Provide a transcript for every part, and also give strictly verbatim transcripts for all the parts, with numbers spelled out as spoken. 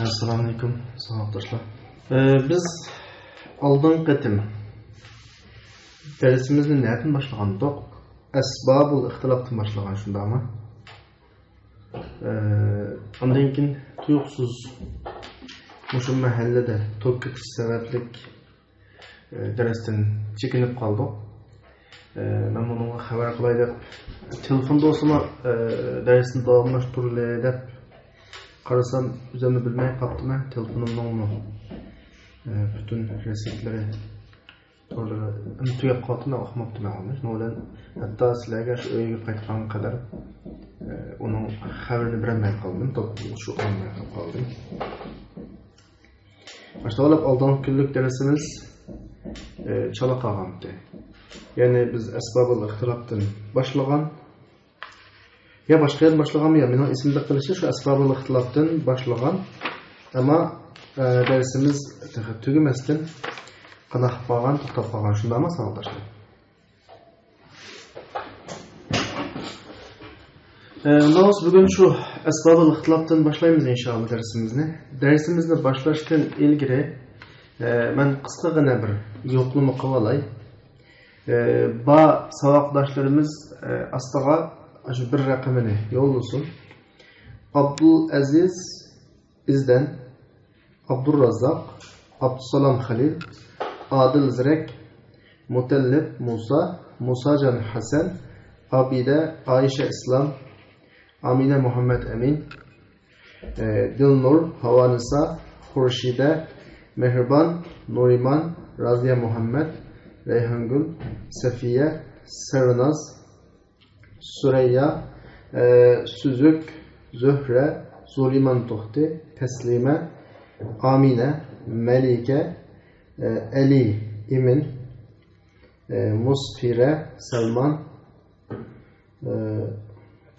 ئەسسالامۇئەلەيكۇم، ساۋاقداشلار. ئە، بىز ئالدىنقى قېتىم دەرسىمىزنى نەدىن باشلىغانىدۇق؟ ئەسبابۇل ئىختىلاپتىن باشلىغان، شۇنداقمۇ؟ ئە، ئاندىن كېيىن تۇيۇقسىز مۇشۇ مەھەللىدە توك كېتىش سەۋەبلىك، ئە، دەرستىن چېكىنىپ قالدۇق. ئە، مەن بۇنىڭغا خەۋەر قىلاي دەپ، تېلېفوندا بولسىمۇ، ئە، دەرسنى داۋاملاشتۇرۇلى دەپ قارىسام، ئۆزۈممۇ بىلمەي قاپتىمەن، تېلېفونۇمنىڭمۇ، ئە، پۈتۈن رەسىدلىرى، تورلىرى ئەمدى تۈگەپ قاپتۇ، مەن ئۇقماپتىمەن ئۇنى. شۇنىڭ بىلەن ھەتتا سىلەرگە شۇ ئۆيگە قايتقانغا قەدەر، ئە، ئۇنىڭ خەۋىرىنى بېرەلمەي قالدىم، توك شۇ ئالماي قالدىم. باشلىۋالىپ ئالدىنقى كۈنلۈك دەرسىمىز، ئى، چالا قالغانتى. يەنى بىز ئەسبابۇل ئىختىلاپتىن باشلىغان، يا باشقا يەردىن باشلىغانمۇ، يا مېنىڭ ئېسىمدە قېلىشى شۇ ئەسبابۇل ئىختىلاپتىن باشلىغان. ئەمما، ئە، دەرسىمىز تېخى تۈگىمەستىن قانداق قىلىپ قالغان، توختاپ قالغان، شۇنداقمۇ ساۋاقداشلار؟ ئە، ئۇنداق بولسا بۈگۈن شۇ ئەسبابۇل ئىختىلاپتىن باشلايمىز ئىنشائاللا دەرسىمىزنى. دەرسىمىزنى باشلاشتىن ئىلگىرى، ئە، مەن قىسقىغىنە بىر يوقلىما قىلىۋالاي. ئە، بار ساۋاقداشلىرىمىز، ئە، ئاستىغا شۇ بىر رەقىمىنى يوللىسۇن. ئابدۇلئەزىز ئىزدەن، ئابدۇرازاق، ئابدۇسالام خەلىل، ئادىل زېرەك، مۇتەللىپ مۇسا، مۇساجان ھەسەن، ئابىدە، ئائىشە ئىسلام، ئامىنە مۇھەممەد ئەمىن، ئە، دىلنۇر، ھاۋانىسا، خۇرشىدە، مېھرىبان، نۇرىمان، رازىيە مۇھەممەد، رەيھانگۈل، سەفىيە، سەرۋىناز، سۈرەييا، ئە، سۈزۈك، زۆھرە، زۇلىمان توختى، تەسلىمە، ئامىنە، مەلىكە، ئە، ئەلى، ئىمىن، ئە، مۇسپىرە، سەلمان، ئە،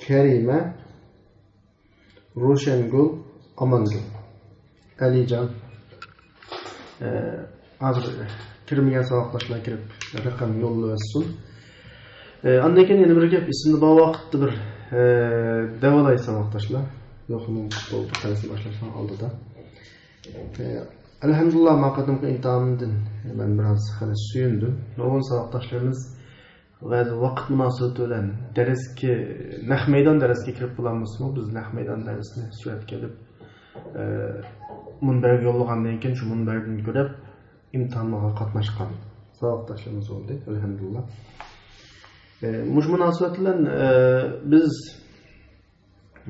كەرىمە، روشەنگۈل، ئامانگۈل، ئەلىجان. ئە، ھازىر كىرمىگەن ساۋاقداشلار كىرىپ رەقەم يوللىۋەتسۇن. ئە، ئاندىن كېيىن يەنە بىر گەپ، ئېسىمدە بار ۋاقىتتا بىر، ئە، دەۋالاي ساۋاقداشلار. يوقمۇ بولدى، دەرسنى باشلاشنىڭ ئالدىدا. ئە، ئەلھەمدۇلىللا، ما قېتىمقى ئىمتىھانىمدىن مەن بىراز خېلى سۆيۈندۈم. نۇرغۇن ساۋاقداشلىرىمىز ۋە ۋاقىت مۇناسىۋىتى بىلەن دەرسكە، نەق مەيدان دەرسكە كىرىپ بولالمىسىمۇ، بىز نەق مەيدان دەرسنى سۈرەتكە ئېلىپ، ئە، مۇنبەرگە يوللىغاندىن كېيىن شۇ مۇنبەردىن كۆرۈپ ئىمتىھانلارغا قاتناشقان ساۋاقداشلىرىمىز بولدى، ئەلھەمدۇلىللا. ئە، مۇشۇ مۇناسىۋەت بىلەن، ئە، بىز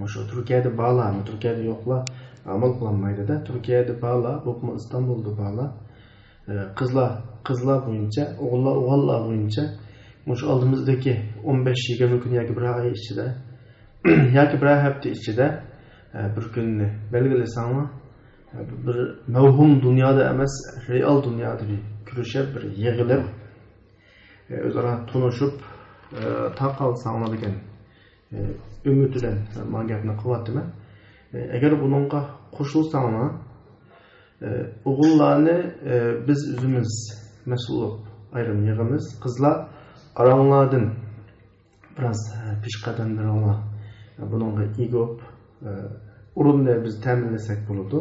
مۇشۇ تۈركىيەدە بارلار، ئەمما تۈركىيەدە يوقلار ئامال قىلالمايدۇ-دە. تۈركىيەدە بارلار، بولۇپمۇ ئىستانبۇلدا بارلار. ئە، قىزلار، قىزلار بويىچە، ئوغۇللار، ئوغۇللار بويىچە مۇشۇ ئالدىمىزدىكى ئون بەش يىگىرمە كۈن ياكى بىر ئاي ئىچىدە، ياكى بىرەر ھەپتە ئىچىدە، ئە، بىر كۈننى بەلگىلىسەڭلار، ئە، بىر مەۋھۇم دۇنيادا ئەمەس، رېئال دۇنيادا بىر كۆرۈشۈپ، بىر يىغىلىپ، ئە، ئۆزئارا تونۇشۇپ، ئە، تاقالساڭلار دېگەن ئۈمىد بىلەن مانا گەپنى قىلىۋاتىمەن. ئەگەر بۇنىڭغا قوشۇلساڭلار، ئوغۇللارنى بىز ئۆزىمىز مەسئۇل بولۇپ ئايرىم يىغىمىز. قىزلار ئاراڭلاردىن بىراز پېشقەدەملىرىڭلار بۇنىڭغا ئىگە بولۇپ، ئورۇننى بىز تەمىنلىسەك بولىدۇ.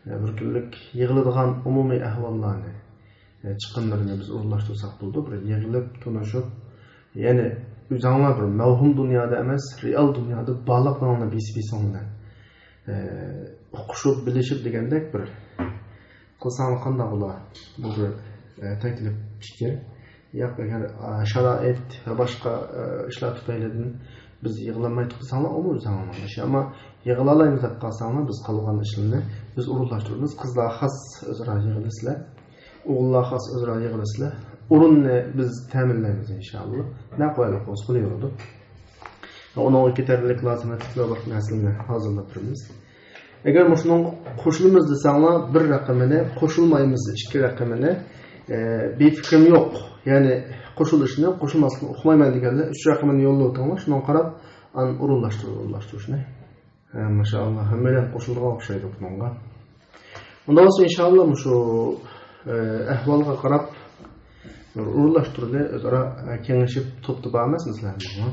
بىر كۈنلۈك يىغىلىدىغان ئومۇمىي ئەھۋاللارنى، ئە، چىقىملىرىنى بىز ئورۇنلاشتۇرساق بولىدۇ. بىر يىغىلىپ، تونۇشۇپ، يەنى ئۆزۈڭلار بىر مەۋھۇم دۇنيادا ئەمەس، رېئال دۇنيادا بارلىقلىرىڭلار بېسىپ-بېسىڭ بىلەن، ئە، ئۇقۇشۇپ، بىلىشىپ دېگەندەك بىر قىلساڭلار قانداق بولا؟ بۇ بىر، ئە، تەكلىپ پىكىر. ياق، ئەگەر، ئە، شارائىت ۋە باشقا، ئە، ئىشلار تۈپەيلىدىن بىز يىغىلالماي قالساڭلار، ئۇمۇ ئۆزۈڭلارنىڭ ئىشى. ئەمما يىغىلالايمىز دەپ قالساڭلار، بىز قالغان ئىشلارنى بىز ئورۇنلاشتۇرىمىز. قىزلار خاس ئۆزئارا يىغىلىسىلەر. ئوغۇللار خاس ئۆزئارا يىغىلىسىلەر. ئورۇننى بىز تەمىنلەيمىز ئىنشائاللا. نەق قولايلىق بولسا بولۇۋېرىدۇ. ئۇنىڭغا كېتەرلىك لازىمەتلىك ۋە باشقا نەرسىلەرنى ھازىرلاپ تۇرىمىز. ئەگەر مۇشۇنىڭغا قوشۇلىمىز دېسەڭلار، بىر رەقىمىنى، قوشۇلمايمىز، ئىككى رەقىمىنى، ئە، بىر پىكرىم يوق. يەنى قوشۇلۇشنى، قوشۇلماسلىقنى ئۇقمايمەن دېگەنلەر ئۈچ رەقىمىنى يوللاۋېتىڭلار. شۇنىڭغا قاراپ ئاندىن ئورۇنلاشتۇر-، ئورۇنلاشتۇرۇشنى. ھە، ماشائاللا، ھەممەيلەن قوشۇلىدىغان ئوخشايدۇ بۇنىڭغا. ئۇنداق بولسا ئىنشائاللا مۇشۇ، ئە، ئەھۋالغا قاراپ ئورۇنلاشتۇرىلى، ئۆزئارا، ئە، كېڭىشىپ توپتا بار ئەمەسمىز سىلەر بىلەن.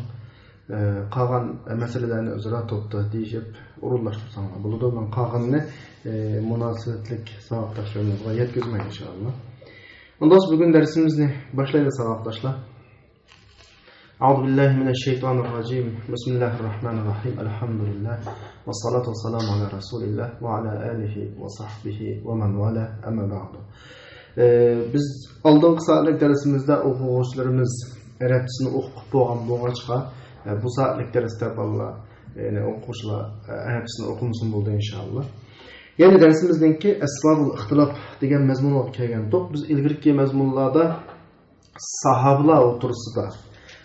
ئە، قالغان مەسىلىلەرنى ئۆزئارا توپتا دېيىشىپ ئورۇنلاشتۇرساڭلار بولىدۇ. مەن قالغىنىنى، ئە، مۇناسىۋەتلىك ساۋاقداشلىرىمىزغا يەتكۈزمەي، ئىنشائاللا. ئۇنداق بولسا بۈگۈن دەرسىمىزنى باشلايلى، ساۋاقداشلار. أعوذ بالله من الشيطان الرجيم. بسم الله الرحمن الرحيم. الحمد لله. والصلاة والسلام على رسول الله وعلى آله وصحبه ومن والاه. أما بعد. ئە، بىز ئالدىنقى سائەتلىك دەرسىمىزدە ئوقۇغۇچىلىرىمىز ئەرەبچىسىنى ئوقۇپ بولغان بولغاچقا، ئە، بۇ سائەتلىك دەرستە بالىلار، يەنى ئوقۇغۇچىلار، ئە، ئەرەبچىسىنى ئوقۇمىسۇن بولدى، ئىنشائاللا. يەنى دەرسىمىزنىڭكى ئەسبابۇل ئىختىلاپ دېگەن مەزمۇنغا كەلگەنتۇق. بىز ئىلگىرىكى مەزمۇنلاردا ساھابىلار ئوتتۇرىسىدا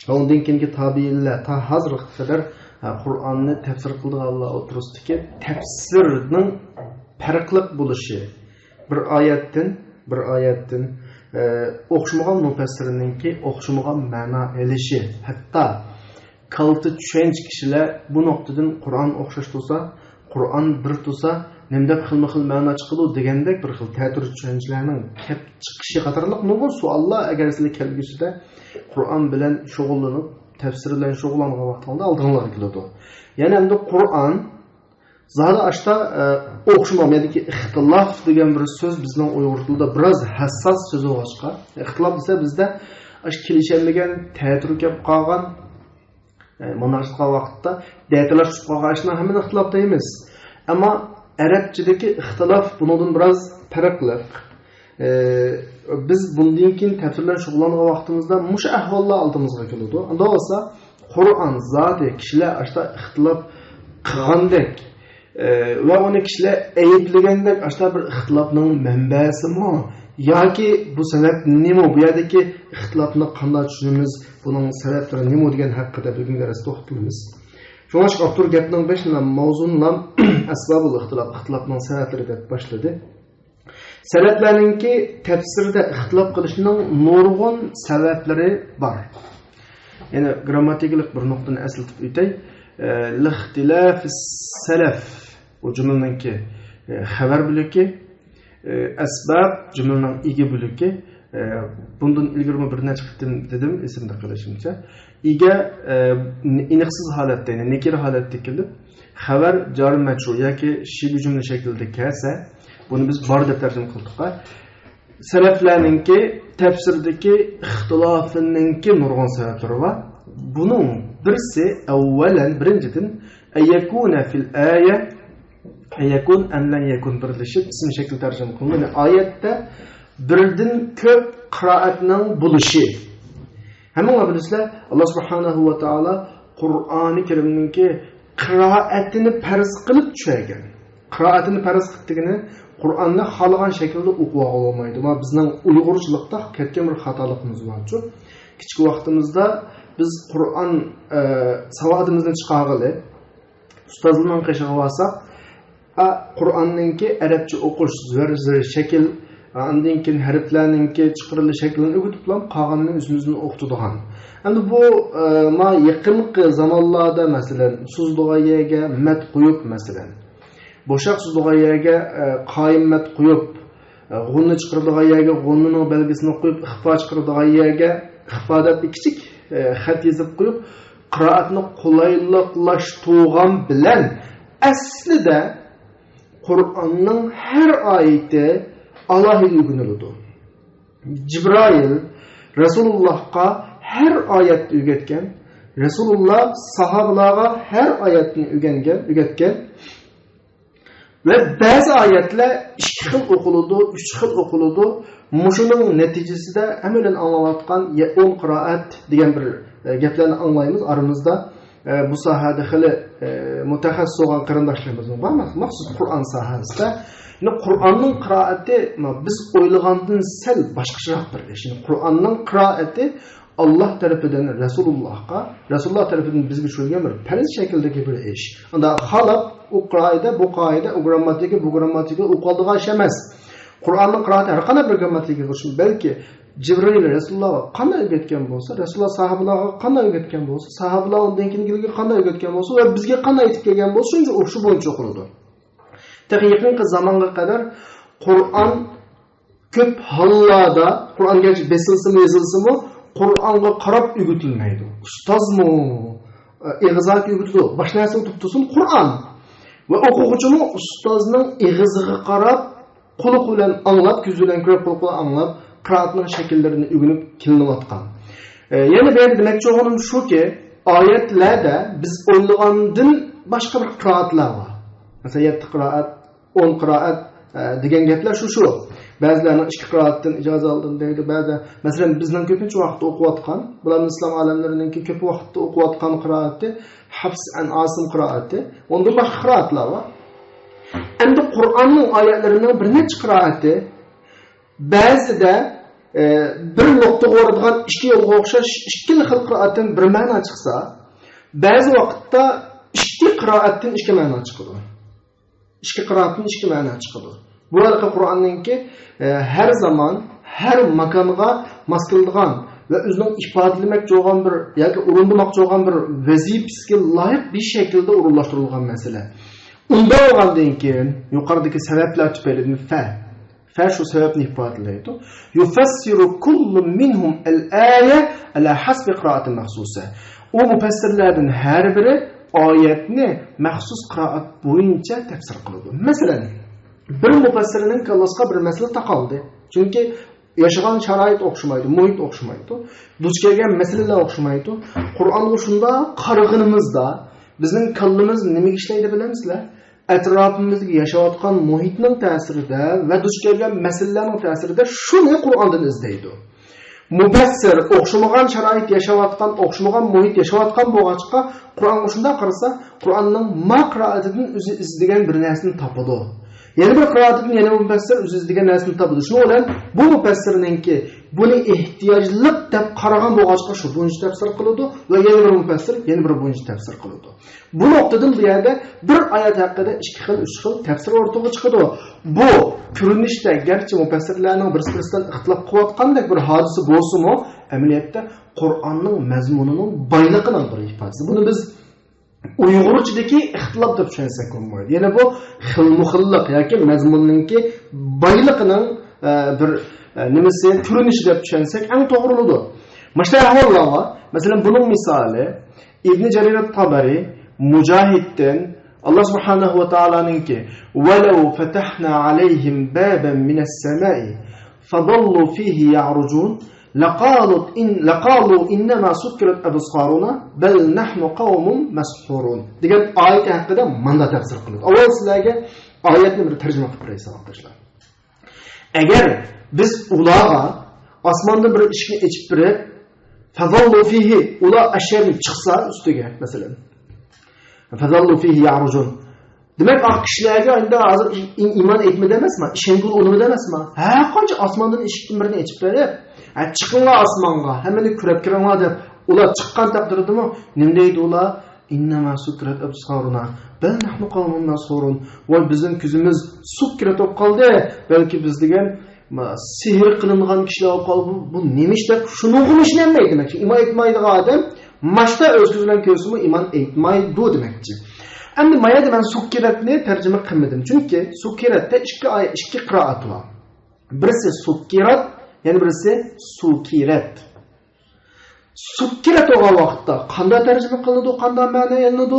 ۋە ئۇندىن كېيىنكى تابىئىنلار تا ھازىرغا قەدەر، ھە، قۇرئاننى تەپسىر قىلىدىغانلار ئوتتۇرىسىدىكى تەپسىرنىڭ پەرقلىق بولۇشى، بىر ئايەتتىن، بىر ئايەتتىن، ئە، ئوخشىمىغان مۇپەسسىرنىڭكى ئوخشىمىغان مەنا ئېلىشى، ھەتتا كالتە چۈشەنچە كىشىلەر بۇ نۇقتىدىن قۇرئان ئوخشاش تۇرسا، قۇرئان بىر تۇرسا، نېمىدەپ خىلمۇ خىل مەنا چىقىدۇ دېگەندەك بىر خىل تەتۈر چۈشەنچىلەرنىڭ كەپ چىقىشى قاتارلىق نۇرغۇن سوئاللار ئەگەر سىلەر كەلگۈسىدە قۇرئان بىلەن شۇغۇللىنىپ، تەپسىر بىلەن شۇغۇللانغان ۋاقتىڭلاردا ئالدىڭلارغا كېلىدۇ. يەنى ئەمدى قۇرئان زادى ئاشتا، ئە، ئوخشىمىغان ياكى ئىختىلاف دېگەن بىر سۆز بىزنىڭ ئۇيغۇر تىلىدا بىراز ھەسساس سۆز بولغاچقا، ئىختىلاپ دېسە بىزدە ئاشۇ كېلىشەلمىگەن، تەتۈر كەپ قالغان، ئە، مۇنازىرە قىلغان ۋاقىتتا دەتالاش چۈشۈپ قالغان ئىشنى ھەممىنى ئىختىلاپ دەيمىز. ئەمما ئەرەبچىدىكى ئىختىلاپ بۇنىڭدىن بىراز پەرقلىق. ئە، بىز بۇندىن كېيىن تەپسىر بىلەن شۇغۇللانغان ۋاقتىمىزدا مۇشۇ ئەھۋاللار ئالدىمىزغا كېلىدۇ. ئۇنداق بولسا، قۇرئان زادى كىشىلەر ئاشتا ئىختىلاپ قىلغاندەك، ئە، ۋە ئۇنى كىشىلەر ئەيىبلىگەندەك ئاشتا بىر ئىختىلاپنىڭ مەنبەسىمۇ؟ ياكى بۇ سەۋەب نېمە؟ بۇ يەردىكى ئىختىلاپنى قانداق چۈشىنىمىز؟ بۇنىڭ سەۋەبلىرى نېمە دېگەن ھەققىدە بۈگۈنكى دەرستە توختىلىمىز. شۇڭلاشقا ئاپتور گەپنىڭ بېشىنى ماۋزۇنى ئەسبابۇل ئىختىلاپ، ئىختىلاپنىڭ سەۋەبلىرى دەپ باشلىدى. سەلەپلەرنىڭكى تەپسىردە ئىختىلاپ قىلىشنىڭ نۇرغۇن سەۋەبلىرى بار. يەنە گرامماتىكىلىق بىر نۇقتىنى ئەسلىتىپ ئۆتەي. ئە، لىختىلاف سەلەف، بۇ جۈملىنىڭكى، ئە، خەۋەر بۆلىكى، ئە، ئەسباب جۈملىنىڭ ئىگە بۆلىكى. ئە، بۇندىن ئىلگىرىمۇ بىر نەچچە قېتىم دېدىم، ئېسىمدە قېلىشىمچە. ئىگە، ئە، ئېنىقسىز ھالەتتە، يەنى نېكىر ھالەتتە كېلىپ، خەۋەر جارى مەجرۇر ياكى شىبە جۈملە شەكلىدە كەلسە، بۇنى بىز بار دەپ تەرجىمە قىلدۇق. سەلەفلەرنىڭكى تەپسىردىكى ئىختىلاپىنىڭكى نۇرغۇن سەۋەبلىرى بار. بۇنىڭ بىرسى، ئەۋۋەلەن، بىرىنچىدىن، ئەيەكۇنە فىل ئايە، ئەيەكۇن ئەملەن يەكۇن بىرلىشىپ ئىسىم شەكلى تەرجىمە قىلىنغان. يەنى ئايەتتە بىردىن كۆپ قىرائەتنىڭ بولۇشى. ھەممىڭلار بىلىسىلەر، ئاللا سۇبھانەھۇ ۋە تائالا قۇرئانى كەرىمنىڭكى قىرائەتىنى پەرز قىلىپ چۈشۈرگەن. قىرائەتىنى پەرز قىلىپ دېگىنى، قۇرئاننى خالىغان شەكىلدە ئوقۇۋالغىلى بولمايدۇ. مانا بىزنىڭ ئۇيغۇرچىلىقتا كەتكەن بىر خاتالىقىمىز بارچۇ. كىچىك ۋاقتىمىزدا بىز قۇرئان، ئە، ساۋادىمىزنى چىقارغىلى ئۇستازلارنىڭ قېشىغا بارساق، ئا، قۇرئاننىڭكى ئەرەبچە ئوقۇش، زۆر، زۆر شەكىل، ئاندىن كېيىن ھەرپلەرنىڭكى چىقىرىلىش شەكلىنى ئۆگىتىپلا قالغىنىنى ئۆزىمىزدىن ئوقۇتىدىغان. ئەمدى بۇ، ئە، ما يېقىنقى زامانلاردا، مەسىلەن، سوزىدىغان يەرگە مەد قويۇپ، مەسىلەن، بوشاق سوزىدىغان يەرگە، ئە، قايىم مەد قويۇپ، ئە، غۇننە چىقىرىدىغان يەرگە غۇننىنىڭ بەلگىسىنى قويۇپ، ئىخپا چىقىرىدىغان يەرگە ئىخپا دەپ بىر كىچىك، ئە، خەت يېزىپ قويۇپ، قىرائەتنى قولايلىقلاشتۇرغان بىلەن ئەسلىدە قۇرئاننىڭ ھەر ئايىتى ئالاھىدە ئۆگىنىلىدۇ. جىبرائىل رەسۇلۇللاھقا ھەر ئايەتنى ئۆگەتكەن، رەسۇلۇللا ساھابىلارغا ھەر ئايەتنى ئۆگەنگەن، ئۆگەتكەن. ۋە بەزى ئايەتلەر ئىككى خىل ئوقۇلىدۇ، ئۈچ خىل ئوقۇلىدۇ. مۇشۇنىڭ نەتىجىسىدە ھەممەيلەن ئاڭلاۋاتقان يەئۇن قىرائەت دېگەن بىر، ئە، گەپلەرنى ئاڭلايمىز ئارىمىزدا. ئە، بۇ ساھەدە خېلى، ئە، مۇتەخەسسىس بولغان قېرىنداشلىرىمىزمۇ بار، مەخ-، مەخسۇس قۇرئان ساھەسىدە. يەنى قۇرئاننىڭ قىرائىتى، ما، بىز ئويلىغاندىن سەل باشقىچىراق بىر ئىش. يەنى قۇرئاننىڭ قىرائىتى ئاللا تەرىپىدىن رەسۇلۇللاھقا، رەسۇلۇللا تەرىپىدىن بىزگە چۈشۈرۈلگەن بىر پەرز شەكىلدىكى بىر ئىش. ئۇنداق خالاپ ئۇ قائىدە، بۇ قائىدە، ئۇ گرامماتىكا، بۇ گرامماتىكا ئوقۇۋالىدىغان ئىش ئەمەس. قۇرئاننىڭ قىرائىتى ھەر قانداق بىر گرامماتىكىغا ئوخشىمايدۇ. بەلكى جىبرىل رەسۇلۇللاغا قانداق ئۆگەتكەن بولسا، رەسۇلۇللا ساھابىلارغا قانداق ئۆگەتكەن بولسا، ساھابىلار ئۇندىن كېيىنكىلەرگە قانداق ئۆگەتكەن بولسا ۋە بىزگە قانداق ئېيتىپ كەلگەن بولسا، شۇنچە، شۇ بويىچە ئوقۇلىدۇ. تېخى يېقىنقى زامانغا قەدەر قۇرئان كۆپ ھاللاردا، قۇرئان گەرچە بېسىلسىمۇ، يېزىلسىمۇ، قۇرئانغا قاراپ ئۆگىتىلمەيدۇ. ئۇستازمۇ، ئېغىزاكى ئۆگىتىدۇ. باش نەرسە ئۇتۇپ تۇرسۇن قۇرئان. ۋە ئوقۇغۇچىمۇ ئۇستازنىڭ ئېغىزىغا قاراپ، قۇلىقى بىلەن ئاڭلاپ، كۆزى بىلەن كۆرۈپ، قۇلىقى بىلەن ئاڭلاپ، قىرائەتنىڭ شەكىللىرىنى ئۆگىنىپ كېلىنىۋاتقان. ئە، يەنە بۇ يەردە دېمەكچى بولغىنىم شۇكى، ئايەتلەردە بىز ئويلىغاندىن باشقا بىر قىرائەتلەر بار. مەسىلەن، يەتتە قىرائەت، ئون قىرائەت، ئە، دېگەن گەپلەر شۇ، شۇ. بەزىلەرنىڭ ئىككى قىرائەتتىن ئىجازە ئالدىم دەيدۇ، بەزىلەر، مەسىلەن، بىزنىڭ كۆپىنچە ۋاقىتتا ئوقۇۋاتقان، بۇلارنىڭ ئىسلام ئالىملىرىنىڭكى كۆپ ۋاقىتتا ئوقۇۋاتقان قىرائىتى، ھەفس ئەن ئاسىم قىرائىتى، ئۇندىن باشقا قىرائەتلەر بار. ئەمدى قۇرئاننىڭ ئايەتلىرىنىڭ بىر نەچچە قىرائىتى بەزىدە، ئە، بىر نۇقتىغا بارىدىغان ئىككى يولغا ئوخشاش ئىككىلا خىل قىرائەتتىن بىر مەنا چىقسا، بەزى ۋاقىتتا ئىككى قىرائەتتىن ئىككى مەنا چىقىدۇ. ئىككى قىرائەتتىن ئىككى مەنا چىقىدۇ. بۇ ھېلىقى قۇرئاننىڭكى، ئە، ھەر زامان، ھەر ماكانغا ماس كېلىدىغان ۋە ئۆزىنىڭ ئىپادىلىمەكچى بولغان بىر ياكى ئورۇندىماقچى بولغان بىر ۋەزىپىسىگە لايىق بىر شەكىلدە ئورۇنلاشتۇرۇلغان مەسىلە. ئۇنداق بولغاندىن كېيىن يۇقىرىدىكى سەۋەبلەر تۈپەيلىدىن فە، فە شۇ سەۋەبنى ئىپادىلەيدۇ. يۇفەسسىرۇ كۇللۇ مىنھۇم ئەل ئايە ئەلا ھەسبى قىرائەتى مەخسۇسە. ئۇ مۇپەسسىرلەردىن ھەر بىرى ئايەتنى مەخسۇس قىرائەت بويىچە تەپسىر قىلىدۇ. مەسىلەن، بىر مۇپەسسىرنىڭ كاللىسىغا بىر مەسىلە تاقالدى. چۈنكى ياشىغان شارائىت ئوخشىمايدۇ، مۇھىت ئوخشىمايدۇ، دۇچ كەلگەن مەسىلىلەر ئوخشىمايدۇ. قۇرئانغا شۇنداق قارىغىنىمىزدا، بىزنىڭ كاللىمىز نېمىگە ئىشلەيدۇ بىلەمسىلەر؟ ئەتراپىمىزدىكى ياشاۋاتقان مۇھىتنىڭ تەسىرىدە ۋە دۇچ كەلگەن مەسىلىلەرنىڭ تەسىرىدە شۇنى قۇرئاندىن ئىزدەيدۇ. مۇپەسسىر ئوخشىمىغان شارائىت ياشاۋاتقان، ئوخشىمىغان مۇھىت ياشاۋاتقان بولغاچقا، قۇرئانغا شۇنداق قارىسا، قۇرئاننىڭ ما قىرائىتىدىن ئۆزى ئىزدىگەن بىر نەرسىنى تاپىدۇ. يەنە بىر قىرائىتىدىن يەنە بىر مۇپەسسىر ئۆزى ئىزدىگەن نەرسىنى تاپىدۇ. شۇنىڭ بىلەن بۇ مۇپەسسىرنىڭكى بۇنى ئېھتىياجلىق دەپ قارىغان بولغاچقا، شۇ بويىچە تەپسىر قىلىدۇ ۋە يەنە بىر مۇپەسسىر يەنە بىر بويىچە تەپسىر قىلىدۇ. بۇ نۇقتىدىن بۇ يەردە بىر ئايەت ھەققىدە ئىككى خىل، ئۈچ خىل تەپسىر ئورتىغا چىقىدۇ. بۇ كۆرۈنۈشتە گەرچە مۇپەسسىرلەرنىڭ بىرسى بىرسى بىلەن ئىختىلاپ قىلىۋاتقاندەك بىر ھادىسە بولسىمۇ، ئەمەلىيەتتە قۇرئاننىڭ مەزمۇنىنىڭ بايلىقىنىڭ بىر ئىپادىسى. بۇنى بىز ئۇيغۇرچىدىكى ئىختىلاپ دەپ چۈشەنسەك بولمايدۇ. يەنى بۇ خىلمۇ خىللىق ياكى مەزمۇننىڭكى بايلىقىنىڭ، ئە، بىر، ئە، نېمىسى، كۆرۈنۈشى دەپ چۈشەنسەك ئەڭ توغرا بولىدۇ. مۇشۇنداق ئەھۋاللار بار. مەسىلەن، بۇنىڭ مىسالى ئىبنى جەرىر تابەرى مۇجاھىدتىن، ئاللا سۇبھانەھۇ ۋە تائالانىڭكى، ولو فتحنا عليهم بابا من السماء فظلوا فيه يعرجون لقالوا إن، لقالوا إنما سكرت أبصارنا بل نحن قوم مسحورون دېگەن ئايەت ھەققىدە ماندا تەپسىر قىلىدۇ. ئاۋۋال سىلەرگە ئايەتنى بىر تەرجىمە قىلىپ بېرەي، ساۋاقداشلار. ئەگەر بىز ئۇلارغا ئاسماندىن بىر ئىشىكنى ئېچىپ بېرىپ، فظلوا فيه، ئۇلار ئەشەدىن چىقسا ئۈستىگە، مەسىلەن، فظلوا فيه يعرجون. دېمەك، ئاق كىشىلەرگە ئەمدى ھازىر ئى-، ئى-، ئىمان ئېيتمىدى ئەمەسما، ئىشەنگىلى ئۇنىمىدى ئەمەسما. ھەر قانچە ئاسماندىن ئىشىكتىن بىرنى ئېچىپ بېرىپ، ھە، چىقىڭلار ئاسمانغا، ھەممىنى كۆرۈپ كىرىڭلار دەپ، ئۇلار چىققان تەقدىردىمۇ نېمە دەيدۇ ئۇلار؟ إنما سكرت أبصارنا بل نحن قوم مسحورون. ۋاي، بىزنىڭ كۆزىمىز سۇكرەت بولۇپ قالدى. بەلكى بىز دېگەن ما، سېھىر قىلىنغان كىشىلەر بولۇپ قالدى. بۇ، بۇ نېمە ئىش دەپ شۇنىڭغىمۇ ئىشىنەلمەيدۇ. دېمەك، ئىمان ئېيتمايدىغان ئادەم ماشتا ئۆز كۆزى بىلەن كۆرسىمۇ ئىمان ئېيتمايدۇ دېمەكچى. ئەمدى ما يەردە مەن سۇكرەتنى تەرجىمە قىلمىدىم. چۈنكى سۇكرەتتە ئىككى ئاي-، ئىككى قىرائەت بار. بىرسى سۇكرەت، يەنە بىرسى سۇكرەت. سۇكرەت بولغان ۋاقىتتا قانداق تەرجىمە قىلىنىدۇ، قانداق مەنە ئېلىنىدۇ؟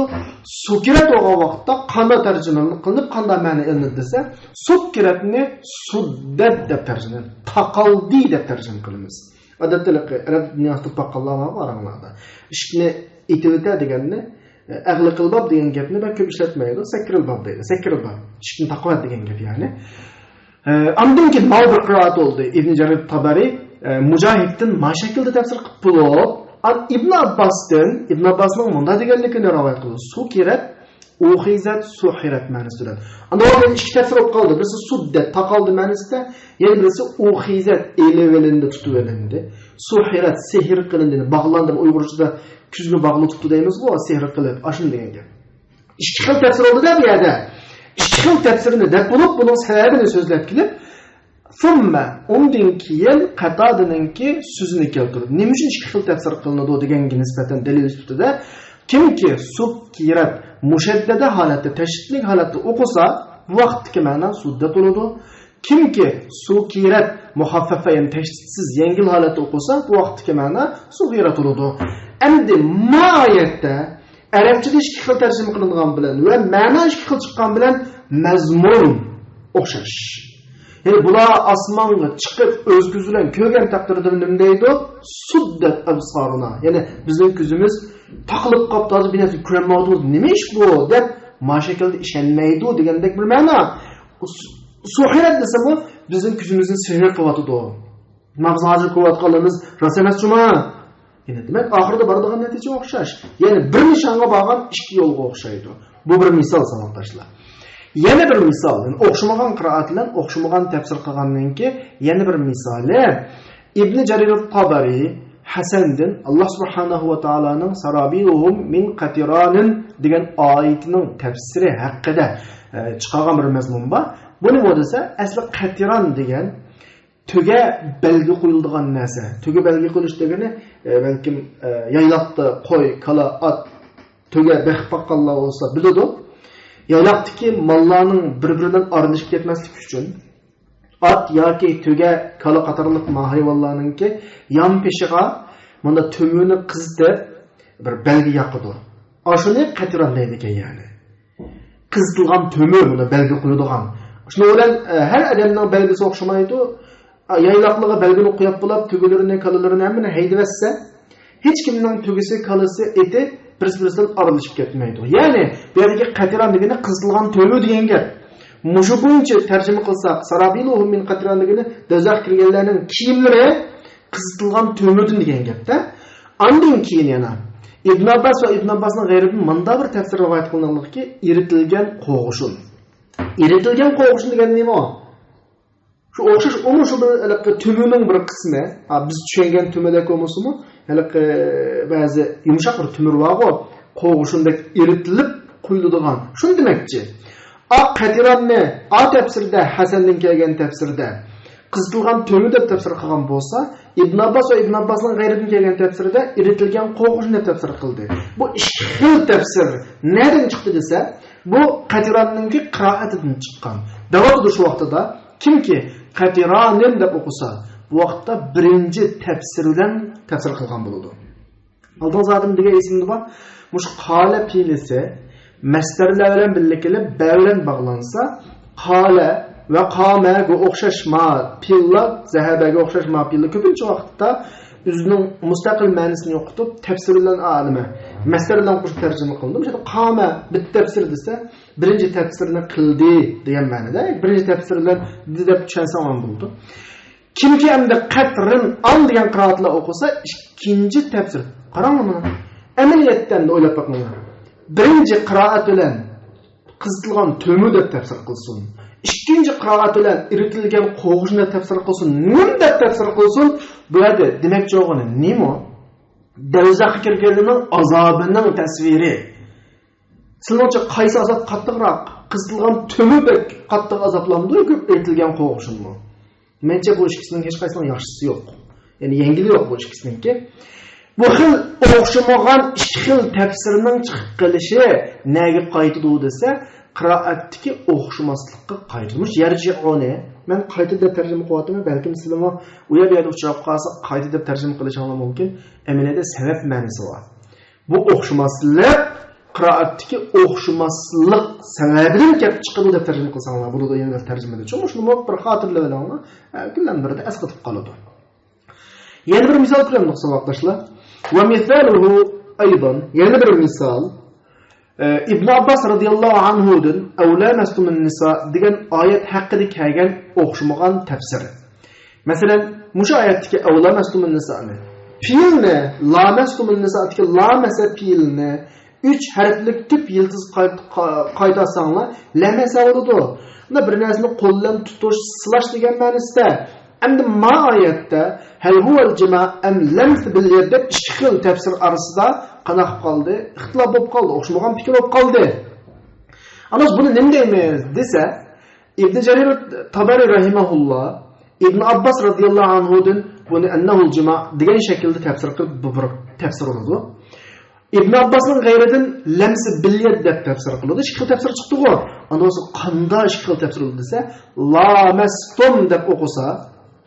سۇكرەت بولغان ۋاقىتتا قانداق تەرجىمە قىلىنىپ، قانداق مەنە ئېلىنىدۇ دېسە، سۇكرەتنى سۇددەت دەپ تەرجىمە، تاقالدى دەپ تەرجىمە قىلىمىز. ئادەتتە ھېلىقى ئەرەب دۇنياسىدا باققانلار بارغۇ ئاراڭلاردا. ئىشىكنى ئېتىۋېتە دېگەننى، ئەغلىقىلباب دېگەن گەپنى بەك كۆپ ئىشلەتمەيدۇ. سەككىرىلباب دەيدۇ. سەككىرىلباب. ئىشىكنى تاقىۋەت دېگەن گەپ يەنى. ئە، ئاندىن كېيىن ماۋۇ بىر قىرائەت بولدى. ئىبن جەرىر تابەرى، ئە، مۇجاھىدتىن ما شەكىلدە تەپسىر قىلىپ بولۇپ، ئان-، ئىبن ئابباستىن، ئىبن ئابباسنىڭ مۇنداق دېگەنلىكىنى رىۋايەت قىلدى. سۇكرەت، ئۇخىزەت، سۇھرەت مەنىسى بىلەن. ئاندىن ئىككى تەپسىر بولۇپ قالدى. بىرسى سۇددەت، تاقالدى مەنىسىدە، يەنە بىرسى ئۇخىزەت، ئېلىۋېلىندى، تۇتۇۋېلىندى. سۇھرەت، سېھىر قىلىندى، باغلاندى. ئۇيغۇرچىدا كۆزىنى باغلىتىپتۇ دەيمىزغۇ، سېھىر قىلىپ، ئاشۇنى دېگەن گەپ. ئىككى خىل تەپسىر بولدى-دە بۇ يەردە. ئىككى خىل تەپسىرنى دەپ بولۇپ، بۇنىڭ سەۋەبىنى سۆزلەپ كېلىپ، ثم، ئۇندىن كېيىن قاتادىنىڭكى سۆزىنى كەلتۈرۈپ، نېمە ئۈچۈن ئىككى خىل تەپسىر قىلىنىدۇ دېگەنگە نىسبەتەن دەلىل سۈپىتىدە، كىمكى سۇكرەت مۇشەددەدە ھالەتتە، تەشدىدلىك ھالەتتە ئوقۇسا، بۇ ۋاقىتتىكى مەنا سۇددەت بولىدۇ. كىمكى سۇكرەت مۇخەففەفە، يەنى تەشدىدسىز، يەڭگىل ھالەتتە ئوقۇسا، بۇ ۋاقىتتىكى مەنا سۇغىرەت بولىدۇ. ئەمدى ما ئايەتتە ئەرەبچىدە ئىككى خىل تەرجىمە قىلىنغان بىلەن ۋە مەنا ئىككى خىل چىققان بىلەن مەزمۇن ئوخشاش. يەنى بۇلار ئاسمانغا چىقىپ، ئۆز كۆزى بىلەن كۆرگەن تەقدىردە نېمە دەيدۇ؟ سۇددەت ئەبسارۇنا. يەنى بىزنىڭ كۆزىمىز تاقىلىپ قاپتۇ، ھازىر بىر نەرسە كۆرەلمەيۋاتىمىز، نېمە ئىش بۇ؟ دەپ، ما شەكىلدە ئىشەنمەيدۇ دېگەندەك بىر مەنا. سۇ-، سۇھرەت دېسىمۇ، بىزنىڭ كۆزىمىزنى سېھىر قىلىۋاتىدۇ. مانا بىز ھازىر كۆرۈۋاتقانلىرىمىز راست ئەمەس جۇما. يەنى دېمەك، ئاخىرىدا بارىدىغان نەتىجە ئوخشاش. يەنى بىر نىشانغا بارغان ئىككى يولغا ئوخشايدۇ. بۇ بىر مىسال، ساۋاقداشلار. يەنە بىر مىسال، يەنى ئوخشىمىغان قىرائەت بىلەن ئوخشىمىغان تەپسىر قىلغاننىڭكى يەنە بىر مىسالى، ئىبنى جەرىر تابەرى ھەسەندىن، ئاللا سۇبھانەھۇ ۋە تائالانىڭ سارابىلۇھۇم مىن قەتىرانىن دېگەن ئايىتىنىڭ تەپسىرى ھەققىدە، ئە، چىقارغان بىر مەزمۇن بار. بۇ نېمە دېسە، ئەسلى قەتىران دېگەن تۆگە بەلگە قويۇلىدىغان نەرسە. تۆگە بەلگە قويۇش دېگىنى، ئە، بەلكىم، ئە، يايلاقتا قوي، كالا، ئات تۆگە بېقىپ باققانلار بولسا بىلىدۇ. يايلاقتىكى ماللارنىڭ بىر-بىرى بىلەن ئارىلىشىپ كەتمەسلىكى ئۈچۈن ئات ياكى تۆگە، كالا قاتارلىق ما ھايۋانلارنىڭكى يان پېشىغا مۇنداق تۆمۈرنى قىزىتىپ بىر بەلگە ياقىدۇ. ئاشۇنى قەتىران دەيدىكەن يەنى. قىزىتىلغان تۆمۈر، بۇنى بەلگە قويىدىغان. شۇنىڭ بىلەن، ئە، ھەر ئادەمنىڭ بەلگىسى ئوخشىمايدۇ. ئە، يايلاقلىرىغا بەلگىنى قويۇپ بولاپ، تۆگىلىرىنى، كالىلىرىنى ھەممىنى ھەيدىۋەتسە، ھېچكىمنىڭ تۆگىسى، كالىسى، ئېتى بىرسى-بىرسىدىن ئايرىلىشىپ كەتمەيدۇ. يەنى، بۇ يەردىكى قەتىران دېگىنى قىزىتىلغان تۆمۈر دېگەن گەپ. مۇشۇ بويىچە تەرجىمە قىلساق، سارابىلۇھۇم مىن قەتىران دېگىنى دوزاخقا كىرگەنلەرنىڭ كىيىملىرى قىزىتىلغان تۆمۈردىن دېگەن گەپتە. ئاندىن كېيىن يەنە ئىبن ئابباس ۋە ئىبن ئابباسنىڭ غەيرىدىن مۇنداق بىر تەپسىر رىۋايەت قىلىنغانلىقى، ئېرىتىلگەن قوغۇشۇن. ئېرىتىلگەن قوغۇشۇن دېگەن نېمە ئۇ؟ شۇ ئوخشاش، ئۇمۇ شۇ بىر ھېلىقى تۆمۈرنىڭ بىر قىسمى. ھا، بىز چۈشەنگەن تۆمۈردەك بولمىسىمۇ، ھېلىقى بەزى يۇمشاق بىر تۆمۈر بارغۇ، قوغۇشۇندەك ئېرىتىلىپ قويۇلىدىغان. شۇنى دېمەكچى. ئا قەتىراننى، ئا تەپسىردە، ھەسەندىن كەلگەن تەپسىردە قىزىتىلغان تۆمۈر دەپ تەپسىر قىلغان بولسا، ئىبن ئابباس ۋە ئىبن ئابباسنىڭ غەيرىدىن كەلگەن تەپسىردە ئېرىتىلگەن قوغۇشۇن دەپ تەپسىر قىلدى. بۇ ئىككى خىل تەپسىر نەدىن چىقتى دېسە، بۇ قەتىراننىڭكى قىرائىتىدىن چىققان. دەۋاتىدۇ شۇ ۋاقتىدا، كىمكى قەتىرانىن دەپ ئوقۇسا، بۇ ۋاقىتتا بىرىنچى تەپسىر بىلەن تەپسىر قىلغان بولىدۇ. ئالدىڭىزدا ئادەم دېگەن ئېسىمدە بار. مۇشۇ قالە پېئىلىسى مەستەرلەر بىلەن بىللە كېلىپ، بە بىلەن باغلانسا، قالە ۋە قامەگە ئوخشاش ما پېئىللار، زەھەبەگە ئوخشاش ما پېئىللار كۆپىنچە ۋاقىتتا ئۆزىنىڭ مۇستەقىل مەنىسىنى يوقىتىپ، تەپسىر بىلەن ئالىمە، مەستەر بىلەن قوشۇپ تەرجىمە قىلىندى. مۇشۇ يەردە قامە بىر تەپسىر دېسە، بىرىنچى تەپسىرنى قىلدى دېگەن مەنىدە. بىرىنچى تەپسىر بىلەن دېدى دەپ چۈشەنسەڭلار بولىدۇ. كىمكى ئەمدى قەترىن ئان دېگەن قىرائەتلەر ئوقۇسا، ئىككىنچى تەپسىر. قاراڭلار مانا. ئەمەلىيەتتە ئەمدى ئويلاپ بېقىڭلار. بىرىنچى قىرائەت بىلەن قىزىتىلغان تۆمۈر دەپ تەپسىر قىلسۇن. ئىككىنچى قىرائەت بىلەن ئېرىتىلگەن قوغۇشۇن دەپ تەپسىر قىلسۇن. نېمە دەپ تەپسىر قىلسۇن؟ بۇ يەردە دېمەكچى بولغىنى نېمە؟ دوزاخقا كىرگەنلەرنىڭ ئازابىنىڭ تەسۋىرى. سىلىڭچە قايسى ئازاب قاتتىقراق؟ قىزىتىلغان تۆمۈر بەك قاتتىق ئازابلامدۇ ياكى ئېرىتىلگەن قوغۇشۇنمۇ؟ مەنچە بۇ ئىككىسىنىڭ ھېچقايسىنىڭ ياخشىسى يوق. يەنى يەڭگىلى يوق بۇ ئىككىسىنىڭكى. بۇ خىل ئوخشىمىغان ئىككى خىل تەپسىرنىڭ چىقىپ قېلىشى نەگە قايتىدۇ دېسە، قىرائەتتىكى ئوخشىماسلىققا قايتىدۇ. مۇشۇ يەرجىئۇنى مەن قايتا دەپ تەرجىمە قىلىۋاتىمەن، بەلكىم سىلىمۇ ئۇ يەر بۇ يەردە ئۇچراپ قالسا، قايتا دەپ تەرجىمە قىلىشىڭلار مۇمكىن. ئەمەلىيەتتە سەۋەب مەنىسى بار. بۇ ئوخشىماسلىق، قىرائەتتىكى ئوخشىماسلىق سەۋەبىدىن كەپ چىقىدۇ دەپ تەرجىمە قىلساڭلار بولىدۇ، يەنە بىر تەرجىمىدە. چوڭ شۇنىمۇ بىر خاتىرىلەۋېلىڭلار، ھە، كۈنلەرنىڭ بىرىدە ئەسقېتىپ قالىدۇ. يەنە بىر مىسال كۆرەمدۇق، ساۋاقداشلار. ومثاله أيضا، يەنە بىر مىسال. ئە، ئىبن ئابباس رەزىياللاھۇ ئەنھۇدىن، أو لامستم النساء دېگەن ئايەت ھەققىدە كەلگەن ئوخشىمىغان تەپسىر. مەسىلەن، مۇشۇ ئايەتتىكى أو لامستم النساءنى، پېئىلنى، لامستم النساءدىكى لامس پېئىلنى ئۈچ ھەرپلىك تۈپ يىلتىز قاي-، قا-، قايتارساڭلار، لەمس بولىدۇ. بۇندا بىر نەرسىنى قول بىلەن تۇتۇش، سىلاش دېگەن مەنىسىدە. ئەمدى ما ئايەتتە هل هو الجماع أم لمس باليد دەپ ئىككى خىل تەپسىر ئارىسىدا قانداق قالدى؟ ئىختىلاپ بولۇپ قالدى، ئوخشىمىغان پىكىر بولۇپ قالدى. ئانا بۇنى نېمە دەيمىز دېسە، ئىبن جەرىر تابەرى رەھىمەھۇللا ئىبن ئابباس رەزىياللاھۇ ئەنھۇدىن بۇنى أنه الجماع دېگەن شەكىلدە تەپسىر قىلىپ، بۇ بىر تەپسىر بولىدۇ. ئىبن ئابباسنىڭ غەيرىدىن لەمس باليد دەپ تەپسىر قىلىدۇ. ئىككى خىل تەپسىر چىقتىغۇ. ئاندىن سوڭ قانداق ئىككى خىل تەپسىر بولىدۇ دېسە، لامستم دەپ ئوقۇسا،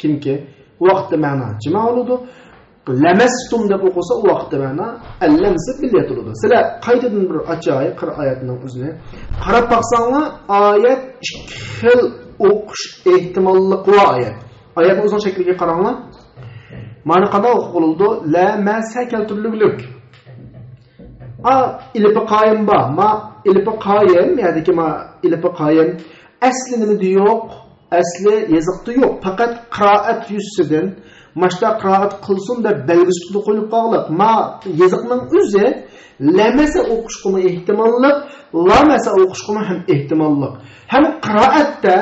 كىمكى، بۇ ۋاقىتتا مەنا جىما بولىدۇ. لەمەستۇم دەپ ئوقۇسا، ئۇ ۋاقىتتا مەنا ئەللەمسە بىللە ئېيتىلىدۇ. سىلەر قايتىدىن بىر ئاچاي قىر ئايەتنىڭ ئۆزىنى. قاراپ باقساڭلار، ئايەت ئىككى خىل ئوقۇش ئېھتىماللىقى بار ئايەت. ئايەتنىڭ ئۆزىنىڭ شەكلىگە قاراڭلار. مانا قانداق ئوقۇلىدۇ؟ لەمەسە كەلتۈرۈلگۈلۈك. ئا، ئېلىپى قايىم بار. ما ئېلىپى قايىم، يەنىكى ما ئېلىپى قايىم. ئەسلى نېمىدە يوق؟ ئەسلى يېزىقتا يوق. پەقەت قىرائەت يۈزىسىدىن، ماشتا قىرائەت قىلسۇن دەپ بەلگىسى تۇتۇلۇپ قويۇلۇپ قالغانلىق. ما يېزىقنىڭ ئۆزى لەمەسە ئوقۇشقىمۇ ئېھتىماللىق، لامەسە ئوقۇشقىمۇ ھەم ئېھتىماللىق. ھەم قىرائەتتە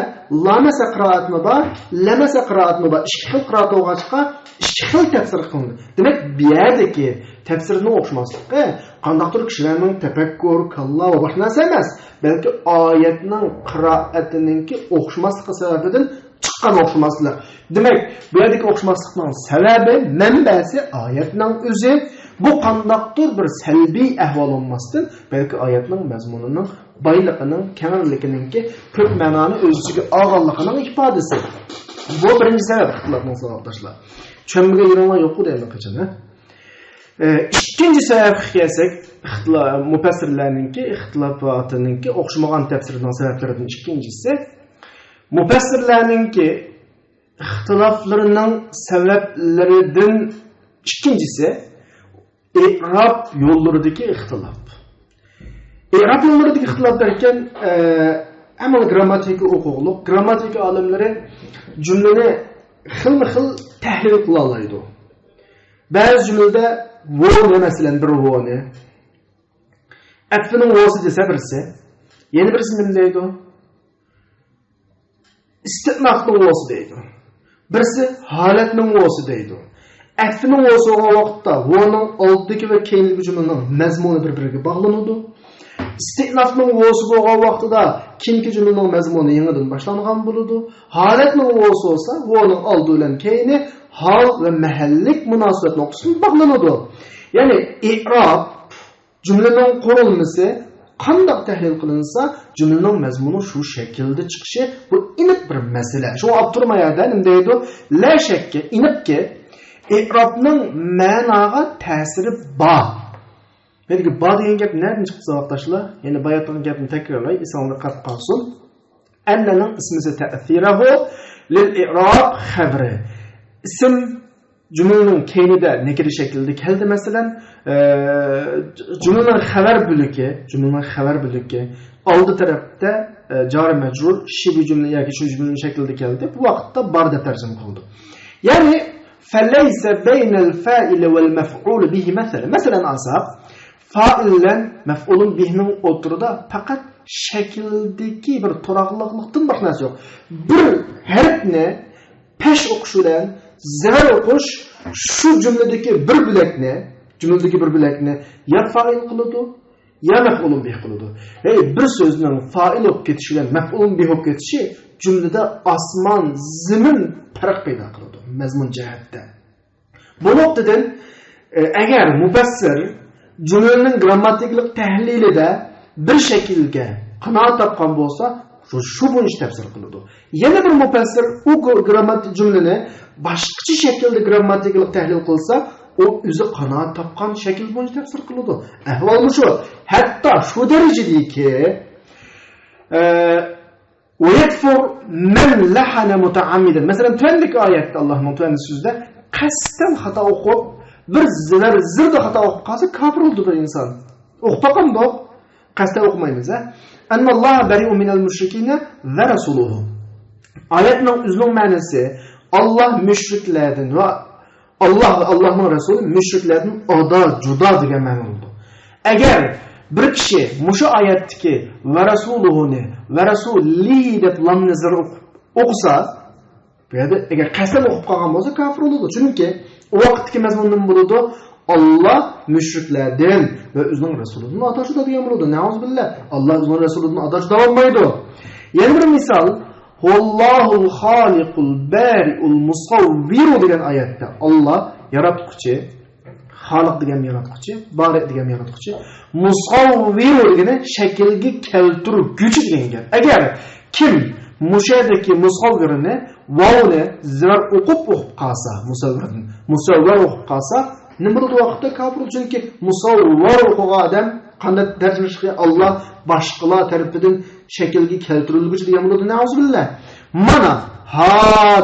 لامەسە قىرائەتمۇ بار، لەمەسە قىرائەتمۇ بار. ئىككى خىل قىرائەت بولغاچقا، ئىككى خىل تەپسىر قىلىنىدۇ. دېمەك، بۇ يەردىكى تەپسىرنىڭ ئوخشىماسلىقى قانداقتۇر كىشىلەرنىڭ تەپەككۇر، كاللا ۋە باشقا نەرسە ئەمەس، بەلكى ئايەتنىڭ قىرائەتىنىڭكى ئوخشىماسلىقى سەۋەبىدىن چىققان ئوخشىماسلىق. دېمەك، بۇ يەردىكى ئوخشىماسلىقنىڭ سەۋەبى، مەنبەسى ئايەتنىڭ ئۆزى. بۇ قانداقتۇر بىر سەلبىي ئەھۋال بولماستىن، بەلكى ئايەتنىڭ مەزمۇنىنىڭ بايلىقىنىڭ، كەڭلىكىنىڭكى، كۆپ مەنانى ئۆز ئىچىگە ئالغانلىقىنىڭ ئىپادىسى. بۇ بىرىنچى سەۋەب ئىختىلاپنىڭ، ساۋاقداشلار. چۈشەنمىگەن يېرىڭلار يوق ئەمدى قاچان، ھە؟ ئە، ئىككىنچى سەۋەبكە كەلسەك، ئىختىلا-، مۇپەسسىرلەرنىڭكى ئىختىلاپاتىنىڭكى ئوخشىمىغان تەپسىرىنىڭ سەۋەبلىرىدىن ئىككىنچىسى، مۇپەسسىرلەرنىڭكى ئىختىلاپلىرىنىڭ سەۋەبلىرىدىن ئىككىنچىسى، ئېئراب يوللىرىدىكى ئىختىلاپ. ئېئراب يوللىرىدىكى ئىختىلاپ دەركەن، ئە، ئەمەلىي گىرامماتىكا ئوقۇغۇلۇق. گىرامماتىكا ئالىملىرى جۈملىنى خىلمۇ خىل تەھلىل قىلالايدۇ. بەزى جۈملىدە ۋونى، مەسىلەن، بىر ۋونى، ئەتفىنىڭ ۋوسى دېسە بىرسى، يەنە بىرسى نېمە دەيدۇ؟ ئىستىئنافنىڭ ۋوسى دەيدۇ. بىرسى ھالەتنىڭ ۋوسى دەيدۇ. ئەتفىنىڭ ۋوسى بولغان ۋاقىتتا ۋونىڭ ئالدىدىكى ۋە كەينىدىكى جۈملىنىڭ مەزمۇنى بىر-بىرىگە باغلىنىدۇ. ئىستىئنافنىڭ ۋوسى بولغان ۋاقتىدا كېيىنكى جۈملىنىڭ مەزمۇنى يېڭىدىن باشلانغان بولىدۇ. ھالەتنىڭ ۋوسى بولسا ۋونىڭ ئالدى بىلەن كەينى ھال ۋە مەھەللىك مۇناسىۋەت نۇقتىسىدىن باغلىنىدۇ. يەنى ئېئراب جۈملىنىڭ قۇرۇلمىسى قانداق تەھلىل قىلىنسا، جۈملىنىڭ مەزمۇنى شۇ شەكىلدە چىقىشى، بۇ ئېنىق بىر مەسىلە. شۇڭا ئاپتور ما يەردە نېمە دەيدۇ؟ لا شەككە، ئېنىقكى، ئېئرابنىڭ مەناغا تەسىرى بار. بۇ يەردىكى بار دېگەن گەپ نەدىن چىقتى، ساۋاقداشلار؟ يەنە باياتقان گەپنى تەكرارلاي، ئېسىڭلاردا قېلىپ قالسۇن. ئەننىنىڭ ئىسمىسى تەسىرەھۇ لىل ئېئراب خەۋىرى. ئىسىم جۈملىنىڭ كەينىدە نەكىرە شەكلىدە كەلدى، مەسىلەن، ئە، جۈملىنىڭ خەۋەر بۆلىكى، جۈملىنىڭ خەۋەر بۆلىكى ئالدى تەرەپتە، ئە، جارى مەجرۇر، شىبۇ جۈملە ياكى شۇ جۈملىنىڭ شەكلىدە كەلدى. بۇ ۋاقىتتا بار دەپ تەرجىمە قىلىدۇ. يەنى، فەلەيسە بەينەل فائىلى ۋەل مەفئۇلى بىھى مەسەلەن. مەسىلەن ئالساق، فائىل بىلەن مەفئۇلۇن بىھىنىڭ ئوتتۇرىدا پەقەت شەكىلدىكى بىر تۇراقلىقلىقتىن باشقا نەرسە يوق. بىر ھەرپنى پەش ئوقۇش بىلەن زەۋەر ئوقۇش شۇ جۈملىدىكى بىر بۆلەكنى، جۈملىدىكى بىر بۆلەكنى يا فائىل قىلىدۇ، يا مەفئۇلۇن بىھ قىلىدۇ. ھەي، بىر سۆزنىڭ فائىل بولۇپ كېتىشى بىلەن مەفئۇلۇن بىھ بولۇپ كېتىشى جۈملىدە ئاسمان، زېمىن پەرق پەيدا قىلىدۇ مەزمۇن جەھەتتە. بۇ نۇقتىدىن، ئە، ئەگەر مۇپەسسىر جۈملىنىڭ گىرامماتىكىلىق تەھلىلىدە بىر شەكىلگە قانائەت تاپقان بولسا، شۇ، شۇ بويىچە تەپسىر قىلىدۇ. يەنە بىر مۇپەسسىر ئۇ گو-، گىرامماتىك جۈملىنى باشقىچە شەكىلدە گىرامماتىكىلىق تەھلىل قىلسا، ئۇ ئۆزى قانائەت تاپقان شەكىل بويىچە تەپسىر قىلىدۇ. ئەھۋال مۇشۇ. ھەتتا شۇ دەرىجىدىكى، ئە، ۋەيەكفۇر مەن لەھەنە مۇتەئەممىدەن. مەسىلەن، تۆۋەندىكى ئايەتتە، ئاللاھنىڭ تۆۋەندىكى سۆزىدە، قەستەن خاتا ئوقۇپ، بىر زىۋەر زىردا خاتا ئوقۇپ قالسا، كاپىر بولىدۇ بىر ئىنسان. ئوقۇپ باقامدۇق؟ قەستەن ئوقۇمايمىز، ھە؟ ئەننەللاھە بەرىئۇن مىنەل مۇشرىكىينە ۋە رەسۇلۇھۇ. ئايەتنىڭ ئۆزىنىڭ مەنىسى، ئاللاھ مۇشرىكلەردىن ۋە ئاللاھ ۋە ئاللاھنىڭ رەسۇلى مۇشرىكلەردىن ئادا، جۇدا دېگەن مەنىدە بولىدۇ. ئەگەر بىر كىشى مۇشۇ ئايەتتىكى ۋە رەسۇلۇھۇنى ۋە رەسۇلى دەپ لامنى زىر ئوقۇپ، ئوقۇسا، بۇ يەردە ئەگەر قەستەن ئوقۇپ قالغان بولسا، كاپىر بولىدۇ. چۈنكى ئۇ ۋاقىتتىكى مەزمۇن نېمە بولىدۇ؟ ئاللاھ مۇشرىكلەردىن ۋە ئۆزىنىڭ رەسۇلىدىن ئادا، جۇدا دېگەن بولىدۇ. نەئۇزۇبىللاھ. ئاللاھ ئۆزىنىڭ رەسۇلىدىن ئادا، جۇدا بولمايدۇ. يەنە بىر مىسال، ھۇۋاللاھۇل خالىقۇل بارىئۇل مۇسەۋۋىرۇ دېگەن ئايەتتە ئاللاھ ياراتقۇچى، خالىق دېگەن ياراتقۇچى، بارىئ دېگەن ياراتقۇچى. مۇسەۋۋىر دېگىنى شەكىلگە كەلتۈرگۈچى دېگەن گەپ. ئەگەر كىم مۇشۇ يەردىكى مۇسەۋۋىرنى، ۋاۋنى زىرار ئوقۇپ ئوقۇپ قالسا، مۇسەۋۋىردىن مۇسەۋۋەر ئوقۇپ قالسا، نېمە بولىدۇ ۋاقىتتا كاپىر؟ چۈنكى مۇسەۋۋەر ئوقۇغان ئادەم قانداق تەرجىمە قىلىشقا، ئاللا باشقىلار تەرىپىدىن شەكىلگە كەلتۈرۈلگۈچى دېگەن بولىدۇ. نەئۇزۇبىللا. مانا، ھا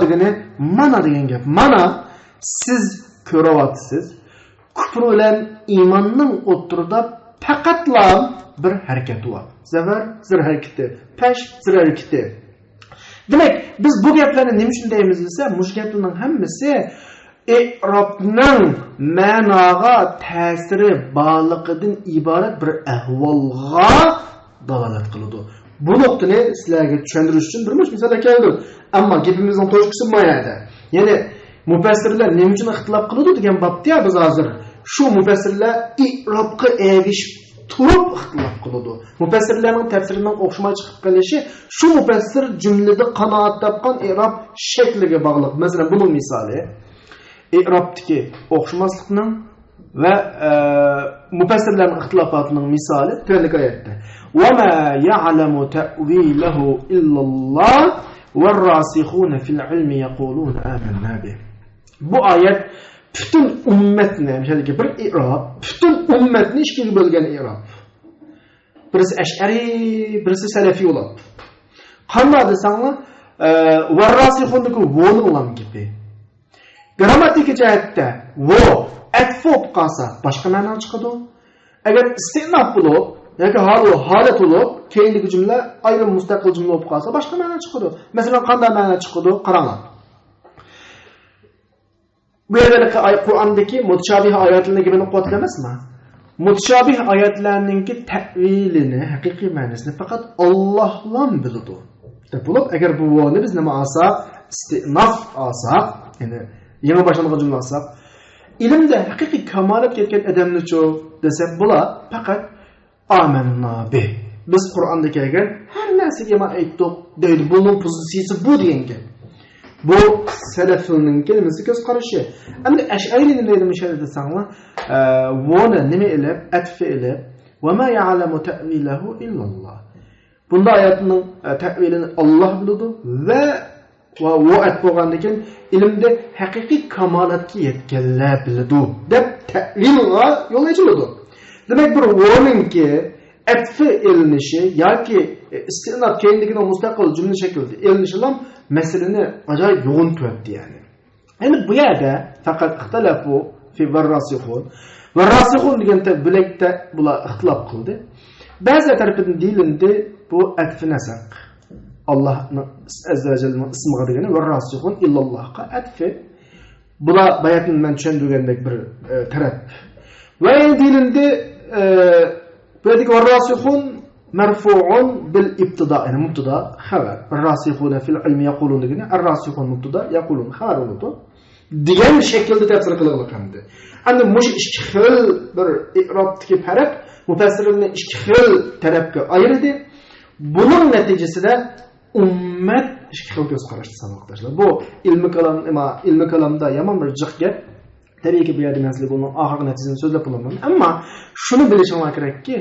دېگىنى مانا دېگەن گەپ. مانا سىز كۆرۈۋاتىسىز. كۇپر بىلەن ئىماننىڭ ئوتتۇرىدا پەقەتلا بىر ھەرىكەت بار. زەۋەر، زىر ھەرىكىتى، پەش، زىر ھەرىكىتى. دېمەك، بىز بۇ گەپلەرنى نېمە ئۈچۈن دەيمىز دېسە، مۇشۇ گەپلەرنىڭ ھەممىسى ئېئرابنىڭ مەناغا تەسىرى بارلىقىدىن ئىبارەت بىر ئەھۋالغا دالالەت قىلىدۇ. بۇ نۇقتىنى سىلەرگە چۈشەندۈرۈش ئۈچۈن بىر مۇنچە مىساللار كەلدىم. ئەمما گېپىمىزنىڭ توشقىسى ما يەردە. يەنى مۇپەسسىرلەر نېمە ئۈچۈن ئىختىلاپ قىلىدۇ دېگەن بابتا بىز ھازىر شۇ مۇپەسسىرلەر ئېئرابقا ئەگىشىپ تۇرۇپ ئىختىلاپ قىلىدۇ. مۇپەسسىرلەرنىڭ تەپسىرىنىڭ ئوخشىماي چىقىپ قېلىشى شۇ مۇپەسسىر جۈملىدە قانائەت تاپقان ئېئراب شەكلىگە باغلىق. مەسىلەن، بۇنىڭ مىسالى ئېئرابتىكى ئوخشىماسلىقنىڭ ۋە، ئە، مۇپەسسىرلەرنىڭ ئىختىلاپاتىنىڭ مىسالى تۆۋەندىكى ئايەتتە. وَمَا يَعْلَمُ تَأْوِيلَهُ إِلَّا اللَّهُ وَالرَّاسِخُونَ فِي الْعِلْمِ يَقُولُونَ آمَنَّا بِهِ. بۇ ئايەت پۈتۈن ئۈممەتنى، مىسالغا بىر ئېئراب، پۈتۈن ئۈممەتنى ئىككىگە بۆلگەن ئېئراب. بىرسى ئەشئەرىي، بىرسى سەلەفىي بولۇپ. قانداق دېسەڭلار، ئە، ۋەرراسىخۇندىكى ۋونىڭلام گېپى. گرامماتىكا جەھەتتە ۋو ئەتف بولۇپ قالسا باشقا مەنا چىقىدۇ. ئەگەر ئىستىئناف بولۇپ ياكى ھالۇ ھالەت بولۇپ كېيىندىكى جۈملە ئايرىم مۇستەقىل جۈملە بولۇپ قالسا باشقا مەنا چىقىدۇ. مەسىلەن، قانداق مەنا چىقىدۇ؟ قاراڭلار. بۇ يەردە ئاي-، قۇرئاندىكى مۇتىشابىھ ئايەتلەرنى گېپىنى قىلىۋاتىدۇ ئەمەسمۇ؟ مۇتىشابىھ ئايەتلەرنىڭكى تەئۋىلىنى، ھەقىقىي مەنىسىنى پەقەت ئاللاھلا بىلىدۇ دەپ بولۇپ، ئەگەر بۇ ۋونى بىز نېمە ئالساق، ئىستىئناف ئالساق، يەنى يېڭى باشلانغان جۈملە ئالساق، ئىلىمدە ھەقىقىي كامالەتكە يەتكەن ئادەمنىچۇ دېسەك، بۇلار پەقەت ئامەننا بىھ. بىز قۇرئاندا كەلگەن ھەر نەرسىگە ئىمان ئېيتتۇق دەيدۇ. بۇنىڭ پوزىتسىيىسى بۇ دېگەن گەپ. بۇ سەلەفنىڭكى نېمىسى، كۆز قارىشى. ئەمدى ئەشئەرىنى نېمە دەيدۇ مۇشۇ يەردە دېسەڭلار، ئە، ۋونى نېمە ئېلىپ، ئەتفى ئېلىپ، وَمَا يَعْلَمُ تَأْوِيلَهُ إِلَّا اللَّهُ. بۇنداق ئايەتنىڭ، ئە، تەئۋىلىنى ئاللاھ بىلىدۇ ۋە ۋە ۋو ئەتف بولغاندىن كېيىن ئىلىمدە ھەقىقىي كامالەتكە يەتكەنلەر بىلىدۇ دەپ تەئۋىلغا يول ئېچىلىدۇ. دېمەك، بىر ۋونىڭكى ئەتفى ئېلىنىشى ياكى ئىستىئناپ كەينىدىكىنىڭ مۇستەقىل جۈملە شەكلىدە ئېلىنىشىلا مەسىلىنى ئاجايىپ يوغىنىتىۋەتتى، يەنى. يەنى بۇ يەردە پەقەت ئىختەلەفۇ فى ۋەرراسىخۇن. ۋەرراسىخۇن دېگەن تە-، بۆلەكتە بۇلار ئىختىلاپ قىلدى. بەزىلەر تەرىپىدىن دېيىلىندى، بۇ ئەتفى نەسەق. ئاللاھنىڭ ئەززە ۋە جەللىنىڭ ئىسمىغا دېگىنى ۋەرراسىخۇن ئىللاللاھقا ئەتفى. بۇلار باياتىن مەن چۈشەندۈرگەندەك بىر، ئە، تەرەپ. ۋە يەنە دېيىلىندى، ئە، بۇ يەردىكى ۋەرراسىخۇن مەرفۇئۇن بىل ئىبتىدا، يەنى مۇبتىدا خەۋەر. ۋەرراسىخۇنە فىل ئىلمى يەقۇلۇن دېگىنى ئەرراسىخۇن مۇبتىدا، يەقۇلۇن خەۋەر بولىدۇ. دېگەن شەكىلدە تەپسىر قىلغىلى قالدى. ئەمدى مۇشۇ ئىككى خىل بىر ئىئرابتىكى پەرق مۇپەسسىرلەرنى ئىككى خىل تەرەپكە ئايرىدى. بۇنىڭ نەتىجىسىدە ئۈممەت ئىككى خىل كۆز قاراشتا ساۋاقداشلار. بۇ ئىلمىي كالام، ئىلمىي كالامدا يامان بىر جىق گەپ. تەبىئىيكى، بۇ يەردە مەن سىزگە بۇنىڭ ئاخىرقى نەتىجىسىنى سۆزلەپ بولالمايمەن. ئەمما شۇنى بىلىشىڭلار كېرەككى،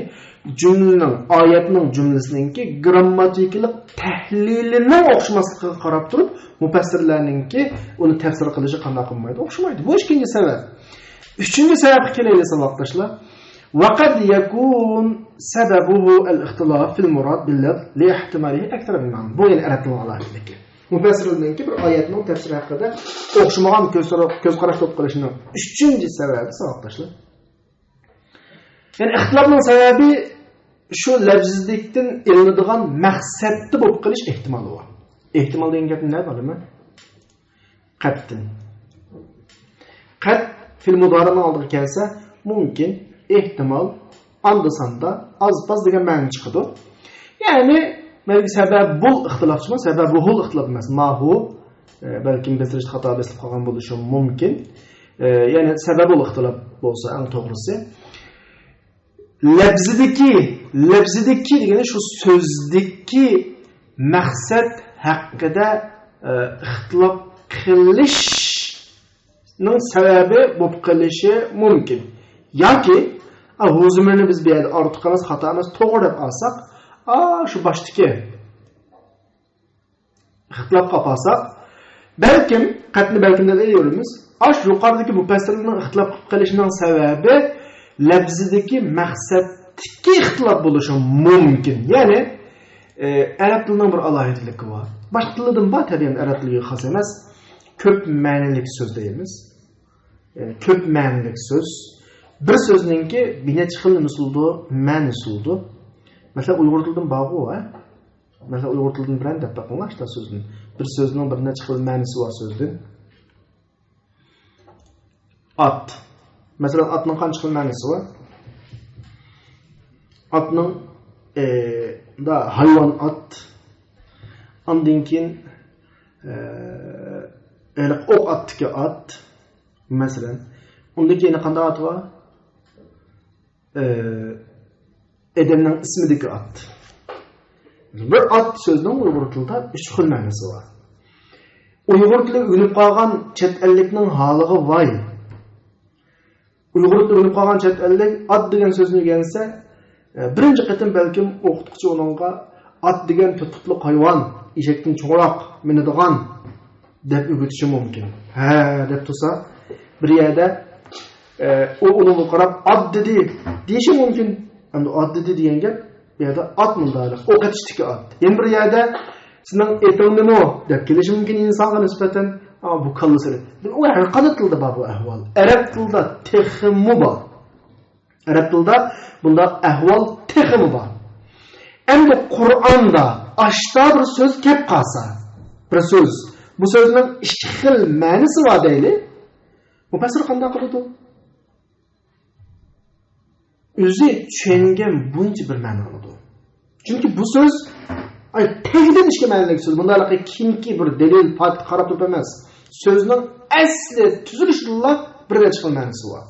جۈملىنىڭ، ئايەتنىڭ جۈملىسىنىڭكى گىرامماتىكىلىق تەھلىلىنىڭ ئوخشىماسلىقىغا قاراپ تۇرۇپ، مۇپەسسىرلەرنىڭكى ئۇنى تەپسىر قىلىشى قانداق بولمايدۇ؟ ئوخشىمايدۇ. بۇ ئىككىنچى سەۋەب. ئۈچىنچى سەۋەبكە كېلەيلى، ساۋاقداشلار. وَقَدْ يَكُونُ سَبَبُهُ الْاخْتِلَافُ فِي الْمُرَادِ بِاللَّفْظِ لِاحْتِمَالِهِ أَكْثَرَ مِنْ مَعْنَى. بۇ يەنە ئەرەب تىلىنىڭ ئالاھىدىلىكى. مۇپەسسىرلەرنىڭكى بىر ئايەتنىڭ تەپسىرى ھەققىدە ئوخشىمىغان كۆز، كۆز قاراش بولۇپ قېلىشىنىڭ ئۈچىنچى سەۋەبى، ساۋاقداشلار. يەنى ئىختىلاپنىڭ سەۋەبى شۇ لەپزىدىكتىن ئېلىنىدىغان مەقسەتتە بولۇپ قېلىش ئېھتىمالى بار. ئېھتىمال دېگەن گەپنى نەدە ئالىمەن؟ قەتتىن. قەت فىل مۇدارىنىڭ ئالدىغا كەلسە، مۇمكىن، ئېھتىمال، ئاندا-ساندا، ئاز-پاز دېگەن مەنىنى چىقىدۇ. يەنى، مەنىكى سەبەبۇل ئىختىلاپ چىقماس، سەبەبۇھۇل ئىختىلاپ ئەمەس. ماھۇ، ئە، بەلكىم بېسىلىشتا خاتا بېسىلىپ قالغان بولۇشى مۇمكىن. ئە، يەنى سەبەبۇل ئىختىلاپ بولسا ئەڭ توغرىسى. لەپزىدىكى، لەپزىدىكى دېگىنى شۇ سۆزدىكى مەقسەت ھەققىدە، ئە، ئىختىلاپ قىلىش نىڭ سەۋەبى بولۇپ قېلىشى مۇمكىن. ياكى، ئا، ھۇزۇمىرنى بىز بۇ يەردە ئارتۇق ئەمەس، خاتا ئەمەس، توغرا دەپ ئالساق، ئا، شۇ باشتىكى ئىختىلاپقا قالساق، بەلكىم، قەتنى بەلكىم دەپ ئېلىۋېرىمىز. ئاش يۇقىرىدىكى مۇپەسسىرلەرنىڭ ئىختىلاپ قىلىپ قېلىشىنىڭ سەۋەبى لەپزىدىكى مەقسەتتىكى ئىختىلاپ بولۇشى مۇمكىن. يەنى، ئە، ئەرەب تىلىنىڭ بىر ئالاھىدىلىكى بار. باشقا تىلدىن بار، تەبىئەن ئەرەب تىلىگە خاس ئەمەس. كۆپ مەنىلىك سۆز دەيمىز. ئە، كۆپ مەنىلىك سۆز. بىر سۆزنىڭكى بىر نەچچە خىل نېمىسى بولىدۇ، مەنىسى بولىدۇ. مەسىلەن، ئۇيغۇر تىلىدىن بارغۇ، ھە؟ مەسىلەن، ئۇيغۇر تىلىدىن بىرەرنى دەپ بېقىڭلار، شۇنداق سۆزدىن. بىر سۆزنىڭ بىر نەچچە خىل مەنىسى بار سۆزدىن. ئات. مەسىلەن، ئاتنىڭ قانچە خىل مەنىسى بار؟ ئاتنىڭ، ئە، دا ھايۋان ئات. ئاندىن كېيىن، ئە، ھېلىقى ئوق ئاتتىكى ئات. مەسىلەن، ئۇندىن كېيىن قانداق ئات بار؟ ئە، ئادەمنىڭ ئىسمىدىكى ئات. بىر ئات سۆزنىڭ ئۇيغۇر تىلىدا ئۈچ خىل مەنىسى بار. ئۇيغۇر تىلى ئۆگىنىپ قالغان چەت ئەللىكنىڭ ھالىغا ۋاي. ئۇيغۇر تىلى ئۆگىنىپ قالغان چەت ئەللىك ئات دېگەن سۆزنى ئۆگەنسە، ئە، بىرىنچى قېتىم بەلكىم ئوقۇتقۇچى ئۇنىڭغا ئات دېگەن تۆت پۇتلۇق ھايۋان، ئېشەكتىن چوڭراق مىنىدىغان دەپ ئۆگىتىشى مۇمكىن. ھە، دەپ تۇرسا، بىر يەردە، ئە، ئۇ ئۇنىڭغا قاراپ، «ئات دېدى» دېيىشى مۇمكىن. ئەمدى «ئات دېدى» دېگەن گەپ، بۇ يەردە ئات مۇنداق، ئوق ئېتىشتىكى ئات. يەنە بىر يەردە، «سېنىڭ ئېتىڭ نېمە؟» دەپ كېلىشى مۇمكىن ئىنسانغا نىسبەتەن. ئا، بۇ كاللىسى. ئۇ ھەر قانداق تىلدا بار بۇ ئەھۋال. ئەرەب تىلىدا تېخىمۇ بار. ئەرەب تىلىدا بۇنداق ئەھۋال تېخىمۇ بار. ئەمدى قۇرئاندا ئاشتا بىر سۆز كەپ قالسا، بىر سۆز، بۇ سۆزنىڭ ئىككى خىل مەنىسى بار دەيلى. مۇپەسسىر قانداق قىلىدۇ؟ ئۆزى چۈشەنگەن بويىچە بىر مەنە ئالىدۇ. چۈنكى بۇ سۆز، ئاي، تەگدىن ئىككى مەنىلىك سۆز. بۇنداق كېيىنكى بىر دەلىل، پاكىت قاراپ تۇرۇپ ئەمەس. سۆزنىڭ ئەسلى تۈزۈلۈشىدىنلا بىر نەچچە خىل مەنىسى بار.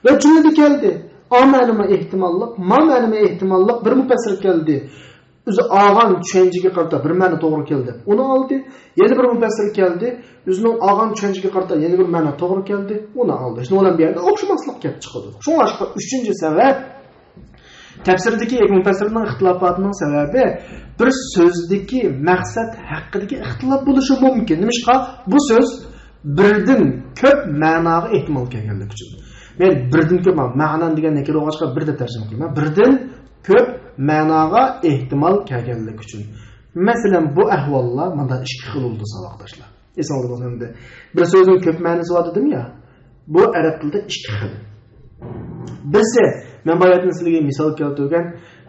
ۋە جۈملىدە كەلدى. ئا مەنىمۇ ئېھتىماللىق، ما مەنىمۇ ئېھتىماللىق، بىر مۇپەسسىر كەلدى. ئۆزى ئالغان چۈشەنچىگە قارىتا بىر مەنە توغرا كەلدى، ئۇنى ئالدى. يەنە بىر مۇپەسسىر كەلدى، ئۆزىنىڭ ئالغان چۈشەنچىگە قارىتا يەنە بىر مەنە توغرا كەلدى، ئۇنى ئالدى. شۇنىڭ بىلەن بۇ يەردە ئوخشىماسلىق كەپ چىقىدۇ. شۇڭلاشقا ئۈچىنچى سەۋەب، تەپسىردىكى ياكى مۇپەسسىرنىڭ ئىختىلاپاتىنىڭ سەۋەبى بىر سۆزدىكى مەقسەت ھەققىدىكى ئىختىلاپ بولۇشى مۇمكىن. نېمىشقا؟ بۇ سۆز بىردىن كۆپ مەناغا ئېھتىمال كەلگەنلىكى ئۈچۈن. مەن بىردىن كۆپ مەنە، مەنان دېگەن نەكىر بولغاچقا بىر دەپ تەرجىمە قىلىمەن. بىردىن كۆپ مەناغا ئېھتىمال كەلگەنلىكى ئۈچۈن. مەسىلەن، بۇ ئەھۋاللار مۇنداق ئىككى خىل بولىدۇ، ساۋاقداشلار. ئېسىڭىزدە بولسا ئەمدى، بىر سۆزنىڭ كۆپ مەنىسى بار دېدىم يا. بۇ ئەرەب تىلىدا ئىككى خىل. بىرسى، مەن باياتىن سىلەرگە مىسال كەلتۈرگەن،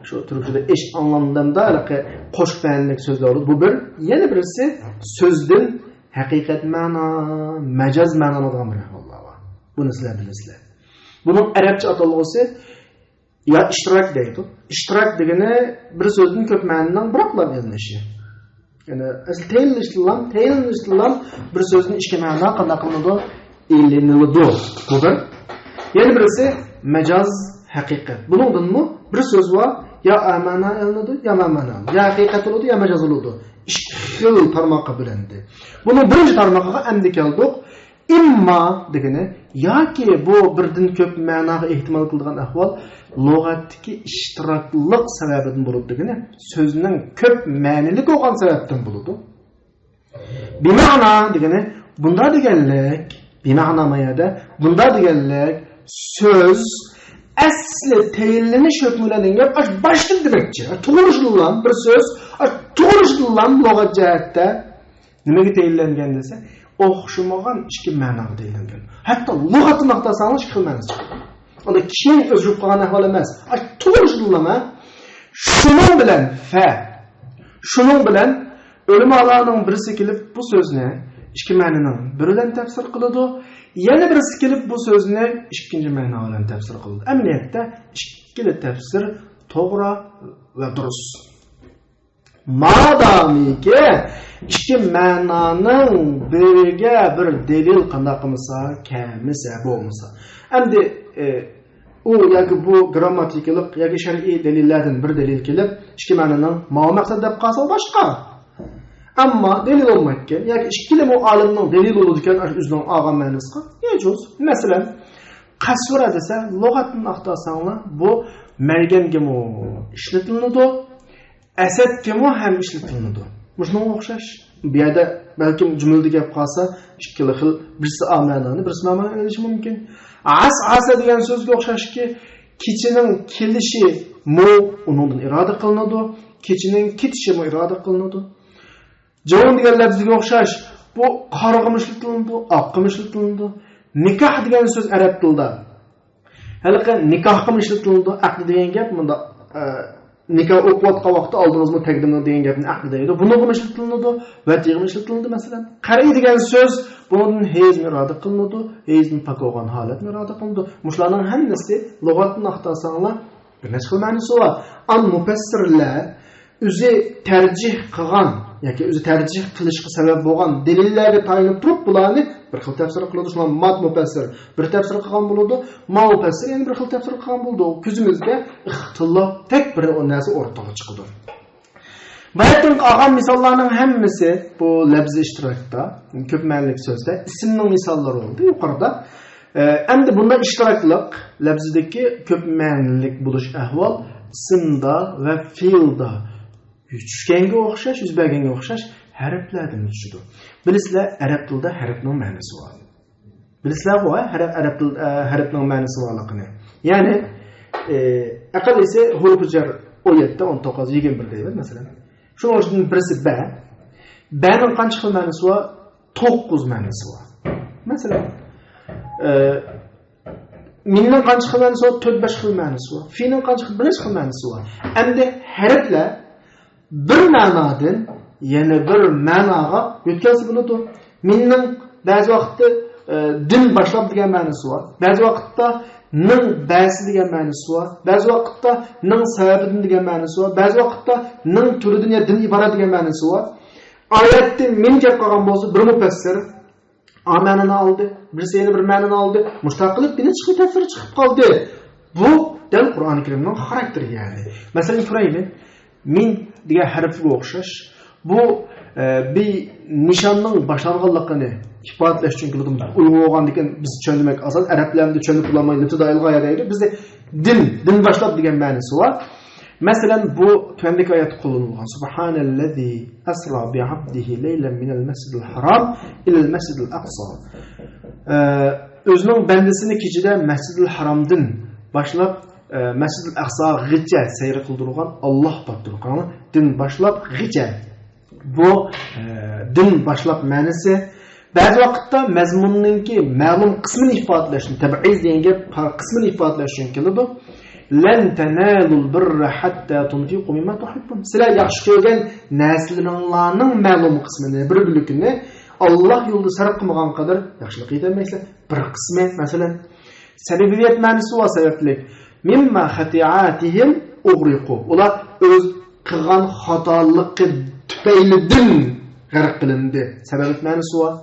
شۇ تۈركچىدە ئېش ئاڭلاندىمدا ھېلىقى قوشۇق مەنىلىك سۆزلەر بولىدۇ. بۇ بىر. يەنە بىرسى، سۆزدىن ھەقىقەت مەنا، مەجاز مەنا ئالىدىغان بىر ئەھۋاللار بار. بۇنى سىلەر بىلىسىلەر. بۇنىڭ ئەرەبچە ئاتالغۇسى يا ئىشتىراك دەيدۇ. ئىشتىراك دېگىنى بىر سۆزدىن كۆپ مەنىنىڭ بىراقلا ئېلىنىشى. يەنى ئەسلى تەيىنلىنىشتىنلا، تەيىنلىنىشتىنلا بىر سۆزدىن ئىككى مەنا قانداق قىلىنىدۇ؟ ئېلىنىلىدۇ. بۇ بىر. يەنە بىرسى مەجاز، ھەقىقەت. بۇنىڭدىنمۇ بىر سۆز بار، يا ئا مەنا ئېلىنىدۇ، يا ما مەنا. يا ھەقىقەت بولىدۇ، يا مەجاز بولىدۇ. ئىككى خىل تارماققا بۆلۈندى. بۇنىڭ بىرىنچى تارمىقىغا ئەمدى كەلدۇق. ئىمما دېگىنى ياكى بۇ بىردىن كۆپ مەناغا ئېھتىمال قىلىدىغان ئەھۋال لۇغەتتىكى ئىشتىراكلىق سەۋەبىدىن بولىدۇ دېگىنى سۆزنىڭ كۆپ مەنىلىك بولغان سەۋەبتىن بولىدۇ. بىمەنا دېگىنى بۇنداق دېگەنلىك، بىمەنا ما يەردە بۇنداق دېگەنلىك سۆز ئەسلى تەيىنلىنىش ھۆكمى بىلەن دېگەن گەپ ئاش باشتىن دېمەكچى. توغرىشىدىلا بىر سۆز، ئاش توغرىشىدىلا لۇغەت جەھەتتە نېمىگە تەيىنلەنگەن دېسە، ئوخشىمىغان ئىككى مەناغا تەيىنلەنگەن. ھەتتا لۇغەتتە ماختاساڭلار ئىككى خىل مەنىسى چىقىدۇ. ئۇندا كېيىن ئۆزگىرىپ قالغان ئەھۋال ئەمەس. ئاش توغرىشىدىلا شۇنىڭ بىلەن فە، شۇنىڭ بىلەن ئۆلىمالارنىڭ بىرسى كېلىپ بۇ سۆزنى ئىككى مەنىنىڭ بىرى بىلەن تەپسىر قىلىدۇ، يەنە بىرسى كېلىپ بۇ سۆزنى ئىككىنچى مەنا بىلەن تەپسىر قىلىدۇ. ئەمەلىيەتتە ئىككىلا تەپسىر توغرا ۋە دۇرۇس. مادامىكى ئىككى مەنانىڭ بىرىگە بىر دەلىل قانداق قىلمىسا، كەلمىسە، بولمىسا. ئەمدى، ئە، ئۇ ياكى بۇ گرامماتىكىلىق ياكى شەرئىي دەلىللەردىن بىر دەلىل كېلىپ، ئىككى مەنىنىڭ ماۋۇ مەقسەت دەپ قالسا، باشقا. ئەمما دەلىل بولمايدىكەن ياكى ئىككىلىمۇ ئالىمنىڭ دەلىلى بولىدىكەن ئاشۇ ئۆزىنىڭ ئالغان مەنىسىغا يەجۇز. مەسىلەن، قەسۋىرە دېسە، لۇغەتتىن ئاختارساڭلار، بۇ مەرگەنگىمۇ ئىشلىتىلىدۇ، ئەسەدكىمۇ ھەم ئىشلىتىلىدۇ. مۇشۇنىڭغا ئوخشاش. بۇ يەردە بەلكىم جۈملىدە گەپ قالسا، ئىككىلا خىل، بىرسى ئا مەنانى، بىرسى ما مەنانى ئېلىشى مۇمكىن. ئەسئەسە دېگەن سۆزگە ئوخشاشكى، كېچىنىڭ كېلىشىمۇ ئۇنىڭدىن ئىرادە قىلىنىدۇ، كېچىنىڭ كېتىشىمۇ ئىرادە قىلىنىدۇ. جۇۋۇن دېگەن لەپزىگە ئوخشاش، بۇ قارىغىمۇ ئىشلىتىلىدۇ، ئاققىمۇ ئىشلىتىلىدۇ. نىكاھ دېگەن سۆز ئەرەب تىلىدا ھېلىقى نىكاھقىمۇ ئىشلىتىلىدۇ، ئەقدى دېگەن گەپ مۇنداق، ئە، نىكاھ ئوقۇۋاتقان ۋاقىتتا ئالدىڭىزمۇ تەگدىمۇ دېگەن گەپنى ئەقدى دەيدۇ. بۇنىڭغىمۇ ئىشلىتىلىدۇ، ۋەتىغىمۇ ئىشلىتىلىدۇ مەسىلەن. قەرئى دېگەن سۆز بۇنىڭدىن ھەيزمۇ ئىرادە قىلىنىدۇ، ھەيزدىن پاك بولغان ھالەتمۇ ئىرادە قىلىنىدۇ. مۇشۇلارنىڭ ھەممىسى لۇغەتتىن ئاختارساڭلار بىر نەچچە خىل مەنىسى بار. ئەمما مۇپەسسىرلەر ئۆزى تەرجىھ قىلغان ياكى ئۆزى تەرجىھ قىلىشقا سەۋەب بولغان دەلىللەرگە تايىنىپ تۇرۇپ بۇلارنى بىر خىل تەپسىر قىلىدۇ. شۇڭا مات مۇپەسسىر بىر تەپسىر قىلغان بولىدۇ، ما مۇپەسسىر يەنە بىر خىل تەپسىر قىلغان بولىدۇ. كۆزىمىزگە ئىختىلاپتەك بىر نەرسە ئورتىغا چىقىدۇ. باياتىنقى ئالغان مىساللارنىڭ ھەممىسى بۇ لەپزى ئىشتىراكتا، كۆپ مەنىلىك سۆزدە ئىسىمنىڭ مىساللىرى بولدى يۇقىرىدا. ئە، ئەمدى بۇنداق ئىشتىراكلىق لەپزىدىكى كۆپ مەنىلىك بولۇش ئەھۋال ئىسىمدا ۋە فېئىلدا چۈشكەنگە ئوخشاش، يۈز بەرگەنگە ئوخشاش ھەرپلەردىن چۈشىدۇ. بىلىسىلەر، ئەرەب تىلىدا ھەرپنىڭ مەنىسى بار. بىلىسىلەرغۇ، ھەرپ، ئەرەب تىل، ئە، ھەرپنىڭ مەنىسى بارلىقىنى. يەنى، ئە، ئەقەللىسى ھۇرۇپى جەر ئون يەتتە، ئون توققۇز، يىگىرمە بىر دەيمىز، مەسىلەن. شۇنىڭ ئىچىدىن بىرسى بە. بەنىڭ قانچە خىل مەنىسى بار؟ توققۇز مەنىسى بار. مەسىلەن، ئە، مىننىڭ قانچە خىل مەنىسى بار؟ تۆت، بەش خىل مەنىسى بار. فىنىڭ قانچە خىل، بىر نەچچە خىل مەنىسى بار. ئەمدى ھەرپلەر بىر مەنادىن يەنە بىر مەناغا يۆتكەلسە بولىدۇ. مىننىڭ بەزى ۋاقىتتا، ئە، دىن باشلاپ دېگەن مەنىسى بار. بەزى ۋاقىتتا نىڭ بەسى دېگەن مەنىسى بار. بەزى ۋاقىتتا نىڭ سەۋەبىدىن دېگەن مەنىسى بار. بەزى ۋاقىتتا نىڭ تۈرىدىن يا دىن ئىبارەت دېگەن مەنىسى بار. ئايەتتە مىن كەپ قالغان بولسا، بىر مۇپەسسىر ئا مەنىنى ئالدى، بىرسى يەنە بىر مەنىنى ئالدى. مۇشۇنداق قىلىپ بىر نەچچە خىل تەپسىر چىقىپ قالدى. بۇ دەل قۇرئانى كەرىمنىڭ خاراكتېرى يەنى. مەسىلەن، كۆرەيلى. مىن دېگەن ھەرپكە ئوخشاش. بۇ، ئە، بىر نىشاننىڭ باشلانغانلىقىنى ئىپادىلەش ئۈچۈن كېلىدۇ. ئۇيغۇر بولغاندىكىن بىز چۈشەنمەك ئاسان. ئەرەپلەردە چۈشەنمەي قالمايلى، ئىبتىدائىل غايە دەيدۇ. بىزدە دىن، دىن باشلاپ دېگەن مەنىسى بار. مەسىلەن، بۇ تۆۋەندىكى ئايەتتە قوللىنىلغان. سۇبھانەللەزى ئەسرا بىئەبدىھى لەيلەن مىنەل مەسجىدىل ھارام ئىلەل مەسجىدىل ئەقسا. ئە، ئۆزىنىڭ بەندىسىنى كېچىدە مەسجىدىل ھارامدىن باشلاپ، ئە، مەسجىدىل ئەقساغىچە سەير قىلدۇرغان ئاللاھ پاكتۇر. قاراڭلار، دىن باشلاپ غىچە. بۇ، ئە، دىن باشلاپ مەنىسى. بەزى ۋاقىتتا مەزمۇننىڭكى مەلۇم قىسمىنى ئىپادىلەش ئۈچۈن، تەبئىز دېگەن گەپ قىسمىنى ئىپادىلەش ئۈچۈن كېلىدۇ. لەن تەنالۇل بىررە ھەتتا تۇنفىقۇ مىمما تۇھىببۇن. سىلەر ياخشى كۆرگەن نەرسىلىرىڭلارنىڭ مەلۇم قىسمىنى، بىر بۆلىكىنى ئاللاھ يولىدا سەرپ قىلمىغان قەدەر ياخشىلىق يېتەلمەيسىلەر. بىر قىسمى، مەسىلەن، سەبەبىيەت مەنىسى بار، سەۋەبلىك. مىمما خەتىئاتىھىم ئۇغرىقۇ. ئۇلار ئۆز قىلغان خاتالىقى تۈپەيلىدىن غەرق قىلىندى. سەبەبىيەت مەنىسى بار.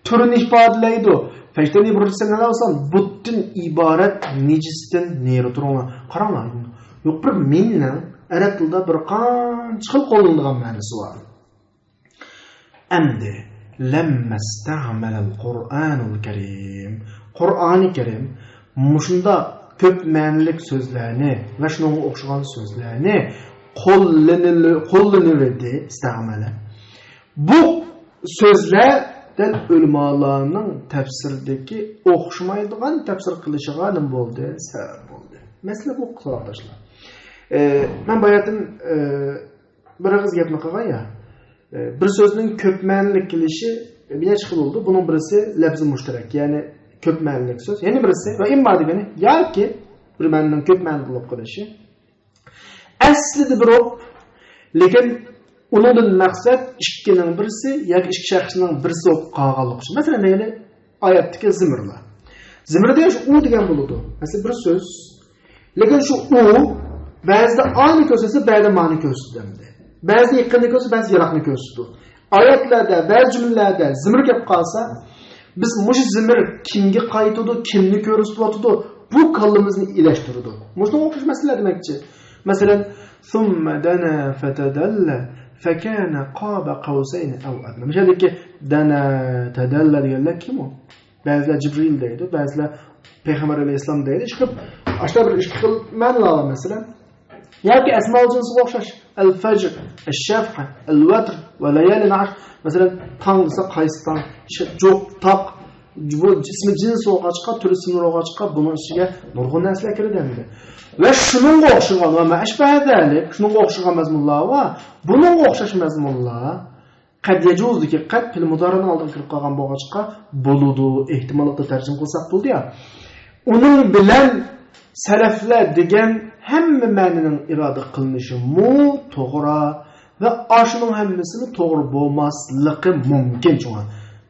تۈرىنى ئىپادىلەيدۇ. فەجتەنىبۇ رىجسە مىنەل ئەۋسان. بۇتتىن ئىبارەت نىجىستىن نېرى تۇرۇڭلار. قاراڭلار. يۇقىرى مىننىڭ ئەرەب تىلىدا بىر قانچە خىل قوللىنىدىغان مەنىسى بار. ئەمدى، لەممەستەمەلەل قۇرئانۇل كەرىم. قۇرئانى كەرىم مۇشۇنداق كۆپ مەنىلىك سۆزلەرنى ۋە شۇنىڭغا ئوخشىغان سۆزلەرنى قوللىنىلى-، قوللىنىۋىدى، ئىستەمەلە. بۇ سۆزلەر دەل ئۆلىمالارنىڭ تەپسىردىكى ئوخشىمايدىغان تەپسىر قىلىشىغا نېمە بولدى؟ سەۋەب بولدى. مەسىلە بۇ، ساۋاقداشلار. ئە، مەن باياتىن، ئە، بىر ئېغىز گەپنى قىلغان يا. ئە، بىر سۆزنىڭ كۆپ مەنىلىك كېلىشى بىر نەچچە خىل بولىدۇ. بۇنىڭ بىرسى لەپزى مۇشتەرەك، يەنى كۆپ مەنىلىك سۆز. يەنە بىرسى ۋە ئىمما دېگىنى ياكى بىر مەنىنىڭ كۆپ مەنىدە بولۇپ قېلىشى. ئەسلىدە بىر ئوق، لېكىن ئۇنىڭدىن مەقسەت ئىككىنىڭ بىرسى ياكى ئىككى شەخسنىڭ بىرسى بولۇپ قالغانلىقى ئۈچۈن. مەسىلەن، دەيلى، ئايەتتىكى زىمىرلا. زىمىر دېگەن شۇ ئۇ دېگەن بولىدۇ. مەسىلەن، بىر سۆز. لېكىن شۇ ئۇ بەزىدە ئانى كۆرسەتسە، بەزىدە مانى كۆرسىتىدۇ ئەمدى. بەزىدە يېقىننى كۆرسىتىدۇ، بەزىدە يىراقنى كۆرسىتىدۇ. ئايەتلەردە، بەزى جۈملىلەردە زىمىر كەپ قالسا، بىز مۇشۇ زىمىر كىمگە قايتىدۇ، كىمنى كۆرسىتىۋاتىدۇ، بۇ كاللىمىزنى ئىلەشتۈرىدۇ. مۇشۇنىڭغا ئوخشاش مەسىلىلەر دېمەكچى. مەسىلەن، ثم دنا فتدلى. فكان قاب قوسين أو أدنى. مۇشۇ يەردىكى دەنە، تەدەللە دېگەنلەر كىم ئۇ؟ بەزىلەر جىبرىل دەيدۇ، بەزىلەر پەيغەمبەر ئەلەيھىسسالام دەيدۇ. ئىشقىلىپ، ئاشۇنداق بىر ئىككى خىل مەنىلەر بار، مەسىلەن. ياكى ئەسمائۇل جىنسىغا ئوخشاش. ئەل-فەجر، ئەش-شەفئە، ئەل-ۋەتر ۋە لەيالىن ئەشر. مەسىلەن، تاڭ دېسە قايسى تاڭ؟ شۇ جۇق، تاق. بۇ ئىسمى جىنس بولغاچقا، تۈر ئىسىملىرى بولغاچقا، بۇنىڭ ئىچىگە نۇرغۇن نەرسىلەر كىرىدۇ ئەمدى. ۋە شۇنىڭغا ئوخشىغان، ۋە مە ئەشبەھە زالىك، شۇنىڭغا ئوخشىغان مەزمۇنلار بار. بۇنىڭغا ئوخشاش مەزمۇنلار قەد يەجۇزدىكى قەد پېئىل مۇدارىئنىڭ ئالدىغا كىرىپ قالغان بولغاچقا، بولىدۇ، ئېھتىماللىقتا تەرجىمە قىلساق بولىدۇ يا. ئۇنىڭ بىلەن سەلەفلەر دېگەن ھەممە مەنىنىڭ ئىرادە قىلىنىشىمۇ توغرا ۋە ئاشۇنىڭ ھەممىسىمۇ توغرا بولماسلىقى مۇمكىن. شۇڭا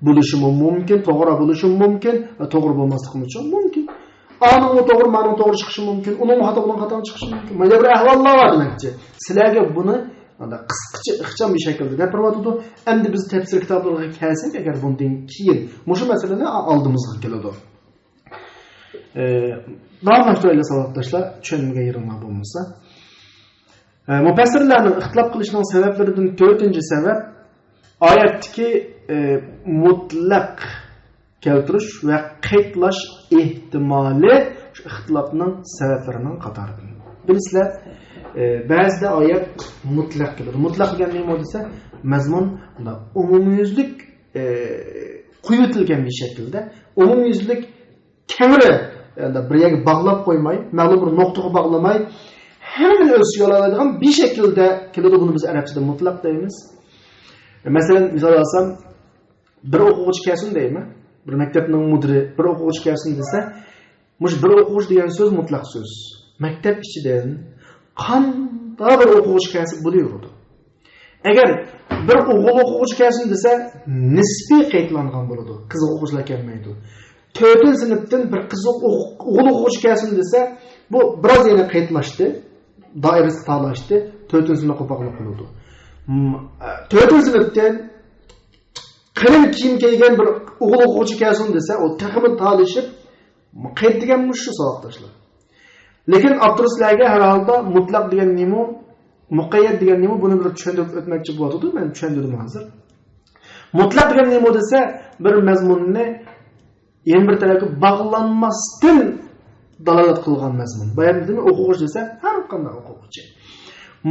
بولۇشىمۇ مۇمكىن، توغرا بولۇشىمۇ مۇمكىن ۋە توغرا بولماسلىقىمۇ مۇمكىن. ئانىڭمۇ توغرا، مانىڭ توغرا چىقىشى مۇمكىن، ئۇنىڭمۇ خاتا، بۇنىڭ خاتا چىقىشى مۇمكىن. مانا بىر ئەھۋاللار بار دېمەكچى. سىلەرگە بۇنى مانا قىسقىچە، ئىخچام بىر شەكىلدە دەپ بېرىۋاتىدۇ. ئەمدى بىز تەپسىر كىتابلىرىغا كەلسەك، ئەگەر بۇندىن كېيىن مۇشۇ مەسىلىنى ئالدىمىزغا كېلىدۇ. ئە، داۋاملاشتۇرايلى، ساۋاقداشلار، چۈشەنمىگەن يېرىڭلار بولمىسا. ئە، مۇپەسسىرلەرنىڭ ئىختىلاپ قىلىشىنىڭ سەۋەبلىرىدىن تۆتىنچى سەۋەب، ئايەتتىكى، ئە، مۇتلەق كەلتۈرۈش ۋە قەيتلاش ئېھتىمالى شۇ ئىختىلاپنىڭ سەۋەبلىرىنىڭ قاتارىدىن. بىلىسىلەر، ئە، بەزىدە ئايەت مۇتلەق كېلىدۇ. مۇتلەق دېگەن نېمە دېسە، مەزمۇن ئومۇميۈزلۈك، ئە، قويۇۋېتىلگەن بىر شەكىلدە، ئومۇميۈزلۈك كەڭرى، يەنى بىر يەرگە باغلاپ قويماي، مەلۇم بىر نۇقتىغا باغلىماي، ھەممىنى ئۆز ئىچىگە ئالالايدىغان بىر شەكىلدە كېلىدۇ. بۇنى بىز ئەرەبچىدە مۇتلەق دەيمىز. مەسىلەن، مىسال ئالسام، بىر ئوقۇغۇچى كەلسۇن دەيمەن. بىر مەكتەپنىڭ مۇدىرى بىر ئوقۇغۇچى كەلسۇن دېسە، مۇشۇ بىر ئوقۇغۇچى دېگەن سۆز مۇتلەق سۆز. مەكتەپ ئىچىدىن قانداق بىر ئوقۇغۇچى كەلسە بولۇۋېرىدۇ. ئەگەر بىر ئوغۇل ئوقۇغۇچى كەلسۇن دېسە، نىسپىي قەيتلانغان بولىدۇ. قىز ئوقۇغۇچىلار كەلمەيدۇ. تۆتىنچى سىنىپتىن بىر قىز ئوق-، ئوق-، ئوغۇل ئوقۇغۇچى كەلسۇن دېسە، بۇ بىراز يەنە قەيتلاشتى. دائىرىسى تارلاشتى. تۆتىنچى سىنىپقا باغلىق بولىدۇ. م-، ئە، تۆتىنچى سىنىپتىن قېلىن كىيىم كىيگەن بىر ئوغۇل ئوقۇغۇچى كەلسۇن دېسە، ئۇ تېخىمۇ تارلىشىپ، قەيت دېگەن مۇشۇ، ساۋاقداشلار. لېكىن ئاپتور سىلەرگە ھەر ھالدا مۇتلەق دېگەن نېمە، مۇقەييەت دېگەن نېمە، بۇنى بىر چۈشەندۈرۈپ ئۆتمەكچى بولۇۋاتىدۇ، مەن چۈشەندۈردۈم ھازىر. مۇتلەق دېگەن نېمە دېسە، بىر مەزمۇننى يەنە بىر تەرەپكە باغلانماستىن دالالەت قىلغان مەزمۇن. بايام دېدىم، ئوقۇغۇچى دېسە، ھەر قانداق ئوقۇغۇچى.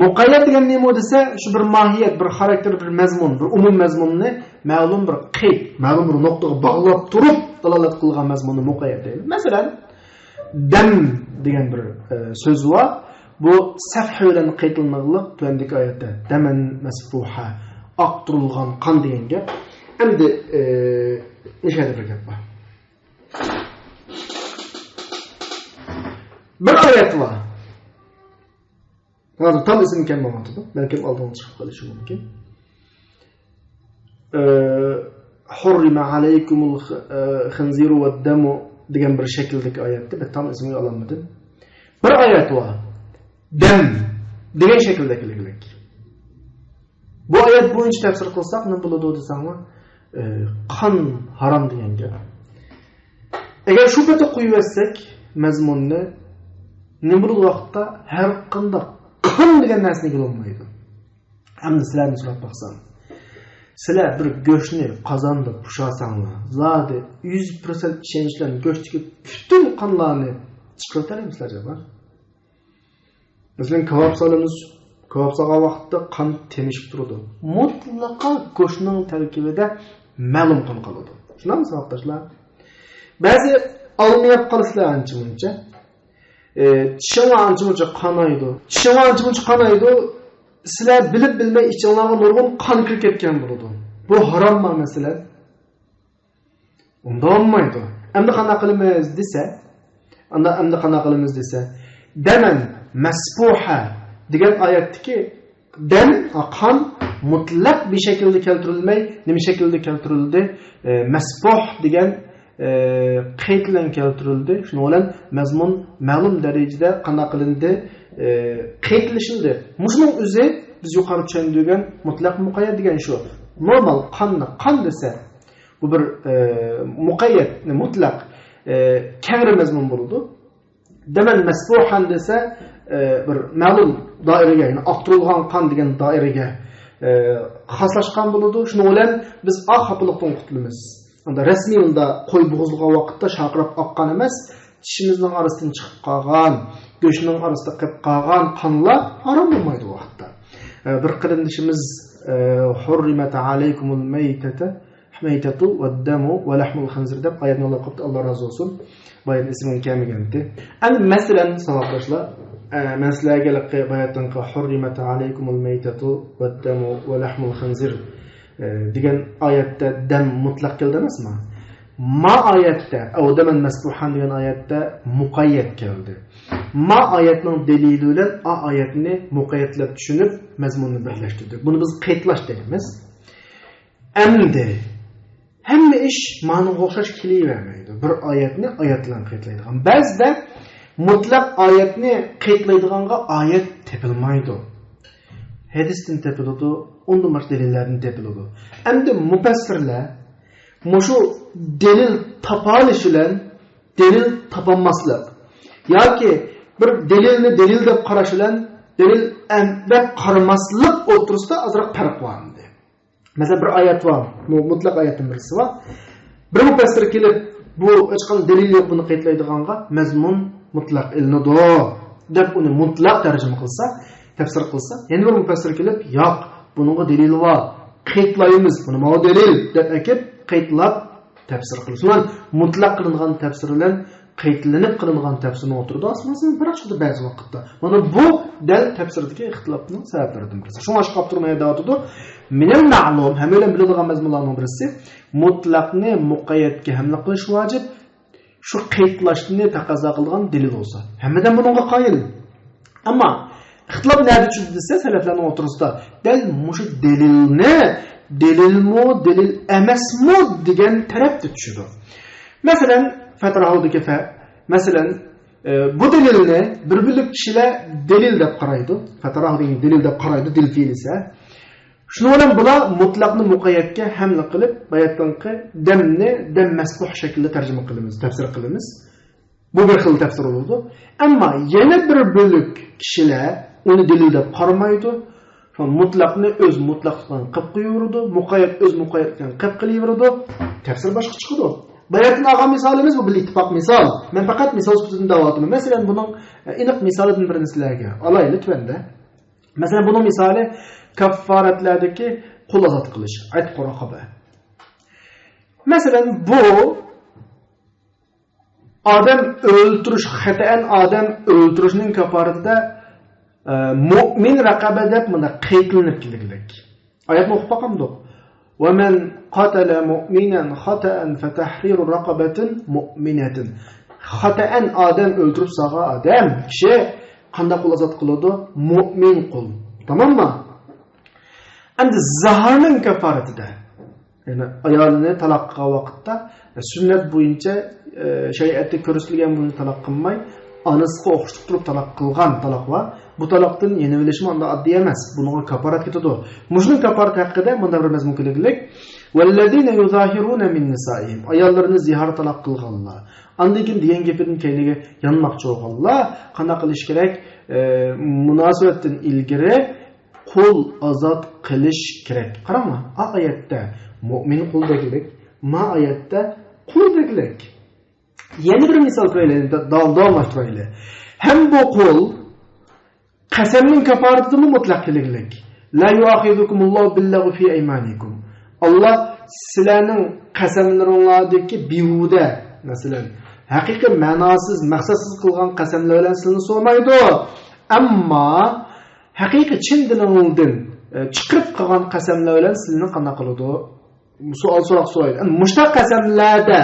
مۇقەييەت دېگەن نېمە دېسە، شۇ بىر ماھىيەت، بىر خاراكتېر، بىر مەزمۇن، بىر ئومۇم مەزمۇننى مەلۇم بىر قەيت، مەلۇم بىر نۇقتىغا باغلاپ تۇرۇپ دالالەت قىلغان مەزمۇننى مۇقەييەت دەيدۇ. مەسىلەن، دەم دېگەن بىر، ئە، سۆز بار. بۇ سەفھە بىلەن قەيتلىنىدىغانلىق تۆۋەندىكى ئايەتتە، دەمەن مەسفۇھە، ئاقتۇرۇلغان قان دېگەن گەپ. ئەمدى، ئە، نېشەدە بىر گەپ بار. بىر ئايەت بار. ھازىر تام ئېسىمگە كەلمەيۋاتىدۇ. بەلكىم ئالدىڭىزغا چىقىپ قېلىشى مۇمكىن. ئە، «حرم عليكم الخ-، ئە، الخنزير والدم» دېگەن بىر شەكىلدىكى ئايەتتە، بىر تام ئېسىمگە ئالالمىدىم. بىر ئايەت بار. دەم دېگەن شەكىلدە كېلىگلىك. بۇ ئايەت بويىچە تەپسىر قىلساق، نېمە بولىدۇ دېسەڭلار، ئە، قان ھارام دېگەن گەپ. ئەگەر شۇ پېتى قويۇۋەتسەك مەزمۇننى، نېمە بولىدۇ ۋاقىتتا؟ ھەر قانداق قان دېگەن نەرسىنى بولمايدۇ. ئەمدى سىلەردىن سوراپ باقسام، سىلەر بىر گۆشنى قازاندا پۇشاساڭلار، زادى يۈز پىرسەنت ئىشەنچ بىلەن گۆشتىكى پۈتۈن قانلارنى چىقىرىۋېتەلەيمىسىلەر، جاۋاب؟ مەسىلەن، كاۋاپ سالىمىز، كاۋاپ سالغان ۋاقىتتا قان تېمىشىپ تۇرىدۇ. مۇتلەقا گۆشنىڭ تەركىبىدە مەلۇم قان قالىدۇ. شۇنداقمۇ، ساۋاقداشلار؟ بەزى ئالمىياپ قالىسىلەر ئانچە-مۇنچە. ئى، چىشىڭلار ئانچە-مۇنچە قانايدۇ. چىشىڭلار ئانچە-مۇنچە قانايدۇ. سىلەر بىلىپ-بىلمەي ئىچىڭلارغا نۇرغۇن قان كىرىپ كەتكەن بولىدۇ. بۇ ھاراممۇ، مەسىلەن؟ ئۇنداق بولمايدۇ. ئەمدى قانداق قىلىمىز دېسە، ئاندا ئەمدى قانداق قىلىمىز دېسە، دەمەن مەسپۇھە دېگەن ئايەتتىكى دەم، قان مۇتلەق بىر شەكىلدە كەلتۈرۈلمەي، نېمە شەكىلدە كەلتۈرۈلدى؟ ئە، مەسپۇھ دېگەن، ئە، قەيت بىلەن كەلتۈرۈلدى. شۇنىڭ بىلەن مەزمۇن مەلۇم دەرىجىدە قانداق قىلىندى؟ ئە، قەيتلىشىلدى. مۇشۇنىڭ ئۆزى بىز يۇقىرىدا چۈشەندۈرگەن مۇتلەق مۇقەييەت دېگەن شۇ. نورمال قاننى قان دېسە، بۇ بىر، ئە، مۇقەييەت، مۇتلەق، ئە، كەڭرى مەزمۇن بولىدۇ. دەمەن مەسپۇھەن دېسە، ئە، بىر مەلۇم دائىرىگە، يەنى ئاقتۇرۇلغان قان دېگەن دائىرىگە، ئە، خاسلاشقان بولىدۇ. شۇنىڭ بىلەن بىز ئا خاپىلىقتىن قۇتۇلىمىز. ئاندا رەسمىي ئۇندا قوي بوغۇزلىغان ۋاقىتتا شارقىراپ ئاققان ئەمەس، چىشىمىزنىڭ ئارىسىدىن چىقىپ قالغان، گۆشنىڭ ئارىسىدا قېلىپ قالغان قانلار ھارام بولمايدۇ ئۇ ۋاقىتتا. ئە، بىر قېرىندىشىمىز، ئە، «حرمت عليكم الميتة، الميتة والدم ولحم الخنزير» دەپ ئايەتنى ئاڭلاپ قاپتۇ، ئاللا رازى بولسۇن. بايان ئېسىمگە كەلمىگەنتى. ئەمدى مەسىلەن، ساۋاقداشلار، ئە، مەن سىلەرگە ھېلىقى باياتىنقى «حرمت عليكم الميتة والدم ولحم الخنزير» ئە، دېگەن ئايەتتە دەم مۇتلەق كەلدى ئەمەسمۇ؟ ما ئايەتتە، «أو دما مسفوحا» دېگەن ئايەتتە مۇقەييەت كەلدى. ما ئايەتنىڭ دەلىلى بىلەن ئا ئايەتنى مۇقەييەتلەپ چۈشىنىپ، مەزمۇننى بىرلەشتۈردۇق. بۇنى بىز قېيىتلاش دەيمىز. ئەمدى ھەممە ئىش مانىغا ئوخشاش كېلىۋەرمەيدۇ. بىر ئايەتنى ئايەت بىلەن قېيىتلايدىغان. بەزىدە مۇتلەق ئايەتنى قېيىتلايدىغانغا ئايەت تېپىلمايدۇ. ھەدىستىن تېپىلىدۇ، ئۇندىن باشقا دەلىللەردىن تېپىلىدۇ. ئەمدى مۇپەسسىرلەر مۇشۇ دەلىل تاپالىش بىلەن دەلىل تاپالماسلىق ياكى بىر دەلىلنى دەلىل دەپ قاراش بىلەن دەلىل ئەم-، دەپ قارىماسلىق ئوتتۇرىسىدا ئازراق پەرق بار ئەمدى. مەسىلەن، بىر ئايەت بار، مۇ-، مۇتلەق ئايەتتىن بىرسى بار. بىر مۇپەسسىر كېلىپ، بۇ ھېچقانداق دەلىل يوق، بۇنى قېيىتلايدىغانغا مەزمۇن مۇتلەق ئېلىنىدۇ، دەپ ئۇنى مۇتلەق تەرجىمە قىلسا، تەپسىر قىلسا، يەنە بىر مۇپەسسىر كېلىپ، ياق، بۇنىڭغا دەلىل بار، قېيىتلايمىز، بۇنى ماۋۇ دەلىل، دەپ ئەكەپ قېيىتلاپ تەپسىر قىلىدۇ. شۇڭا مۇتلەق قىلىنغان تەپسىر بىلەن قېيىتلىنىپ قىلىنغان تەپسىرنىڭ ئوتتۇرىدا ئاسمان-زېمىن پەرق چىقىدۇ بەزى ۋاقىتتا. مانا بۇ دەل تەپسىردىكى ئىختىلاپنىڭ سەۋەبلىرىدىن بىرسى. شۇڭلاشقا ئابدۇررەھمان دەۋاتىدۇ، «من المعلوم»، ھەممەيلەن بىلىدىغان مەزمۇنلارنىڭ بىرسى، مۇتلەقنى مۇقەييەتكە ھەملە قىلىش ۋاجىپ، شۇ قېيىتلاشنى تەقەززا قىلىدىغان دەلىل بولسا. ھەممەيلەن بۇنىڭغا قايىل. ئەمما ئىختىلاپ نەدە چۈشتى دېسە، سەلەفلەرنىڭ ئوتتۇرىسىدا دەل مۇشۇ دەلىلنى، دەلىلمۇ، دەلىل ئەمەسمۇ دېگەن تەرەپتە چۈشىدۇ. مەسىلەن، فەتراھۇدىكى فە-، مەسىلەن، ئە، بۇ دەلىلنى بىر بۆلەك كىشىلەر دەلىل دەپ قارايدۇ. فەتراھۇ دېگەن دەلىل دەپ قارايدۇ، دەلىل پېئىل دېسە. شۇنىڭ بىلەن بۇلار مۇتلەقنى مۇقەييەتكە ھەملە قىلىپ، باياتقىنقى دەمنى دەم مەسفۇھ شەكلىدە تەرجىمە قىلىمىز، تەپسىر قىلىمىز. بۇ بىر خىل تەپسىر بولىدۇ. ئەمما يەنە بىر بۆلەك كىشىلەر ئۇنى دەلىل دەپ قارىمايدۇ. شۇ مۇتلەقنى ئۆز مۇتلەقلىقىدىن قىلىپ قويۇۋېرىدۇ، مۇقەييەت ئۆز مۇقەييەتلىكىدىن قىلىپ قىلىۋېرىدۇ. تەپسىر باشقا چىقىدۇ. باياتىن ئالغان مىسالىمىز بۇ بىر ئىتتىپاق مىسال. مەن پەقەت مىسال سۈپىتىدە دەۋاتىمەن. مەسىلەن، بۇنىڭ، ئە، ئېنىق مىسالىدىن بىرنى سىلەرگە ئالايلى تۆۋەندە. مەسىلەن، بۇنىڭ مىسالى كاففارەتلەردىكى قۇل ئازاد قىلىش، ئەتقۇ رەقەبە. مەسىلەن، بۇ ئادەم ئۆلتۈرۈش، خەتەئەن ئادەم ئۆلتۈرۈشنىڭ كاپپارىتىدە، ئە، مۇئمىن رەقەبە دەپ مۇنداق قېيىتلىنىپ كېلىگلىك. ئايەتنى ئوقۇپ باقامدۇق؟ «ومن قتل مؤمنا خطأ فتحرير رقبة مؤمنة». خاتەئەن ئادەم ئۆلتۈرۈپ سالغان ئادەم، كىشى قانداق قۇل ئازاد قىلىدۇ؟ مۇئمىن قۇل. تاماممۇ؟ ئەمدى زىھارنىڭ كاپپارىتىدە، يەنى ئايالىنى تالاق قىلغان ۋاقىتتا، سۈننەت بويىچە، ئە، شەرىئەتتە كۆرسىتىلگەن بويىچە تالاق قىلماي، ئانىسىغا ئوخشىتىپ تۇرۇپ تالاق قىلغان تالاق بار. بۇ تالاقتىن يېنىۋېلىشمۇ ئانداق ئاددىي ئەمەس. بۇنىڭغا كاپپارەت كېتىدۇ. مۇشۇنىڭ كاپپارىتى ھەققىدە مۇنداق بىر مەزمۇن كېلىگلىك. «والذين يظاهرون من نسائهم». ئاياللىرىنى زىھار تالاق قىلغانلار. ئاندىن كېيىن دېگەن گېپىدىن كەينىگە يانماقچى بولغانلار قانداق قىلىش كېرەك؟ ئە، مۇناسىۋەتتىن ئىلگىرى قۇل ئازاد قىلىش كېرەك. قاراڭلار، ئا ئايەتتە مۇئمىن قۇل دېگىلىك، ما ئايەتتە قۇل دېگىلىك. يەنە بىر مىسال بېرەيلى، دا-، دا-، داۋاملاشتۇرايلى. ھەم بۇ قۇل قەسەمنىڭ كاپپارىتىدىمۇ مۇتلەق كېلىگلىك. «لا يؤاخذكم الله باللغو في أيمانكم». ئاللا سىلەرنىڭ قەسەملىرىڭلاردىكى بىھۇدە، مەسىلەن، ھەقىقىي مەناسىز، مەقسەتسىز قىلغان قەسەملەر بىلەن سىلىنى سورىمايدۇ. ئەمما ھەقىقىي چىن دىلىڭدىن، ئە، چىقىرىپ قىلغان قەسەملەر بىلەن سىلىنى قانداق قىلىدۇ؟ سوئال، سوراق سورايدۇ. ئەمدى مۇشۇنداق قەسەملەردە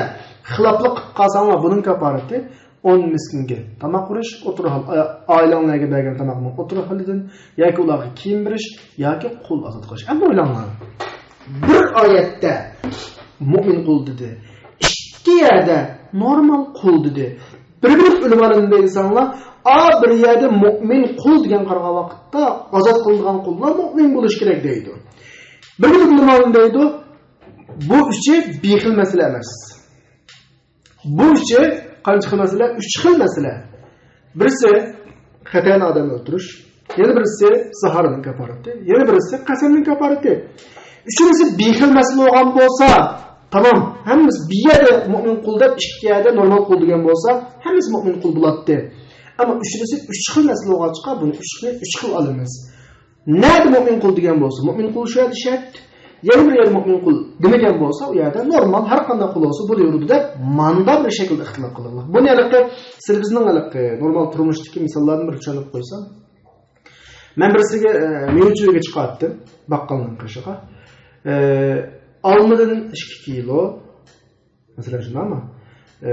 خىلاپلىق قىلىپ قالساڭلار، بۇنىڭ كاپپارىتى ئون مىسكىنگە تاماق بېرىش، ئوتتۇرا ھال، ئا-، ئائىلەڭلەرگە بەرگەن تاماقنىڭ ئوتتۇرا ھالىدىن، ياكى ئۇلارغا كىيىم بېرىش، ياكى قۇل ئازاد قىلىش. ئەمدى ئويلاڭلار. بىر ئايەتتە مۇئمىن قۇل دېدى. ئىككى يەردە نورمال قۇل دېدى. بىر بۆلەك ئۆلىمالار نېمە دەيدۇ دېسەڭلار، ئا بىر يەردە مۇئمىن قۇل دېگەن قارىغان ۋاقىتتا ئازاد قىلىنغان قۇللار مۇئمىن بولۇشى كېرەك دەيدۇ. بىر بۆلەك ئۆلىمالار نېمە دەيدۇ؟ بۇ ئۈچى بىر خىل مەسىلە ئەمەس. بۇ ئۈچى قانچە خىل مەسىلە؟ ئۈچ خىل مەسىلە. بىرسى خەتەن ئادەم ئۆلتۈرۈش، يەنە بىرسى زىھارنىڭ كاپپارىتى، يەنە بىرسى قەسەمنىڭ كاپپارىتى. ئۈچىنچىسى بىر خىل مەسىلە بولغان بولسا، تامام، ھەممىسى بىر يەردە مۆمىن قۇل دەپ، ئىككى يەردە نورمال قۇل دېگەن بولسا، ھەممىسى مۆمىن قۇل بولاتتى. ئەمما ئۈچىنچىسى ئۈچ خىل مەسىلە بولغاچقا، بۇنى ئۈچ خىل، ئۈچ خىل ئالىمىز. نەدە مۆمىن قۇل دېگەن بولسا، مۆمىن قۇل شۇ يەردە شەرت. يەنە بىر يەردە مۆمىن قۇل دېمىگەن بولسا، ئۇ يەردە نورمال ھەر قانداق قۇل بولسا بولۇۋېرىدۇ دەپ، ماندا بىر شەكىلدە ئىختىلاپ قىلىنغان. بۇنى ھېلىقى سىز بىزنىڭ ھېلىقى نورمال تۇرمۇشتىكى مىساللاردىن بىر چۈشەندۈرۈپ قويسام. مەن بىرسىگە، ئە، مېۋىچى ئۆيگە چىقاتتىم، باققالنىڭ قېشىغا. ئە، ئالمىدىن ئىككى كىلو، مەسىلەن، شۇنداقمۇ؟ ئە،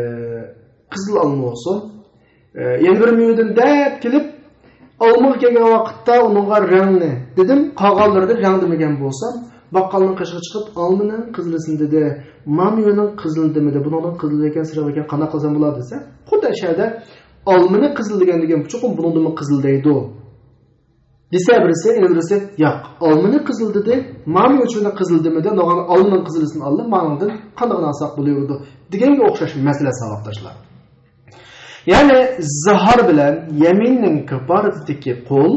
قىزىل ئالما بولسۇن. ئە، يەنە بىر مېۋىدىن دەپ كېلىپ، ئالمىغا كەلگەن ۋاقىتتا ئۇنىڭغا رەڭنى دېدىم، قالغانلىرىدا رەڭ دېمىگەن بولسام، باققالنىڭ قېشىغا چىقىپ، ئالمىنىڭ قىزىلىسىنى دېدى، ما مېۋىنىڭ قىزىلىنى دېمىدى، بۇنىڭدىن قىزىل ئىكەن، سېرىق ئىكەن، قانداق قىلسام بولار دېسە، خۇددى ئەشەدە ئالمىنى قىزىل دېگەن دېگەن چوقۇم بۇنىڭدىنمۇ قىزىل دەيدۇ. دېسە بىرسى، يەنە بىرسى، ياق، ئالمىنى قىزىل دېدى، مانى ئۈچۈن قىزىل دېمىدى، نوغان ئالمىنىڭ قىزىلىسىنى ئالدى، مانىڭدىن قانداقنى ئالساق بولۇۋېرىدۇ دېگەنگە ئوخشاش مەسىلە، ساۋاقداشلار. يەنى زىھار بىلەن يەمىننىڭ كاپپارىتىدىكى قۇل